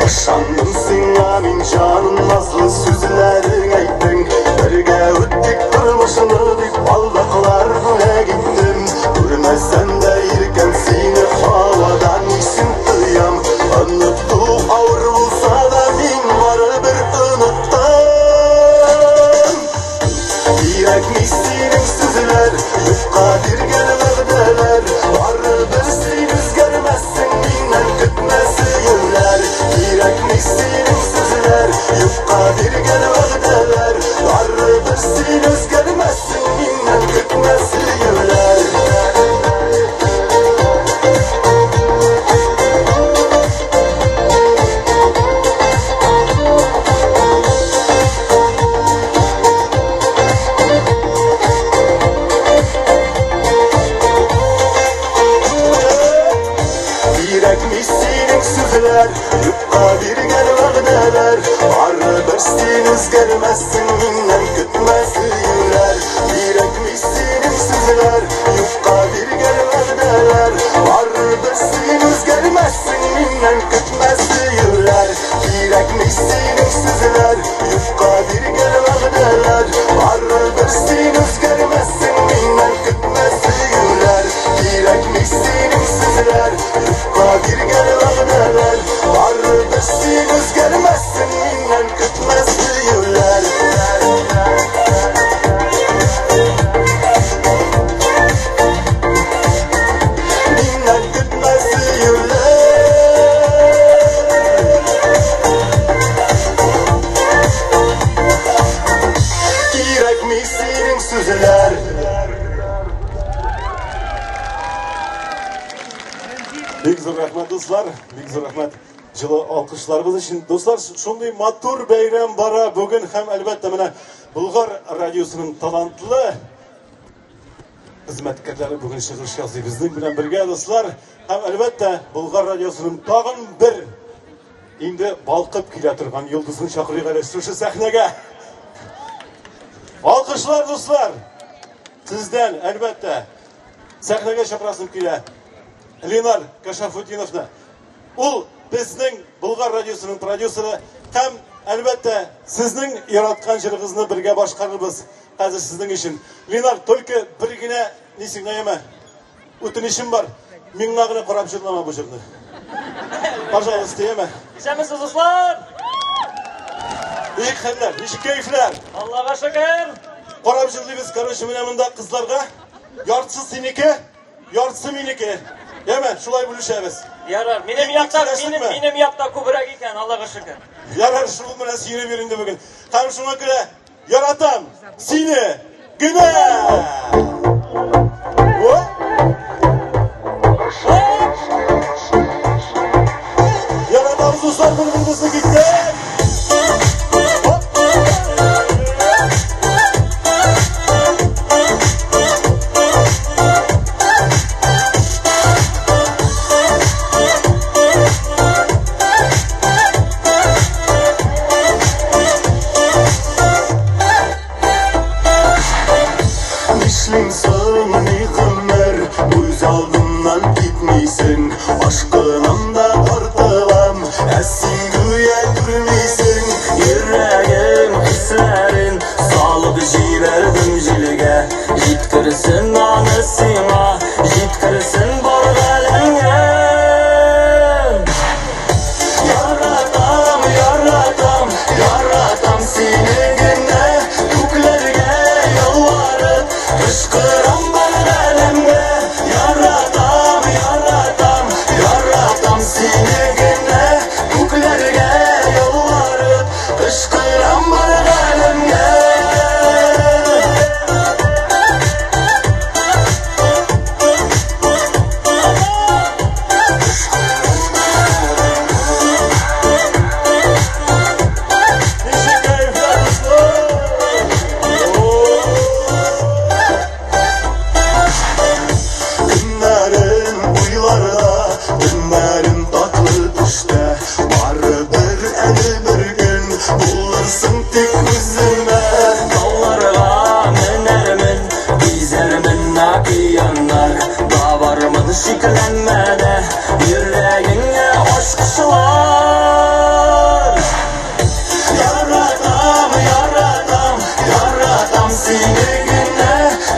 Ышандым сиңа мин җаным назлы сүзләрең әйттең Бергә үттек тормышны дип алдаклар бүләк иттем Күрмәсәм дә иркәм сине һавадан исем тоям Оныту авыр булса да мин барыбер оныттым Кирәкми синең сүзләр, юкка биргән вәгъдәләр. Барыбер син үзгәрмәссең, миннән көтмә сөюләр. Кирәкми синең сүзләр, юкка биргән вәгъдәләр. Барыбер син үзгәрмәссең, миннән көтмә сөюләр. Кирәкми синең сүзләр, юкка биргән вәгъдәләр. Барыбер син үзгәрмәссең, миннән көтмә сөюләр. Кирәкми синең сүзләр, юкка биргән вәгъдәләр. Барыбер син үзгәрмәссең, миннән көтмә сөюләр. Кирәкми синең сүзләр, юкка биргән вәгъдәләр. Барыбер син үзгәрмәссең, миннән көтмә сөюләр. Кирәкми синең сүзләр, юкка биргән вәгъдәләр. Барыбер син үзгәрмәссең, миннән көтмә сөюләр. Миннән көтмә сөюләр. Кирәкми синең сүзләр. Бик зур рәхмәт, дуслар. Бик зур рәхмәт җылы алкышларыгыз өчен. Дуслар, шундый матур бәйрәм бара бүген һәм әлбәттә менә Болгар радиосының талантлы хезмәткәрләре бүген чыгыш ясый безнең белән бергә, дуслар. Һәм әлбәттә Болгар радиосының тагын бер инде балкып килә торган йолдызын чакырыйк әле шушы сәхнәгә. Алкышлар, дуслар! Сездән, әлбәттә, сәхнәгә чакырасым килә. Ленар Кашафутдиновны. Ул безнең Болгар радиосының продюсеры һәм, әлбәттә, сезнең яраткан җырыгызны бергә башкарырбыз хәзер сезнең өчен. Ленар, только бер генә ни сиңа яме. Үтенечем бар. Миңа гына карап җырлама бу җырны. Пожалуйста, яме. Исәнмесез, дуслар! Ничек хәлләр, ничек кәефләр? Аллага шөкер! Карап җырлыйбыз, короче, менә монда кызларга. Яртысы синеке, яртысы минеке. Яме, шулай бүлешәбез. Ярар, минем якта, минем, минем якта күбрәк икән, Аллага шөкер. Ярар, шул белән сөенеп йөр инде бүген. Һәм шуңа күрә яратам сине генә. Яратабыз дуслар, бер-беребезне киттек. Нишлим соң, ни гомер, күз алдымнан китмисең, Ашкынам да тартылам, ә син гүя күрмисең. Йөрәгем хисләрен салып җибәрдем җилгә, Җиткерсен аны сиңа, җиткерсен бар галәмгә. Яратам, яратам, яратам сине генә, Күкләргә ялварып, кычкырам бар галәмгә. Яратам, яратам, яратам сине генә, Күкләргә ялварып, кычкырам бар галәмгә. Көннәрем уйларда, төннәрем татлы төштә. Барыбер әле бер көн булырсың тик үземә. Тауларга менәрмен, гизәрмен океаннар. Табармын шикләнмә дә, йөрәгеңә ачкычлар. Яратам, яратам, яратам сине генә,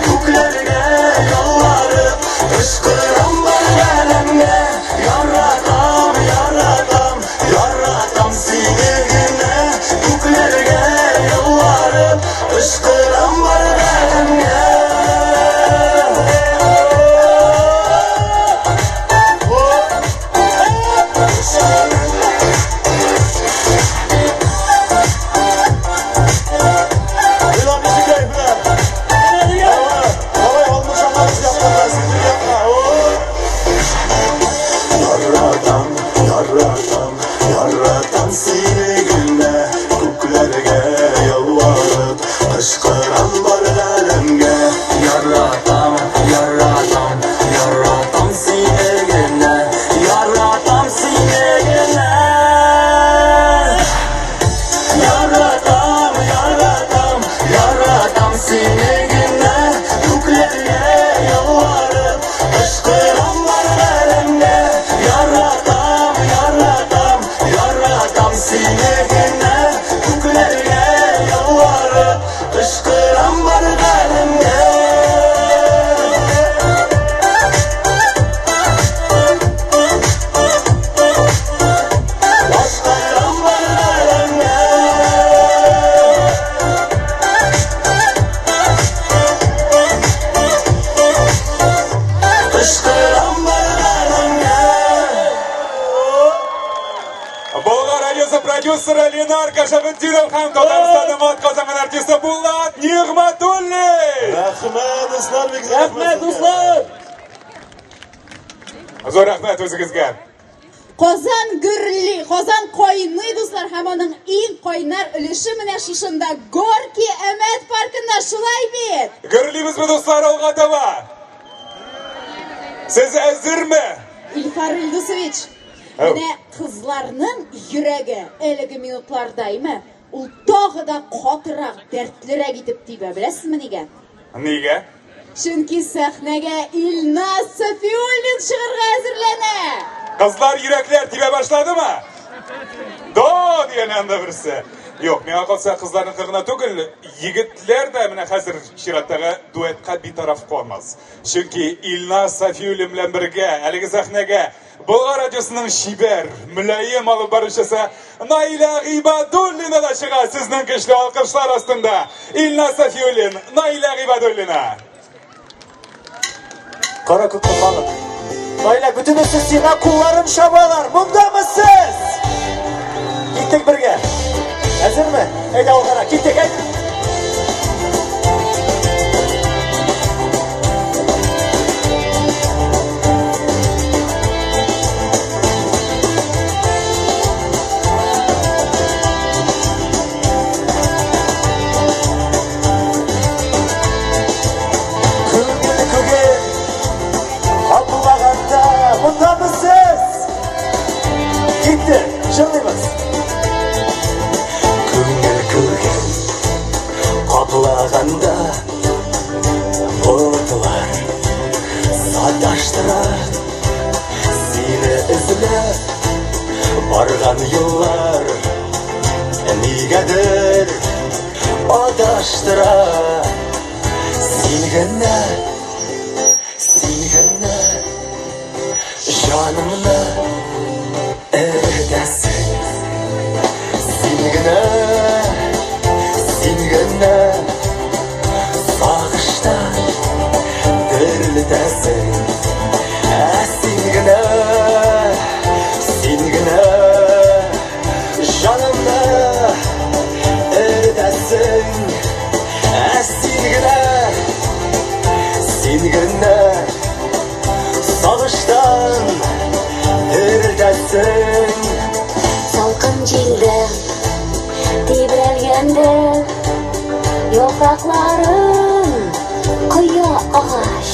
Күкләргә ялварып, кычкырам бар галәмгә. Яратам, яратам, яратам сине генә, Күкләргә ялварып, кычкырам бар галәмгә. Bilal ничек кәефләр? Алай алмышаннарыбыз якка, сезнең якка. Яратам, яратам, яратам сине генә, Күкләргә ялварып, кычкырам бар галәмгә. Яратам, яратам, яратам сине генә, яратам сине генә. Яратам, яратам, яратам сине генә, Күкләргә ялварып, кычкырам бар галәмгә. Яратам, яратам, яратам сине генә, Күкләргә ялварып, кычкырам бар галәмгә. Кычкырам бар галәмгә. Кычкырам бар галәмгә. Болгар радиосы продюсеры Ленар Кашафетдинов һәм Татарстанның атказанган артисты Булат Нигъмәтуллин. Рәхмәт, дуслар, бик зур Рәхмәт, дуслар! Зур рәхмәт үзегезгә. Казан гөрли, Казан кайный, дуслар, һәм аның иң кайнар өлеше менә шушында Горки Әмәт паркында, шулай бит? Гөрлибезме, дуслар, алга таба? Сез әзерме? Илфар Илдусович, Әу. менә кызларның йөрәге әлеге минутларда, әйме, ул тагы да катырак, дәртлерәк итеп тибә, беләсезме нигә? Нигә? Чөнки сәхнәгә Илназ Сафиуллин чыгарга әзерләнә. Кызлар йөрәкләр тибә башладымы? До дигән анда берсе. Юк, миңа калса кызларныкы гына түгел, егетләр дә менә хәзер чираттагы дуэтка битараф калмас. Чөнки Илназ Сафиуллин белән бергә әлеге сәхнәгә Болгар радиосының чибәр, мөлаем алып баручысы Наилә Гыйбадуллина да чыга сезнең көчле алкышлар астында. Илназ Сафиуллин, Наилә Гыйбадуллина. Кара күпме халык. Наилә, бөтенесе сиңа кулларын чабалар. Мондамы сез? Киттек бергә. Әзерме? Әйдә алгара, киттек, әйдә. Күңел күге каплаганда мондамы сез? Киттек, җырлыйбыз. Күңел күген каплаганда болытлар саташтыра. Сине эзләп барган юллар нигәдер адаштыра. Син генә, син генә җанымны эретәсең. Син генә, син генә сагыштан терелтәсең. Ә син генә, син генә җанымны эретәсең. Ә син генә, син генә сагыштан терелтәсең. Салкын җилдә тибрәлгәндә яфракларын коя агач.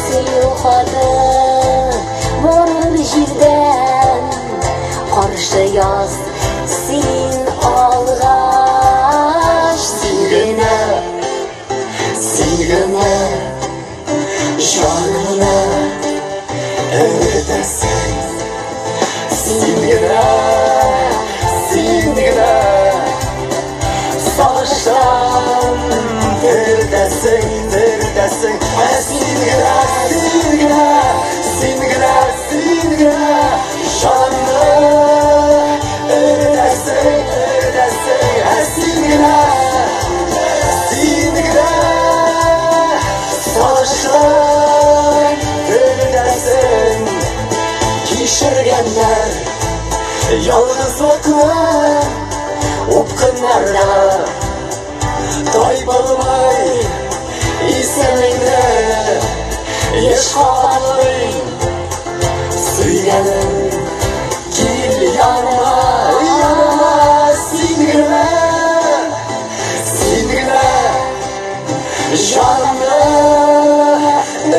Сөю хаты барыр җирдән каршы яз син алгач. Син генә, син генә җанымны эретәсең. Син генә, син генә сагыштан терелтәсең, терелтәсең. Ә син генә, син генә, син генә, син генә җанымны эретәсең, эретәсең. Ә син генә, син генә сагыштан терелтәсең. Кичергәннәр ялгызлыкны упкыннарда тайпылмай исемеңне еш кабатлыйм. Сөйгәнем, кил яныма, яныма, син генә, син генә җанымны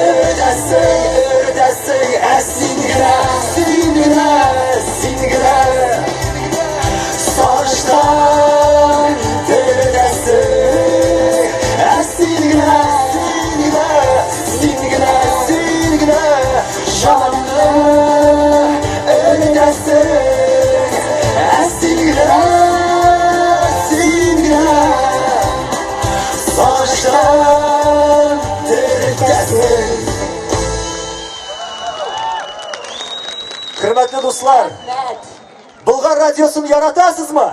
эретәсең, эретәсең. Ә син генә, син генә, син генә сагыштан терелтәсең. Ә син генә, син генә, син генә, син генә җанымны эретәсең. Ә син генә, син генә сагыштан терелтәсең. Хөрмәтле дуслар, Болгар радиосын яратасызмы?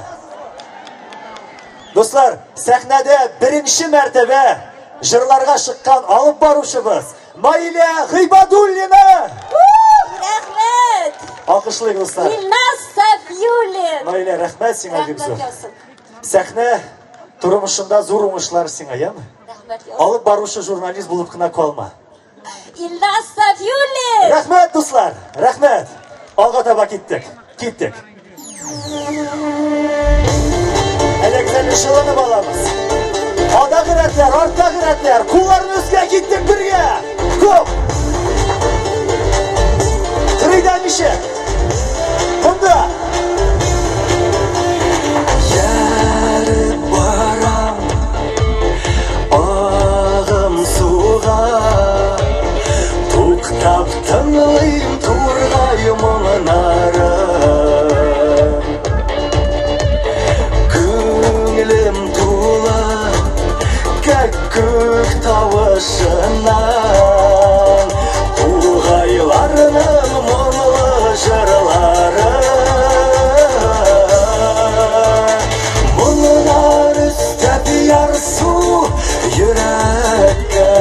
Дуслар, сәхнәдә беренче мәртәбә җырларга чыккан алып баручыбыз Наилә Гыйбадуллина! Рәхмәт! Алкышлыйк, дуслар. Илназ Сафиуллин! Наилә, рәхмәт сиңа бик Рәхмәт зур. яусын. Сәхнә тормышында зур уңышлар сиңа, яме? Рәхмәт яусын. Алып баручы журналист булып кына калма. Илназ Сафиуллин! Рәхмәт, дуслар, рәхмәт. Алга таба киттек. Киттек. Әләкләрне шылынып алабыз. Алдагы рәтләр, арттагы рәтләр, кулларны өскә киттек бергә. Гоп! Кырыйдан ничек? Монда. Ярып барам агым суга, туктап тыңлыйм тургай моңнарын. Күңелем тула күк тавышыннан, тургайларның моңлы җырлары. Моңнар өстәп ярсу йөрәккә.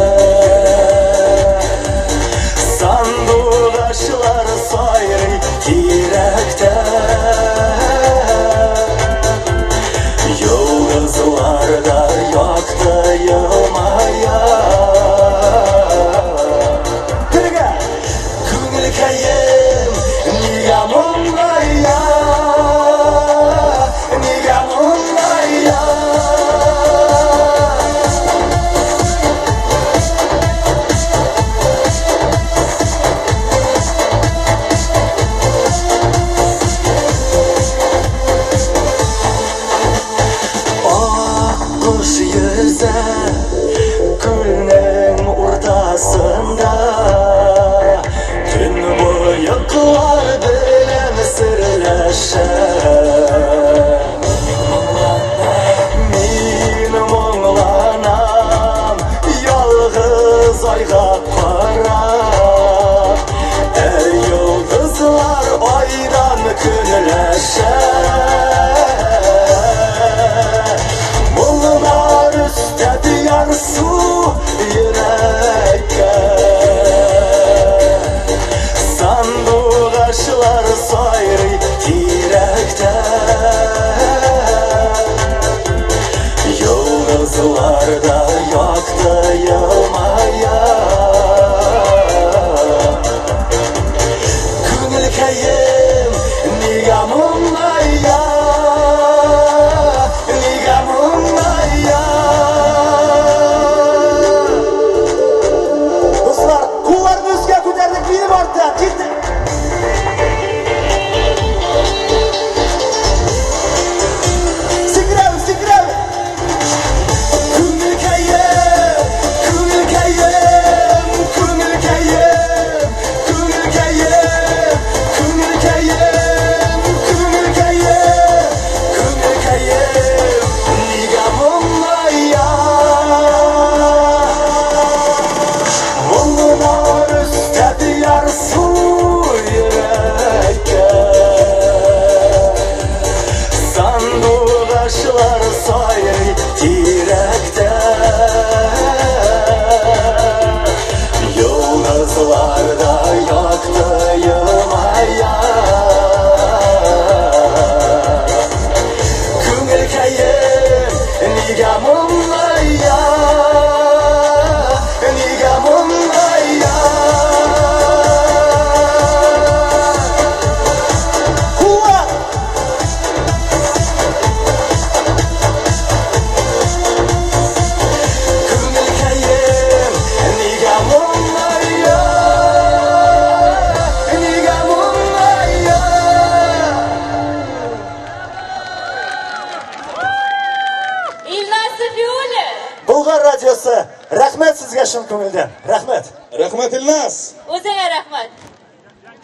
Чын күңелдән. Рәхмәт. Рәхмәт, Илназ. Үзеңә рәхмәт.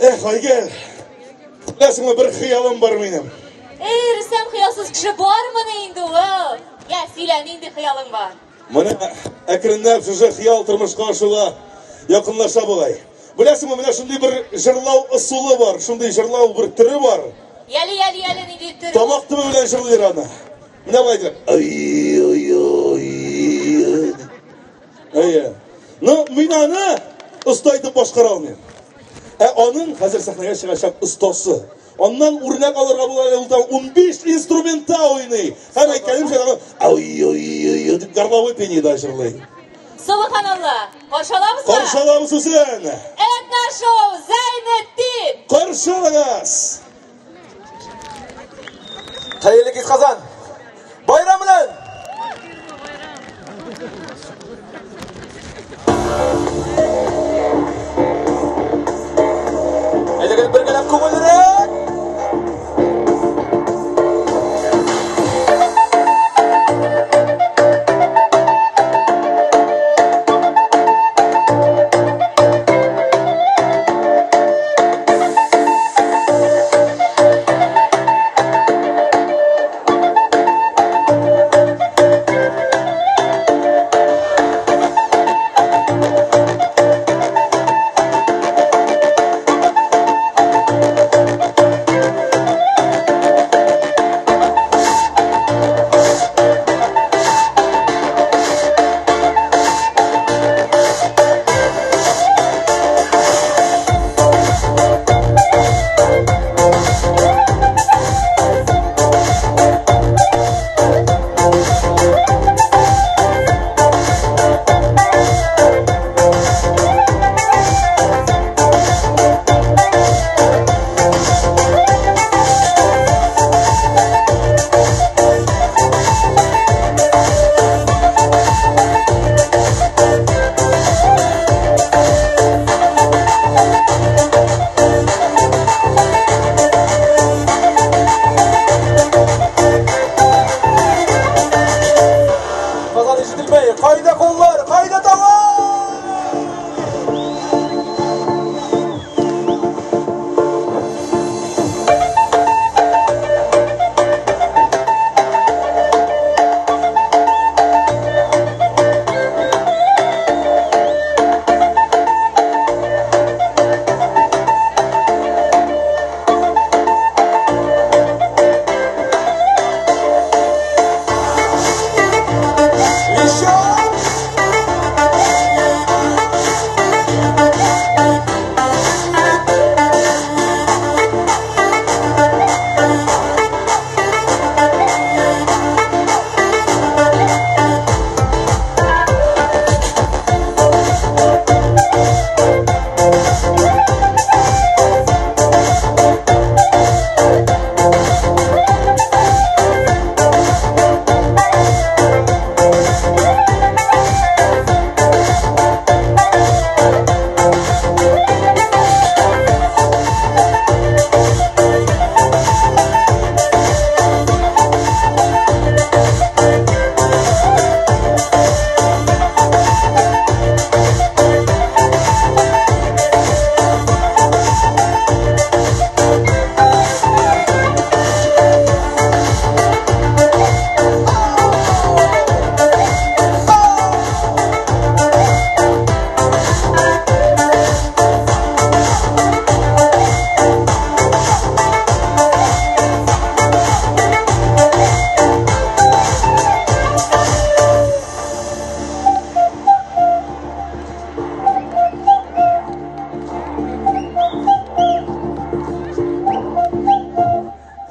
Эх, Айгөл. Беләсеңме, бер хыялым бар минем. Эй, Рөстәм, хыялсыз кеше бармыни инде ул? Я, сөйлә, нинди хыялың бар? Менә әкренләп шушы хыял тормышка ашуга якынлаша бугай. Беләсеңме, менә шундый бер җырлау ысулы бар, шундый җырлау бер төре бар. Яле, яле, яле, нинди төре? Тамак төбе белән җырлыйлар аны. Менә болай итеп. Ай-ай-ай. Әйе. Ну, мин аны оста итеп башкара алмыйм. Ә аның хәзер сәхнәгә чыгачак остасы. Аннан үрнәк алырга була, ул там 15 инструментта уйный. Һәм әйткәнемчә, ай-ай-ай дип горловой пениедә җырлый. Субханалла. Каршы алабызмы? Каршы алабыз үзен. Этношоу Зәйнетдин. Каршы алыгыз. Хәерле кич, Казан! Байрам белән! Әйдәгез бергәләп күңеллерәк! Казан ишетелмәй. Кайда куллар, кайда тавыш? Еще!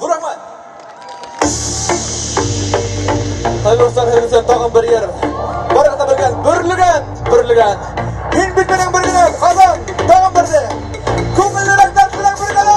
Зур рәхмәт! Хәерле дуслар, һәрберсен тагын бер ел. Барыгыз да белгән, бөрлегән, бөрлегән. Һин бит минем бер генә, Казан, тагын берсе. Күңеллерәк дәрт белән бергәләп!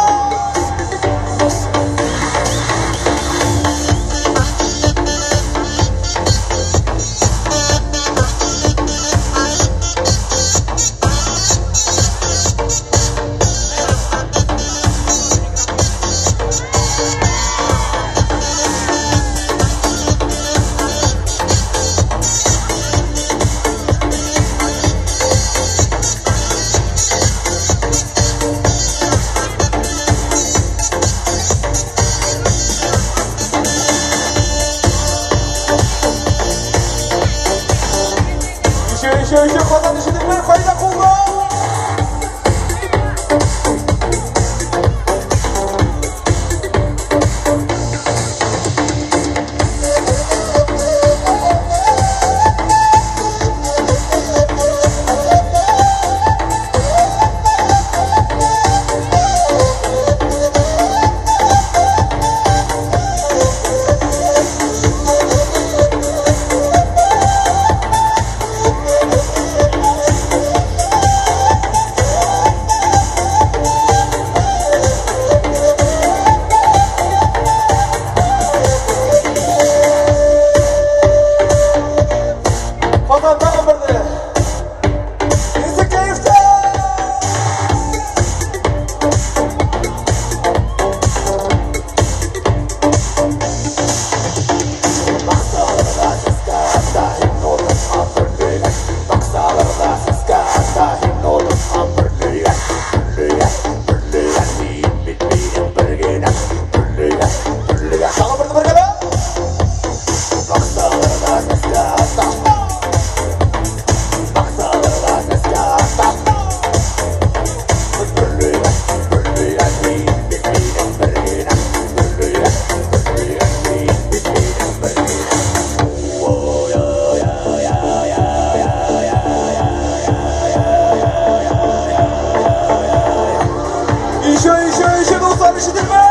Алкышлар ишетелми!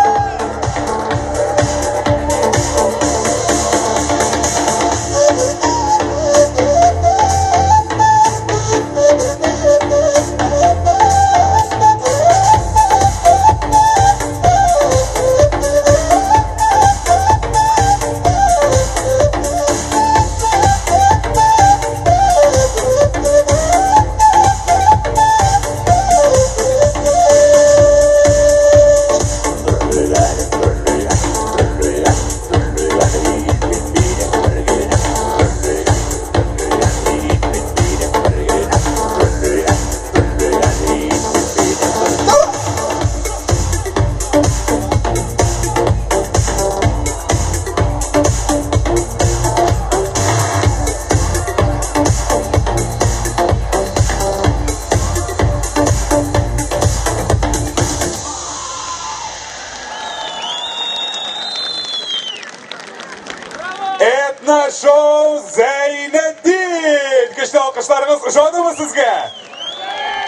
Этно-шоу Зәйнетдин! Көчле алкышларыгыз ошадымы сезгә?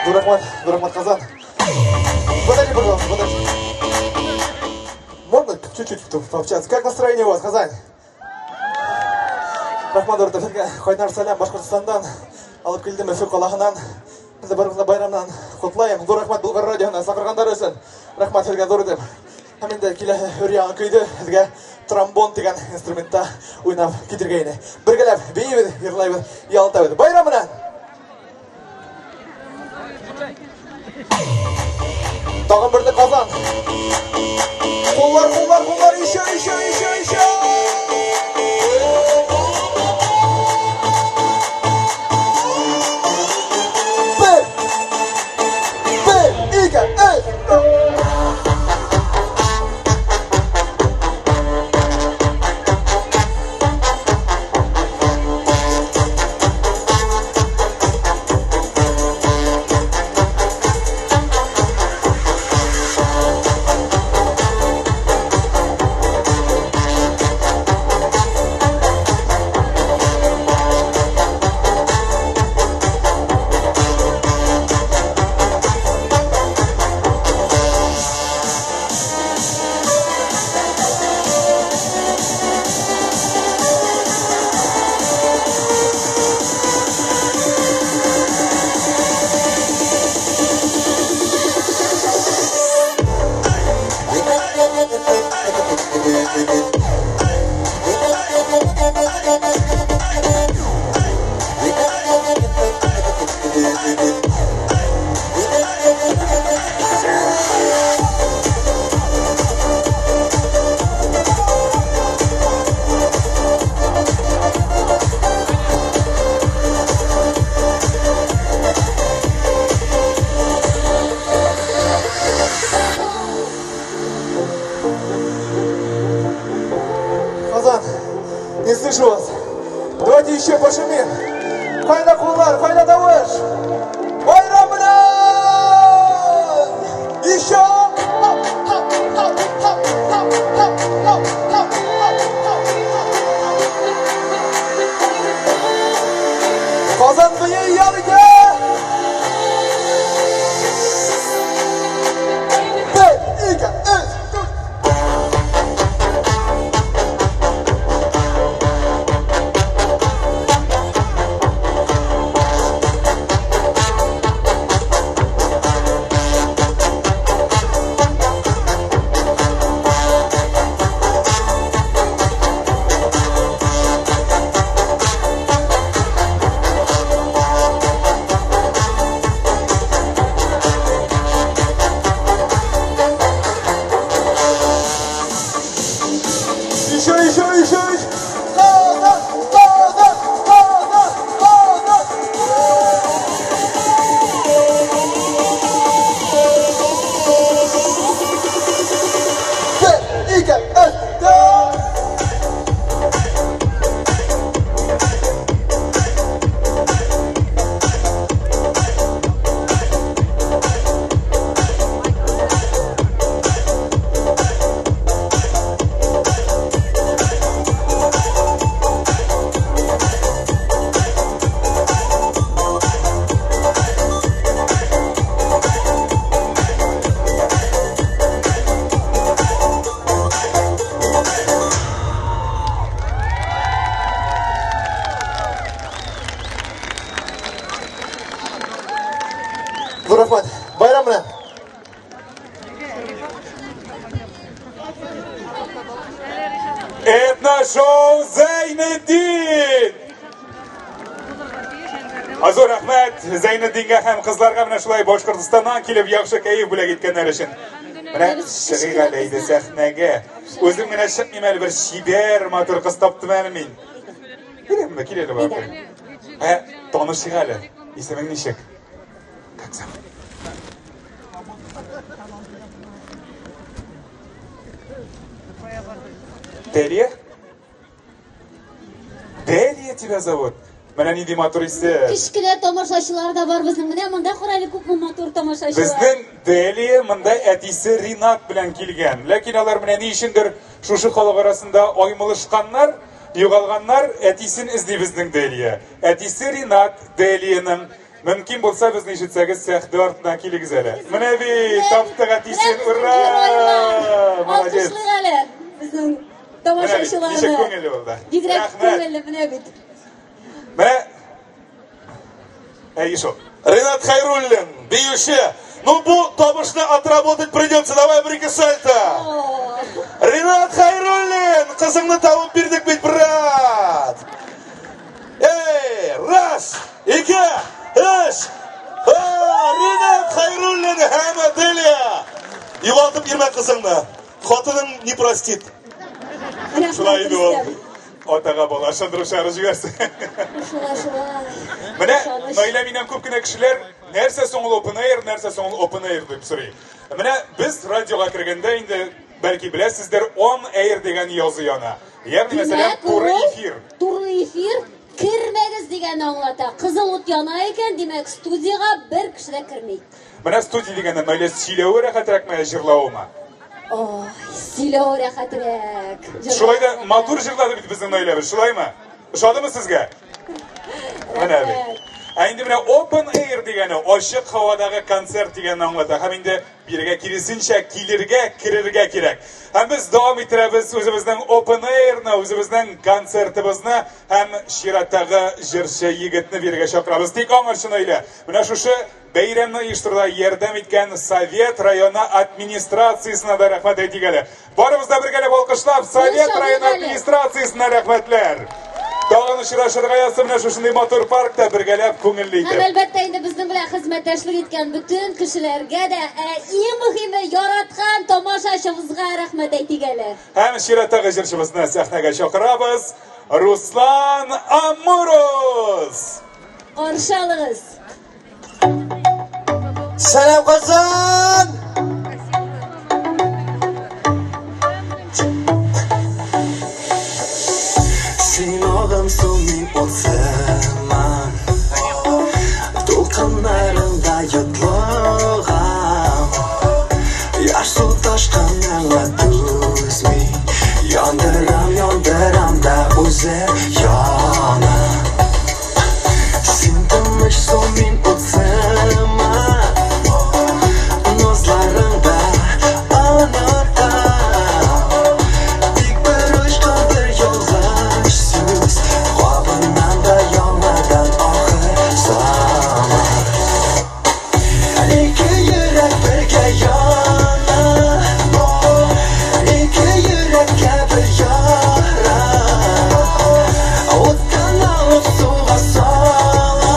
Зур рәхмәт, зур рәхмәт, Казан. Подожди, пожалуйста, подожди. Можно чуть-чуть пообщаться? Как настроение у вас, Казань? Рәхмәт, зур сезгә. Кайнар сәлам Башкортостандан. Алып килдем Өфө калаһынан. Сезне барыгызны байрамнан котлыйм. Зур рәхмәт Болгар радиоһына чакырганнар өчен. Рәхмәт сезгә зур итеп. Һәм инде киләсе өр-яңа көйдө сезгә тромбон дигән инструментта уйнап китергә иде. Бергәләп биибез, йырлайбыз, ял итәбез. Байрам белән! Тагын берне Казан. Куллар, куллар, куллар, еще, еще, еще, еще! Бер! Бер, ике, өч, дүрт! Казан, не слышу вас. Давайте еще пошумим. Кайда куллар, кайда тавыш. Байрам белән! Еще! Казан бии ял итә! Бер, ике, өч, дүрт. Этношоу Зәйнетдин! Зур рәхмәт Зәйнетдингә һәм кызларга менә шулай Башкортостаннан килеп яхшы кәеф бүләк иткәннәр өчен. Менә чыгыйк әле әйдә сәхнәгә. Үзем генә чыкмыйм әле, бер чибәр матур кыз таптым әле мин. Киләме, кил әле бакыр. Ә, танышыйк әле. Исемең ничек? Как зовут? Делия? Делия тебя зовут? Менә нинди матур исем. Кечкенә тамашачылар да бар безнең. Менә монда кара әле күпме матур тамашачылар. Безнең Делия монда әтисе Ринат белән килгән. Ләкин алар менә ни өчендер шушы халык арасында аймылышканнар, югалганнар. Әтисен эзли безнең Делия. Әтисе Ринат Делиянең. Мөмкин булса, безне ишетсәгез, сәхнә артына килегез әле. Менә бит, таптык әтисен, ура! Молодец! Алкышлыйк әле безнең тамашачыларны. Ничек күңелле булды. Бигрәк күңелле, менә бит. Менә Әйе шул. Ренат Хайруллин, биюче. Ну бу табышны отработать придется. Давай бер-ике сальто. Ренат Хайруллин, кызыңны табып бирдек бит, брат. Эй, раз, ике, өч. Ренат Хайруллин һәм Аделия. Югалтып йөрмә кызыңны. Хатының не простит. Шулай инде ул. Атага бала ышандырып чыгарып җибәрсен. Шулай, шулай. Менә Наилә миннән күп кенә кешеләр нәрсә соң ул open air, нәрсә соң ул open air дип сорый. Менә без радиога кергәндә инде бәлки беләсездер, on air дигән язу яна. Ягъни мәсәлән, туры эфир. Туры эфир кермәгез дигәнне аңлата. Кызыл ут яна икән, димәк, студиягә бер кеше дә керми. Менә студия дигәндә Наилә сөйләве рәхәтрәкме, җырлавымы? Ой, сөйләве рәхәтрәк. Шулай да матур җырлады бит безнең Наиләбез, шулаймы? Ошадымы сезгә? Менә бит. Ә инде менә open air дигәне ачык һавадагы концерт дигәнне аңлата. Һәм инде бирегә киресенчә килергә, керергә кирәк. Һәм без дәвам иттерәбез үзебезнең open airны, үзебезнең концертыбызны һәм чираттагы җырчы егетне бирегә чакырабыз. Тик аңарчы Наилә, менә шушы Бәйрәмне оештыруда ярдәм иткән Совет районы администрациясенә дә рәхмәт әйтик әле. Барыбыз да бергәләп алкышлап Совет районы администрациясенә рәхмәтләр. Тагын очрашырга язсын менә шушындый матур паркта бергәләп күңелле итеп. Һәм әлбәттә инде безнең белән хезмәттәшлек иткән бөтен кешеләргә дә, ә иң мөһиме яраткан тамашачыбызга рәхмәт әйтик әле. Һәм чираттагы җырчыбызны сәхнәгә чакырабыз. Руслан Амурус! Каршы алыгыз. Сәлам Казан! Син агымсың, мин утсыман. Дулкыннарыңда йотлыгам. Ярсу ташкыныңа түзми. Яндырам, яндырам да үзем янам. Син тыныч су, мин ут сыман. Назларыңда онытам. Тик бер очкан бер ялгыш сүз кабыннан да яңадан ахыр заман. Ике йөрәк бергә яна, ике йөрәккә бер яра. Уттан алып суга сала,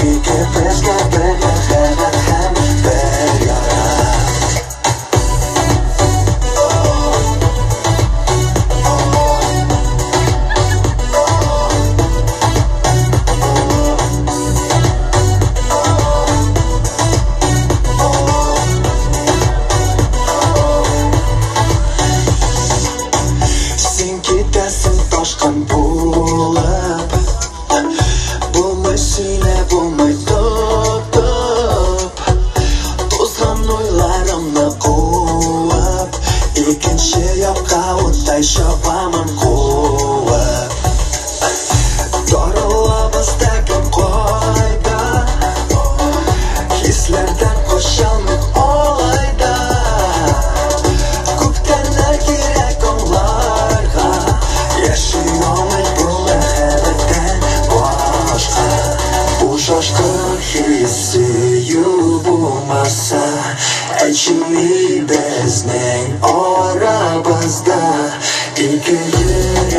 икебезгә бер мәхәббәт һәм бер яра. Син китәсең ташкын булып, булмый сөйләп, булмый тотып, тузган уйларымны куып, икенче якка уттай чабамын куып. Таралабыз да кем кайда, хисләрдән качалмыйк алай да. Күптәннәр кирәк аңларга, яши алмыйк бу мәхәббәттән башка. Бу шашкын хис сөю булмаса, әйтче ни безнең арабызда ике йөрәк.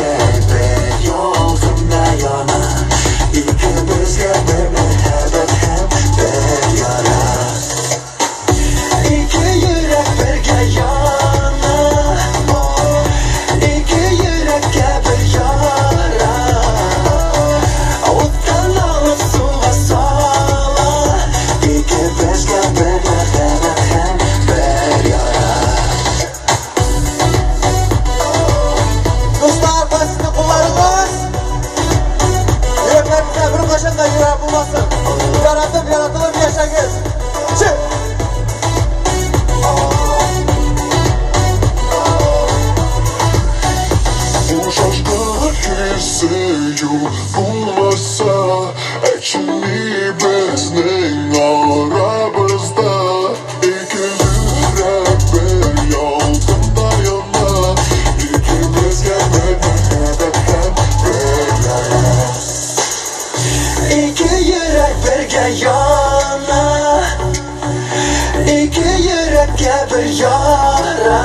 йөрәккә бер яра.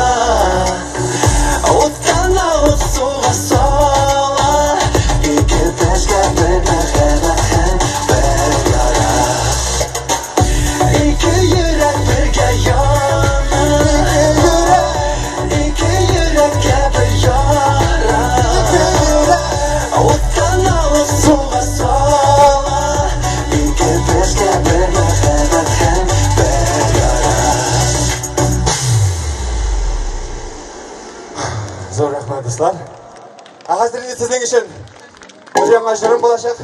Уттан алып суга сала. Икебезгә бер мәхәббәт һәм бер яра. Ике йөрәк бергә яна. Ике йөрәк, ике йөрәккә бер яра. Ике йөрәк, уттан алып суга сала. Икебезгә бер мәхәббәт һәм бер яра. Зур рәхмәт, дуслар. Ә хәзер инде сезнең өчен бер яңа җырым булачак.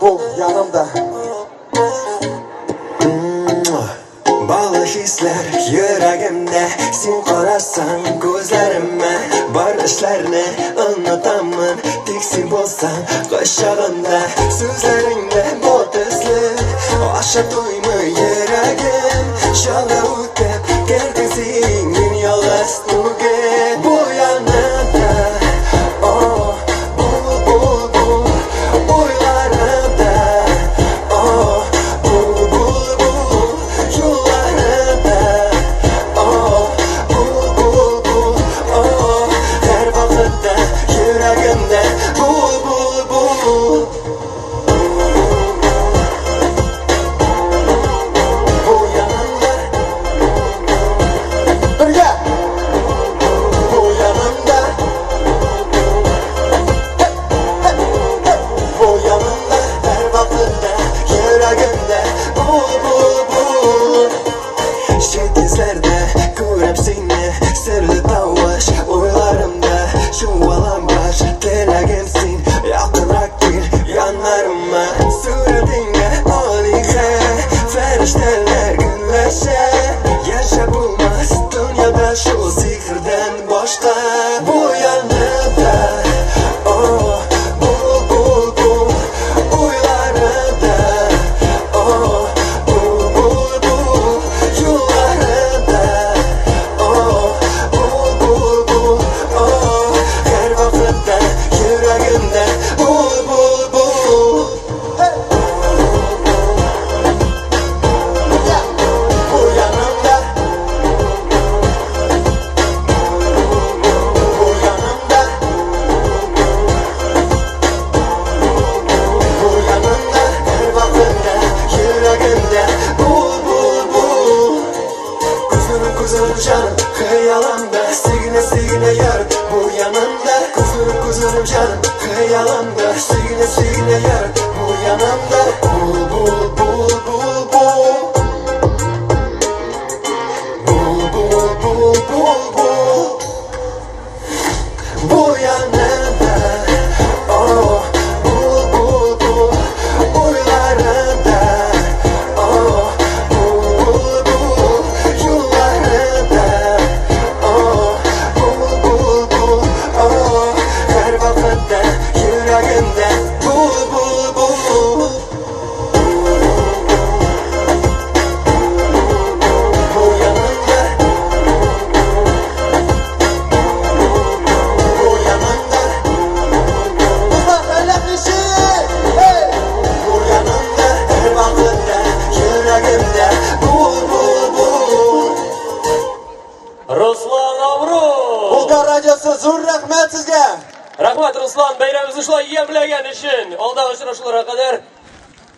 Бул янымда. Балы хисләр йөрәгемдә, син карасаң күзләремә, бар эшләрне онытамын, тик син булсаң кочагымда, сүзләреңдә бал төсле, аша туймый йөрәгем, чалга үтеп кердең син, мин ялгыз түгел, бу янымда, о, бул, бул, бул, уйларымда, о, бул, бул, бул, юлларымда, о, бул, бул, бул, о, һәр вакытта йөрәгемдә, бул, бул, бул. Бул янымда, Бергә! бул янымда, бул янымда, һәр вакытта йөрәгемдә, бул, бул, бул. Чит йөзләрдә күрәм сине, серле тавыш уйларымда, чуалам баш, теләгем син, якынрак кил яннарыма, сурәтеңә алиһә, фәрештәләр көнләшә, яшәп булмас дөньяда шул сихердән башка. Бу янымда, о, бул, бул, бул, уйларымда, о, бул, бул, бул, юлларымда, о, бул, бул, бул, о, һәр вакытта йөрәгемдә, бул, бул, бул. Бул янымда, бул янымда, бул янымда, һәр вакытта йөрәгемдә, бул, бул, бул. Күзләрем, күзләрем җаным, хыялымда, сөйгенә, сөйгенә ярым, бул янымда. Күзләрем, күзләрем җаным, хыялымда, сөйгенә, сөйгенә ярым, бул янымда. Бул, бул, бул, бул, бул. Бул, бул, бул, бул, бул. Бул янымда, о, бул, бул, бул, уйларымда, о, бул, бул, бул, юлларымда, о, бул, бул, бул, о, һәр вакытта йөрәгемдә, бул, бул, бул. Бул янымда, бул янымда. Дуслар, әллә ничек? Эй! Бул янымда, һәр вакытта йөрәгемдә, бул, бул, бул. Руслан Авру! Болгар радиосы, зур рәхмәт сезгә! Рәхмәт, Руслан, бәйрәмебезне шулай ямьләгән өчен. Алдагы очрашуларга кадәр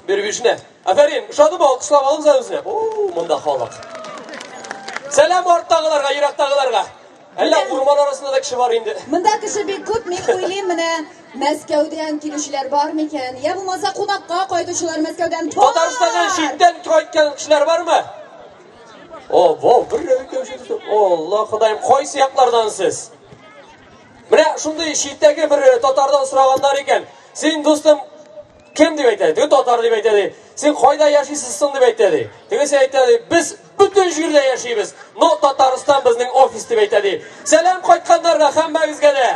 бер бишне. Афәрин, ошадымы? Алкышлап алыгыз әле үзне. О, монда халык. Сәлам арттагыларга, ерактагыларга. Әллә урман арасында да кеше бар инде. Монда кеше бик күп, мин уйлыйм, менә Мәскәүдән килүчеләр бар микән? Я булмаса кунакка кайтучылар Мәскәүдән бар. Татарстаннан читтән кайткан кешеләр бармы? О, во, бер, ике, өч, дүрт. Алла Ходаем, кайсы яклардан сез? Менә шундый читтәге бер татардан сораганнар икән. Син, дустым, кем дип әйтә? Теге татар дип әйтә ди. Син кайда яшисез соң дип әйтә ди. Тегесе әйтә ди, без бөтен җирдә яшибез, но Татарстан безнең офис дип әйтә ди. Сәлам кайтканнарга һәммәгезгә дә.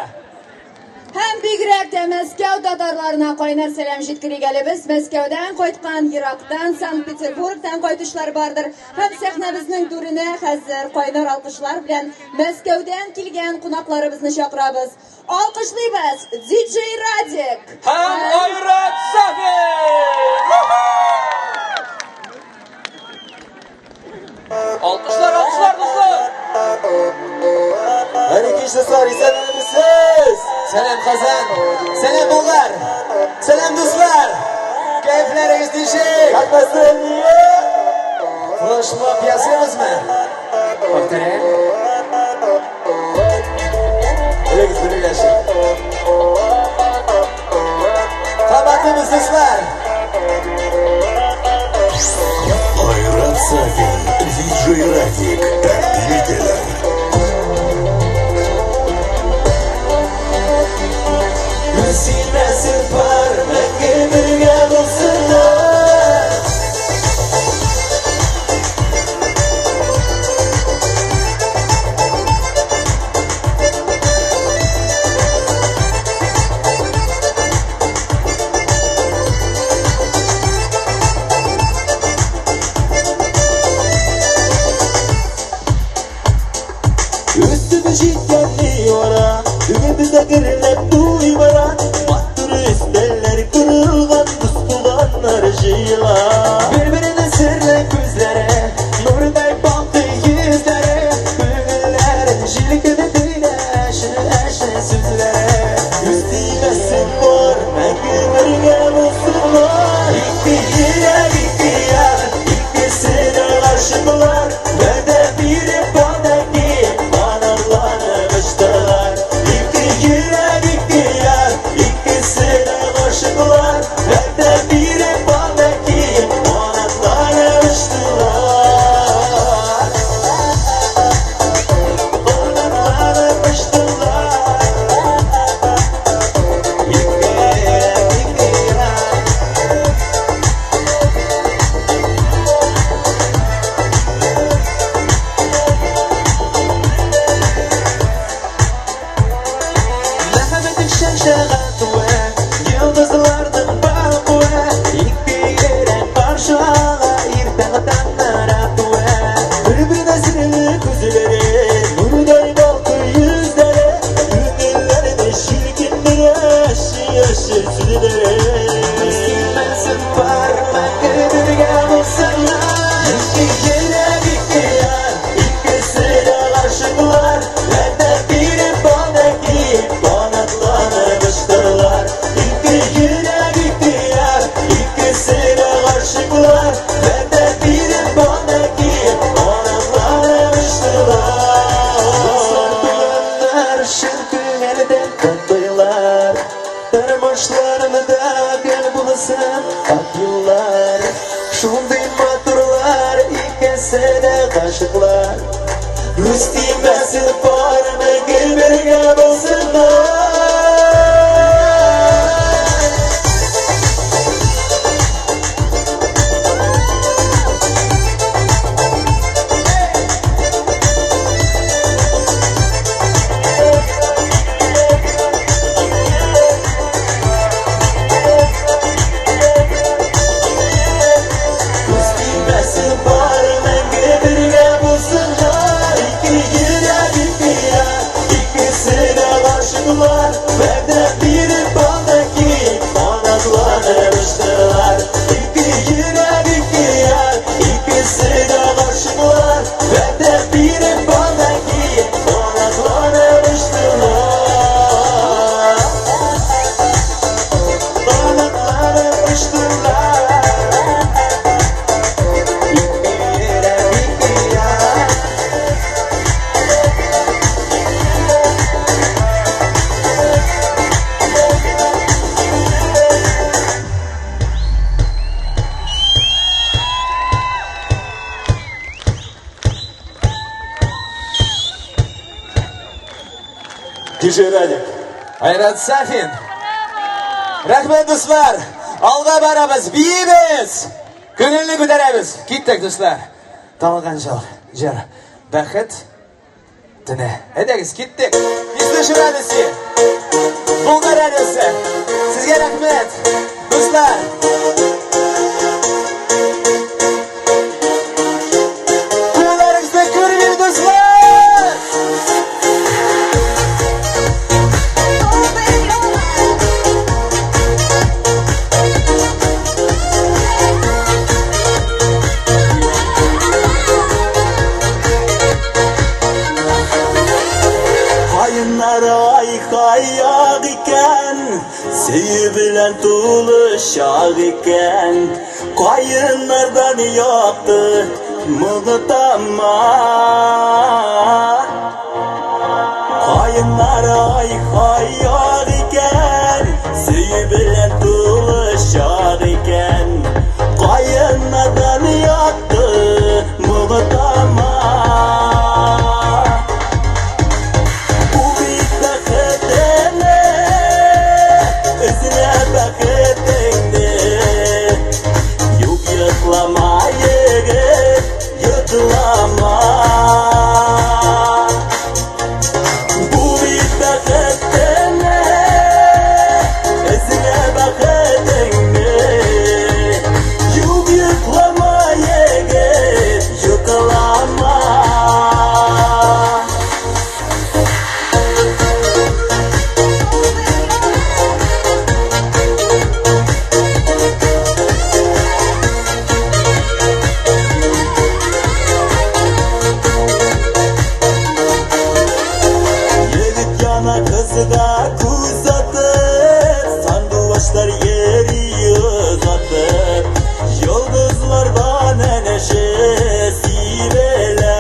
Һәм бигрәк тә Мәскәү татарларына кайнар сәлам җиткерик әле без. Мәскәүдән кайткан, ерактан, Санкт-Петербургтан кайтучылар бардыр. Һәм сәхнәбезнең түренә хәзер кайнар алкышлар белән Мәскәүдән килгән кунакларыбызны чакырабыз. Алкышлыйбыз! Диджей Радик! Һәм Айрат Сафин! дуслар, исәнмесез? Сәлам Казан, сәлам Болгар, сәлам дуслар. Кәефләрегез ничек? Как настроение? Флешмоб ясыйбызмы? Повторяем. Әйдәгез берләшик. Кабатлыйбыз, дуслар. Айрат Сафин, диджей Радик, тәкъдим итәләр. Синмәсен пар, мәңге бергә булсыннар. Үсеп җиткән ни ара, Бүген бездә гөрләп туй бара. Матур өстәлләр корылган, дус туганнар җыела. Бер-беренең серле күзләре, нурдай балкый йөзләре, күңелләрен җилкетеп әче-әче сүзләре. Күз тимәсен бар, мәңге бергә булсыннар. Ике йөрәк, ике яр, икесе дә гашыйклар. Вәгъдә биреп, анда киеп, канатланып очтылар. Ике йөрәк, ике яр, икесе дә гашыйклар. Вәгъдә биреп, анда киеп, канатланып очтылар. Канатланып очтылар. Ике йөрәк, ике яр. Мәхәббәтең шәҗәрә туе, йолдызларның балкуы, ике йөрәк каршы ала иртәнге таңнар атуы. Бер-беренә серле күзләре, нурдай балкый йөзләре, күңелләрне җилкендерә әче-әче сүзләре. Синмәсен пар, мәңге бергә булсыннар. Ике йөрәк, ике яр, икесе дә гашыйклар. Вәгъдә биреп, анда киеп, канатланып очтылар. Ике йөрәк, ике яр, икесе дә гашыйклар. Вәгъдә биреп, анда киеп, канатланып очтылар. Дуслар, туганнар, чын күңелдән котлыйлар. Тормышларында гел булсын ак юллар. Шундый матурлар, икесе дә гашыйклар. Күз тимәсен пар, мәңге бергә булсыннар. Күз тимәсен пар, мәңге бергә булсыннар. Ике йөрәк, ике яр, икесе дә гашыйклар. Вәгъдә биреп, анда киеп, канатланып очтылар. Ике йөрәк, ике яр, икесе дә гашыйклар. Вәгъдә биреп, анда киеп, канатланып очтылар. Канатланып очтылар. Ике йөрәк, ике яр. Диджей Радик. Айрат Сафин. Рәхмәт, дуслар. Алга барабыз, биибез. Күңелне күтәрәбез. Киттек, дуслар. Танылган җыр, җыр. Бәхет төне. Әйдәгез, киттек. Не радости. Болгар радиосы. Сезгә рәхмәт. Дуслар. Кулларыгызны күрмим, дуслар. Каеннар чак икән, каеннардан якты моңы тама. Каеннар ай-һай як икән, сөю белән тулы чак икән. Каеннардан якты моңы тама. Бу бит бәхетеңне, эзлә бәхетеңне. Юк йоклама, егет, йоклама. Бу бит бәхетеңне, эзлә бәхетеңне. Юк йоклама, егет, йоклама. Егет яна кызга күз атып, сандугачлар йөри озатып, йолдызлардан әнәше сибелә.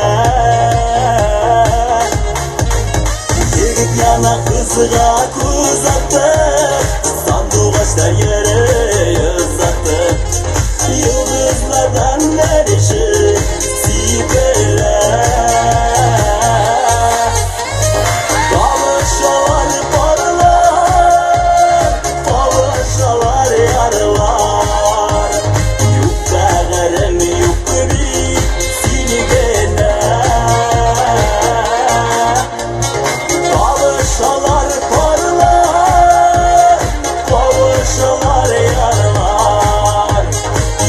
Егет яна кызга күз атып, сандугачлар йөри озатып, йолдызлардан әнәше сибелә. Kavuşalar parlar, kavuşalar yarlar. Yok bağırım yok bir seni gene. Kavuşalar parlar, kavuşalar yarlar.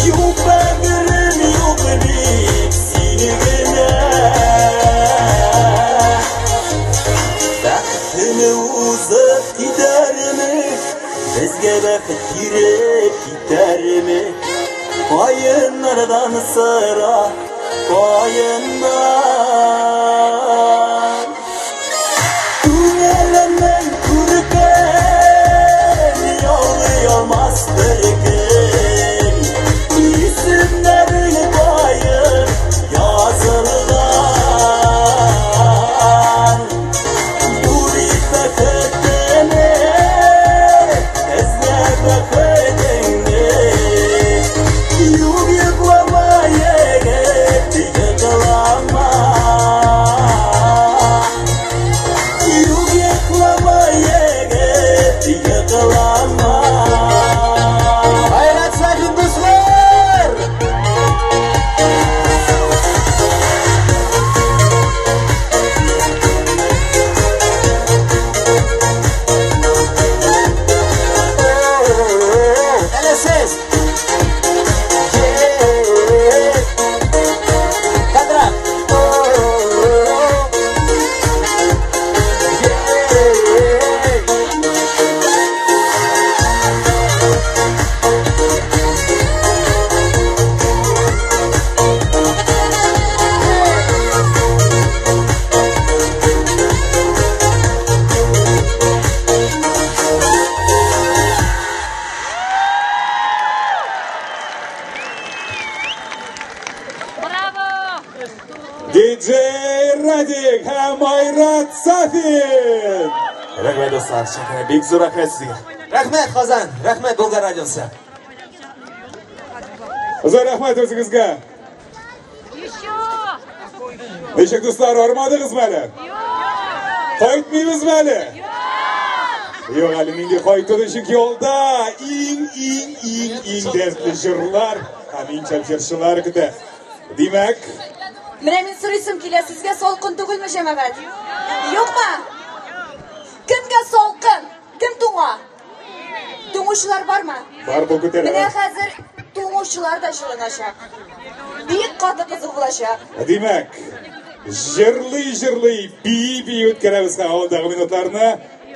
Yok bağırım yok bir seni gene. Бәхетне узып китәрме, безгә бәхет кирәк китәрме? Каеннардан сора, каеннар. Күңелемнең күркен, яулый алмас бер көн. Исемнәрең каен язылган. Бу бит бәхетеңне, эзлә бәхетеңне. Юк йоклама, егет, йоклама. Юк йоклама, егет, йоклама. Айрат Сафин, дуслар! Әле сез! Кадрат! Диджей Радик һәм Айрат Сафин! Рәхмәт, дуслар, шәкәрә, бик зур рәхмәт сезгә. Рәхмәт, Казан! Рәхмәт, Болгар радиосы! Зур рәхмәт үзегезгә. Ничек, дуслар, армадыгызмы әле? Кайтмыйбызмы әле? Юк, әле нинди кайтуды, чөнки алда иң, иң, иң, иң дәртле җырлар һәм иң шәп җырчылар көтә. Димәк, Менә мин сорыйсым килә, сезгә салкын түгелме, җәмәгать? Юкмы? Кемгә салкын? Кем туңа? Туңучылар бармы? Бар, бу күтәрә. Менә хәзер туңучылар да җылыначак. Бик каты кызу булачак. Димәк, җырлый-җырлый, бии-бии үткәрәбез алдагы минутларны,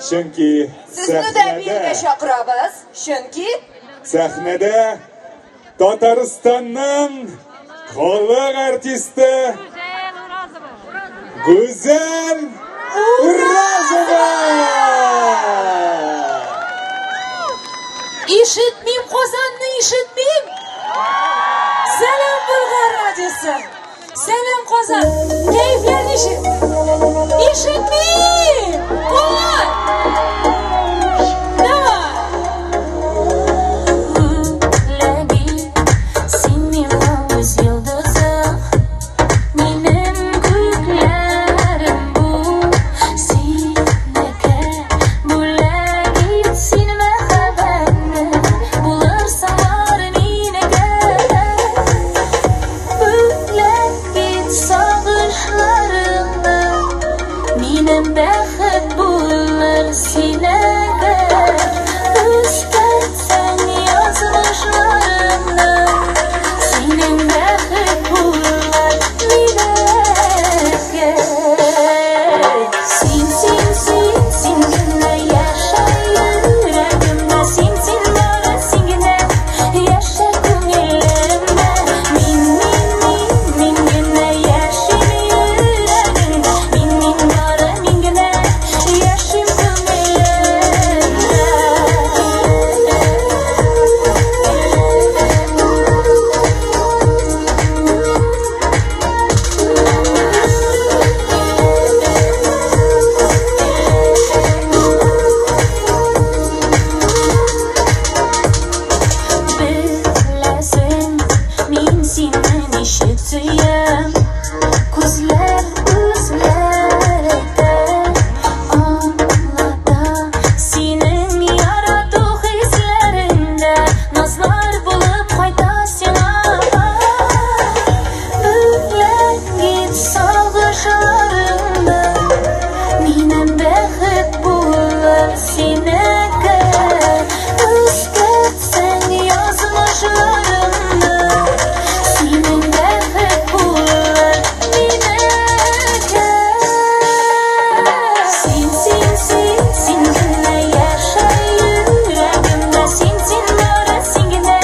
чөнки Сезне дә биергә чакырабыз, чөнки сәхнәдә Татарстанның халык артисты Гүзәл Уразова! Ишетмим Казанны. Ишетмим! Сәлам Болгар радиосы! Сәлам Казан! Кәефләр ничек? Ишетмим! Куллар! Давай! Син миңа үз йолдызың, минем күкләрем бу. Синеке бүләк ит син мәхәббәтне, булырсың бары минеке. Бүләк ит сагышларыңны, минем бәхет булыр синеке. Үзгәртсәң язмышларыңны, синең бәхет булыр минеке. Син, син, син, син генә яшә йөрәгемдә, син, син, бары син генә яшә күңелемдә. Мин, мин, мин, мин генә яшим йөрәгеңдә, мин, мин, бары мин генә яшим күңелемдә. Беләсең, мин сине ничек сөям. Күзләр, күзләр әйтә, аңлата синең ярату хисләреңдә. Назлар булып кайта сиңа. Бүләк ит сагышларыңны, минем бәхет булыр синеке. Үзгәртсәң язмышларыңны, синең бәхет булыр минеке. Син, син, син, син генә яшә йөрәгемдә, син, син, бары син генә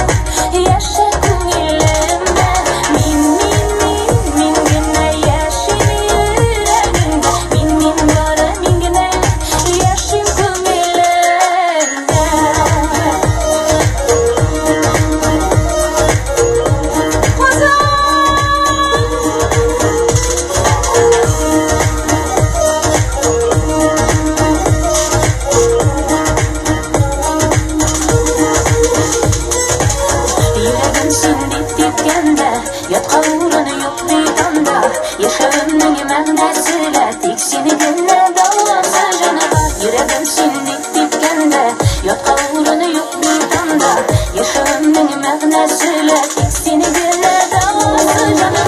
яшә күңелемдә. Мин, мин, мин, мин генә яшим йөрәгеңдә, мин, мин, бары мин генә яшим күңелемдә. Йөрәгем син дип типкәндә, ятка урыны юк бит анда. Яшәвемнең мәгънәсе лә тик сине генә дауласа җаныма. Йөрәгем син дип типкәндә, ятка урыны юк бит анда. Яшәвемнең мәгънәсе лә тик сине генә дауласа җаныма.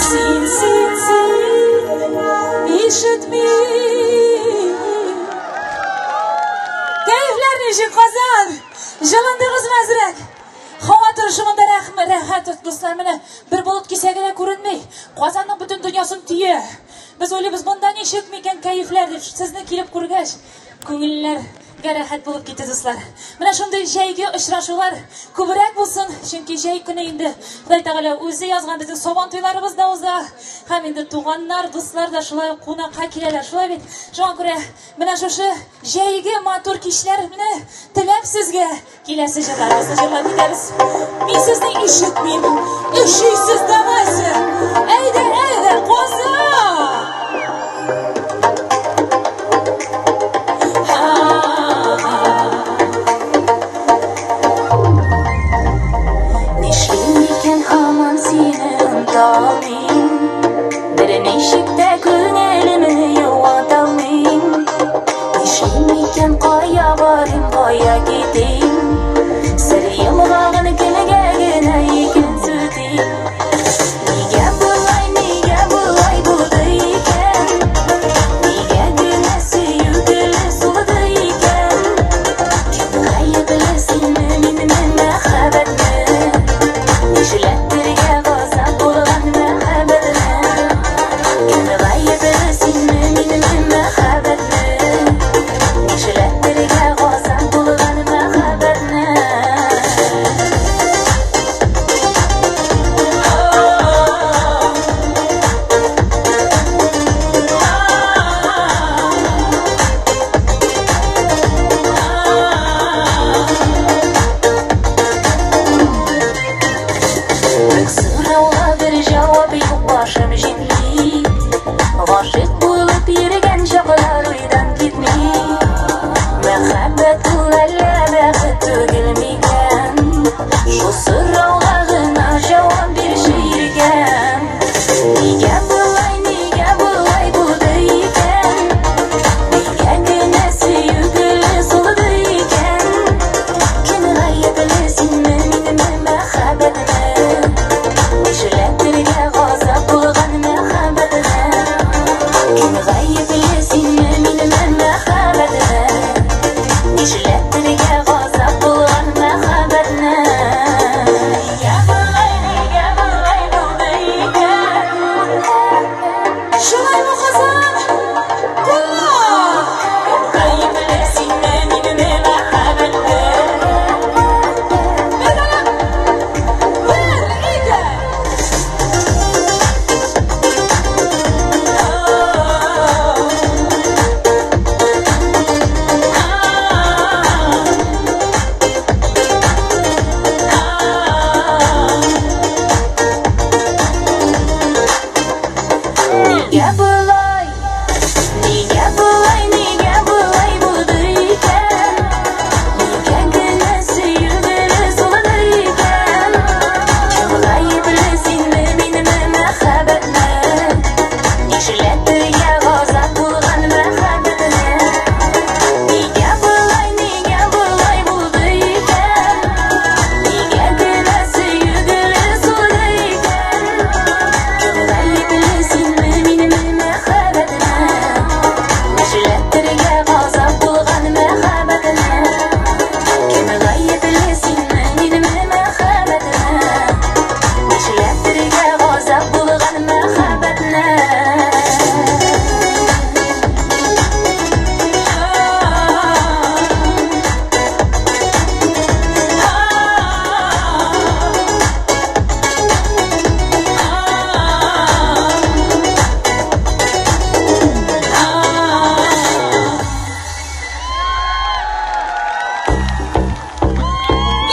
Син, син, син, ишетмим. Кәефләр ничек, Казан? Җылындыгызмы әзрәк? Һава торышы монда рәхәт, дуслар, менә бер болыт кисәге дә күренми. Казанның бөтен дөньясын төя. Без уйлыйбыз, монда ничек микән кәефләр дип, сезне килеп күргәч, күңелләргә рәхәт булып китте, дуслар. Менә шундый җәйге очрашулар күбрәк булсын, чөнки җәй көне инде Ходай Тәгалә үзе язган безнең сабан туйларыбыз да уза. Һәм инде туганнар, дуслар да шулай ук кунакка киләләр, шулай бит. Шуңа күрә менә шушы җәйге матур кичләрне теләп сезгә киләсе җырларыбызны җырлап китәбез. Мин сезне ишетмим. Өшисез, давайте. Әйдә, әйдә, Казан! Нишлим икән һаман сине оныта алмыйм. Берничек тә күңелемне юата алмыйм. Нишлим икән, кая барыйм, кая китим? Сер йомгагын кемгә генә икән сүтим? Нигә болай, нигә болай булды икән? Нигә генә сөю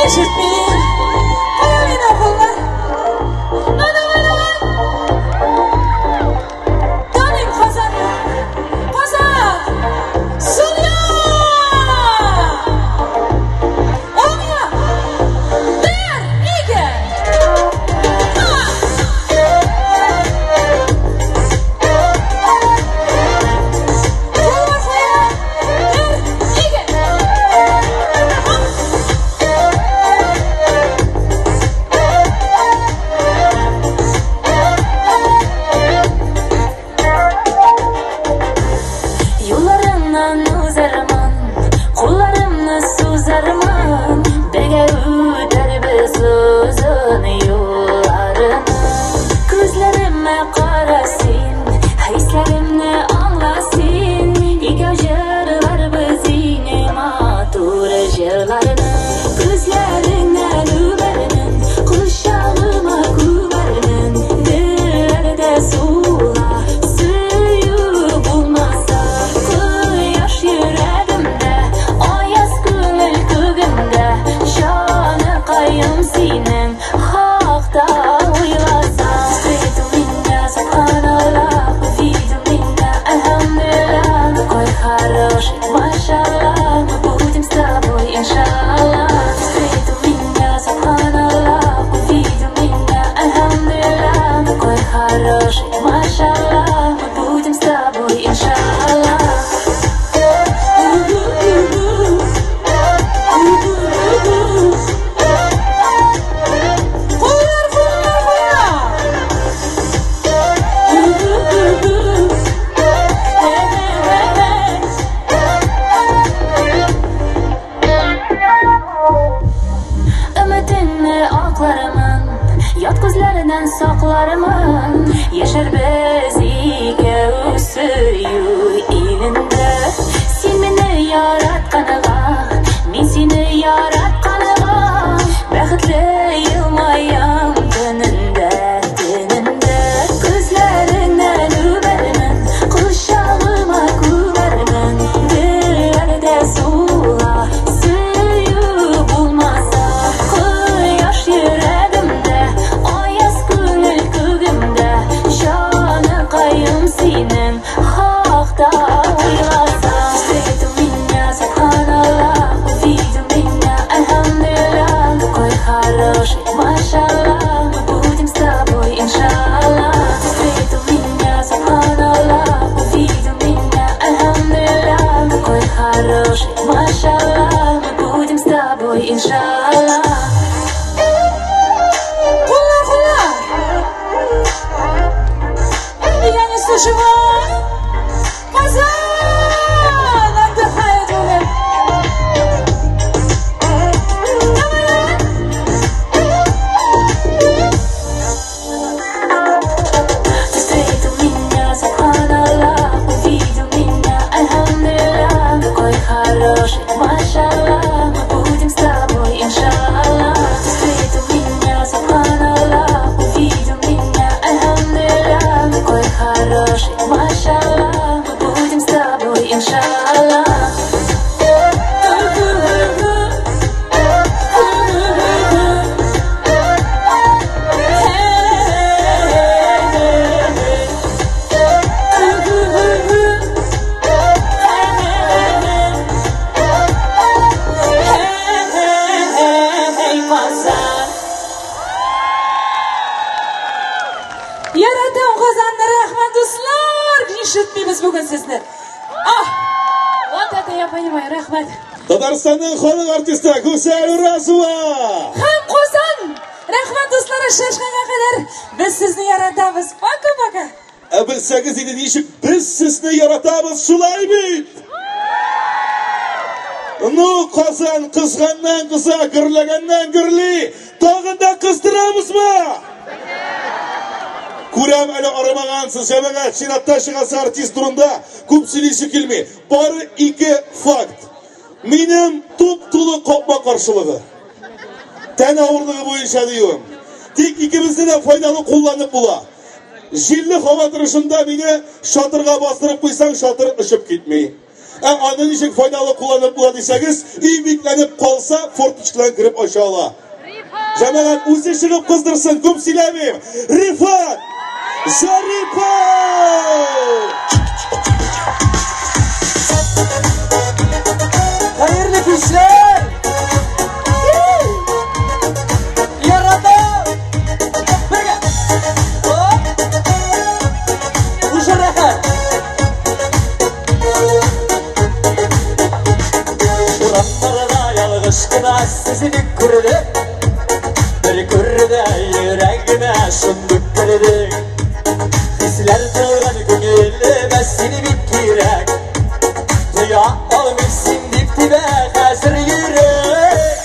Ишетмим. Кая минем куллар? Ну, давай, давай. Таныйм Казанны. Казан! Сул як! Уң як! Бер, ике! Куллар кая? Бер, ике! Юлларыңнан узармын, кулларымны сузармын, бергә үтәрбез озын юлларны. Күзләремә кара син, хисләремне аңла син, икәү җырларбыз иң матур җырларны. Күзләреңнән үбәрмен, кочагыма күмәрмен, гөлләрдә сула, сөю булмаса, кояш йөрәгемдә, аяз күңел күгемдә, җаныкаем синең хакта уйласам. Встретил меня, субханаллах, увидел меня, альхамдулиллах, какой хороший, машаллах, мы будем с тобой, иншаллах. Встретил меня, субханаллах, увидел меня, альхамдулиллах, какой хороший, машаллах, мы будем с тобой, иншаллах. Куллар, куллар, куллар! Өметеңне аклармын, ят күзләреннән саклармын. Яшәрбез икәү сөю илендә. Син мине яратканга, мин сине яратканга, бәхетле елмаям көнендә, төнендә. Күзләреңнән үбәрмен, кочагыма күмәрмен, гөлләрдә сула, сөю булмаса, кояш йөрәгемдә, аяз күңел күгемдә, җаныкаем синең хакта уйласам. Встретил меня, субханаллах, увидел меня, альхамдулиллах, какой хороший, машаллах, мы будем с тобой, иншаллах. Встретил меня, субханаллах, увидел меня, альхамдулиллах, какой хороший, машаллах, мы будем с тобой, иншаллах. Куллар, куллар! Я не слышу вас! Казан! Отдыхает уже! Давай, давай! Ты встретил меня, субханаллах, увидел меня, альхамдулиллах, какой хороший, машаллах, мы будем с тобой, иншаллах. Ты встретил меня, субханаллах, увидел меня, альхамдулиллах, какой хороший, машаллах, мы будем с тобой, иншаллах. Hey, Казан! Яратам Казанны, рәхмәт, дуслар! Ишетмибез бүген сезне. А, вот это я понимаю, рәхмәт. Татарстанның халык артисты Гүзәл Уразова! Һәм Казан! Рәхмәт, дуслар, очрашканга кадәр без сезне яратабыз. Пока-пока. Ә белсәгез иде ничек без сезне яратабыз, шулай бит? Ну, Казан кызганнан кыза, гөрләгәннән гөрли. Тагын да кыздырабызмы? Күрәм әле арымагансыз, җәмәгать, чиратта чыгасы артист турында күп сөйлисе килми. Бары ике факт. Минем туп-тулы капма-каршылыгы. Тән авырлыгы буенча диюем. Тик икебезне дә файдалы кулланып була. Җилле һава торышында мине шатырга бастырып куйсаң, шатыр очып китми. Ә аны ничек файдалы кулланып була дисәгез, өй бикләнеп калса, форточкадан кереп ача ала. Җәмәгать үзе чыгып кыздырсын, күп сөйләмим. Рифат Зарипов! Хәерле кичләр! Яратам! Бергә! Оп! Уже рәхәт! Урамнарда ялгыш кына сезне күрдем. Бер күрде йөрәгемә шундук кердең. Хисләр тулган күңелемә син бик кирәк. Тоя алмыйм син дип тибә хәзер йөрәк.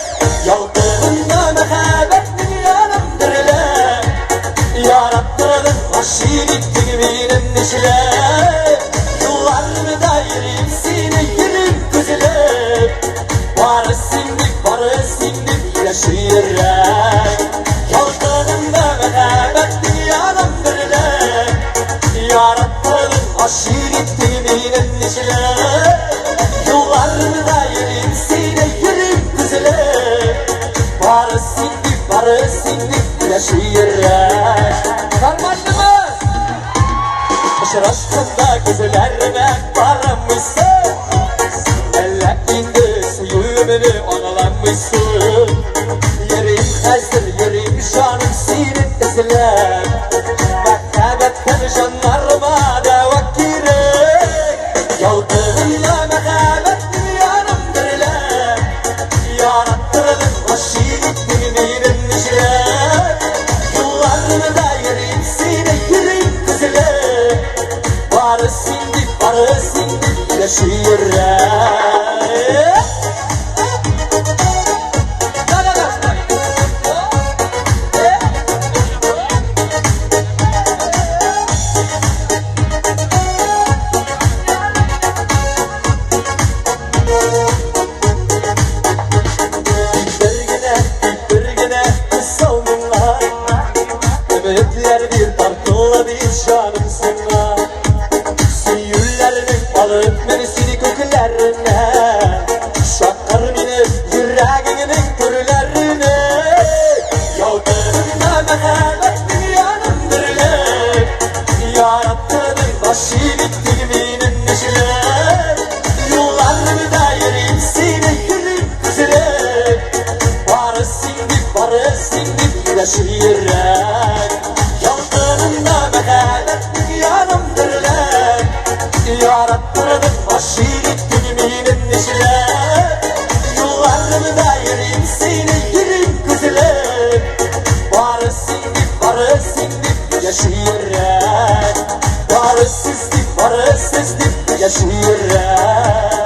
Ялкынында мәхәббәтнең яным дерелә. Яраттырдың, гашыйк иттең минем нишләп. Юлларымда йөрим сине йөрим күзләп. Бары син дип, бары син дип яши йөрәк. Ялкынында мәхәббәтнең яным дерелә. Яраттырдың, гашыйк иттең минем нишләп. Юлларымда йөрим сине йөрим күзләп. Бары син дип, бары син дип яши йөрәк. Нормальныймы? Очрашканда күзләремә карамыйсың. Әллә инде сөюемне аңламыйсың. Йөрим хәзер, йөрим җаным сине эзләп. Мәхәббәттән җаннарыма дәва кирәк. Ялкынында мәхәббәтнең яным дерелә. Яраттырдың, гашыйк иттең минем нишләп. Юлларымда йөрим сине, йөрим күзләп. Бары син дип, бары син дип яши йөрәк. Да-да-да! Бер генә, бер генә күз миңа. Өметләр бир, тартыла бир җаным сиңа. Сөюләрнең алып мин сине күкләренә. Чакыр мине йөрәгеңнең түрләренә. Ялкынында мәхәббәтнең яным дерелеп. Яраттырдың, гашыйк иттең минем нишләп. Юлларымда йөрим сине, йөрим күзләп. Бары син дип, бары син дип яши йөрәк. Ялкынында мәхәббәтнең яным дерелеп. Яраттырдың, гашыйк иттең минем нишләп. Юлларымда йөрим сине, йөрим күзләп. Бары син дип, бары син дип яши йөрәк. Бары сез дип, бары сез дип яши йөрәк.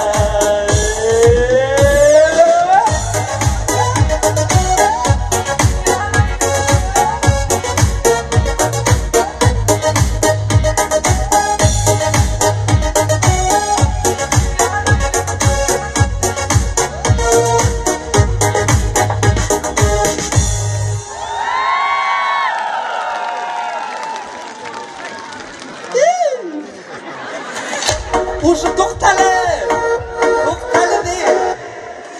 Уже туктале! Туктале ди!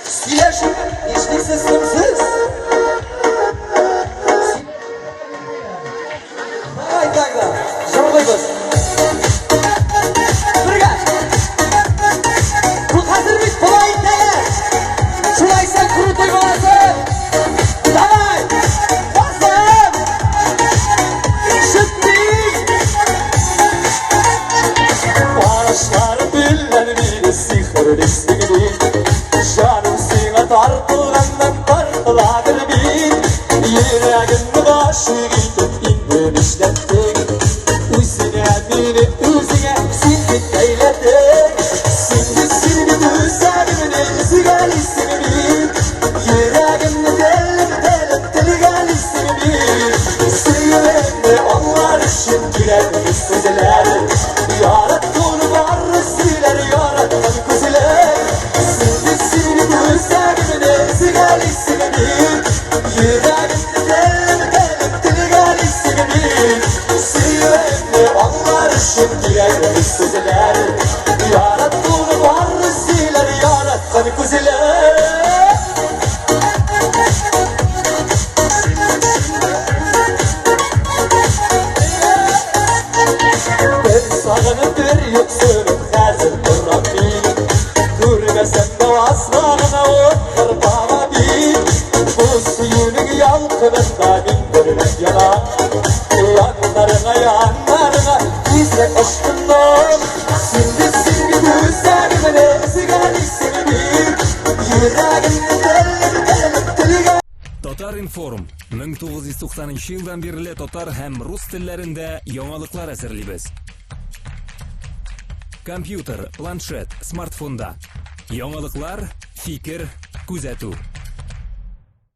Сөйләшеп, нишлисез соң сез? Давай тогда, җырлыйбыз. Бергә! Бу хәзер бит болай итәләр. Шулай син крутой буласың. Давай! Басым! Ишетмим! Карашлары белән мине сихерлисең бит. Җаным сиңа тартылганнан тартыладыр бит. Йөрәгемне гашыйк итеп инде нишләттең? Үзеңә мине, үзеңә син бит бәйләдең. Син бит, син бит үзәгемне өзгәлисең бит. Йөрәгемне телеп, телеп, телгәлисең бит. Сөюемне аңлар өчен кирәкми сүзләр. Яратуны бары сөйләр, яраткан күзләр. Син бит, син бит үзәгемне өзгәлисең бит. Йөрәгемне телеп, телеп, Тизрәк ычкындым. Син дип син күзләремне өзгәлисең бит. Йөрәгемне телеп-телеп телгә. Татар-информ 1990 елдан бирле татар һәм рус телләрендә яңалыклар әзерлибез. Компьютер, планшет, смартфонда. Яңалыклар, фикер, күзәтү.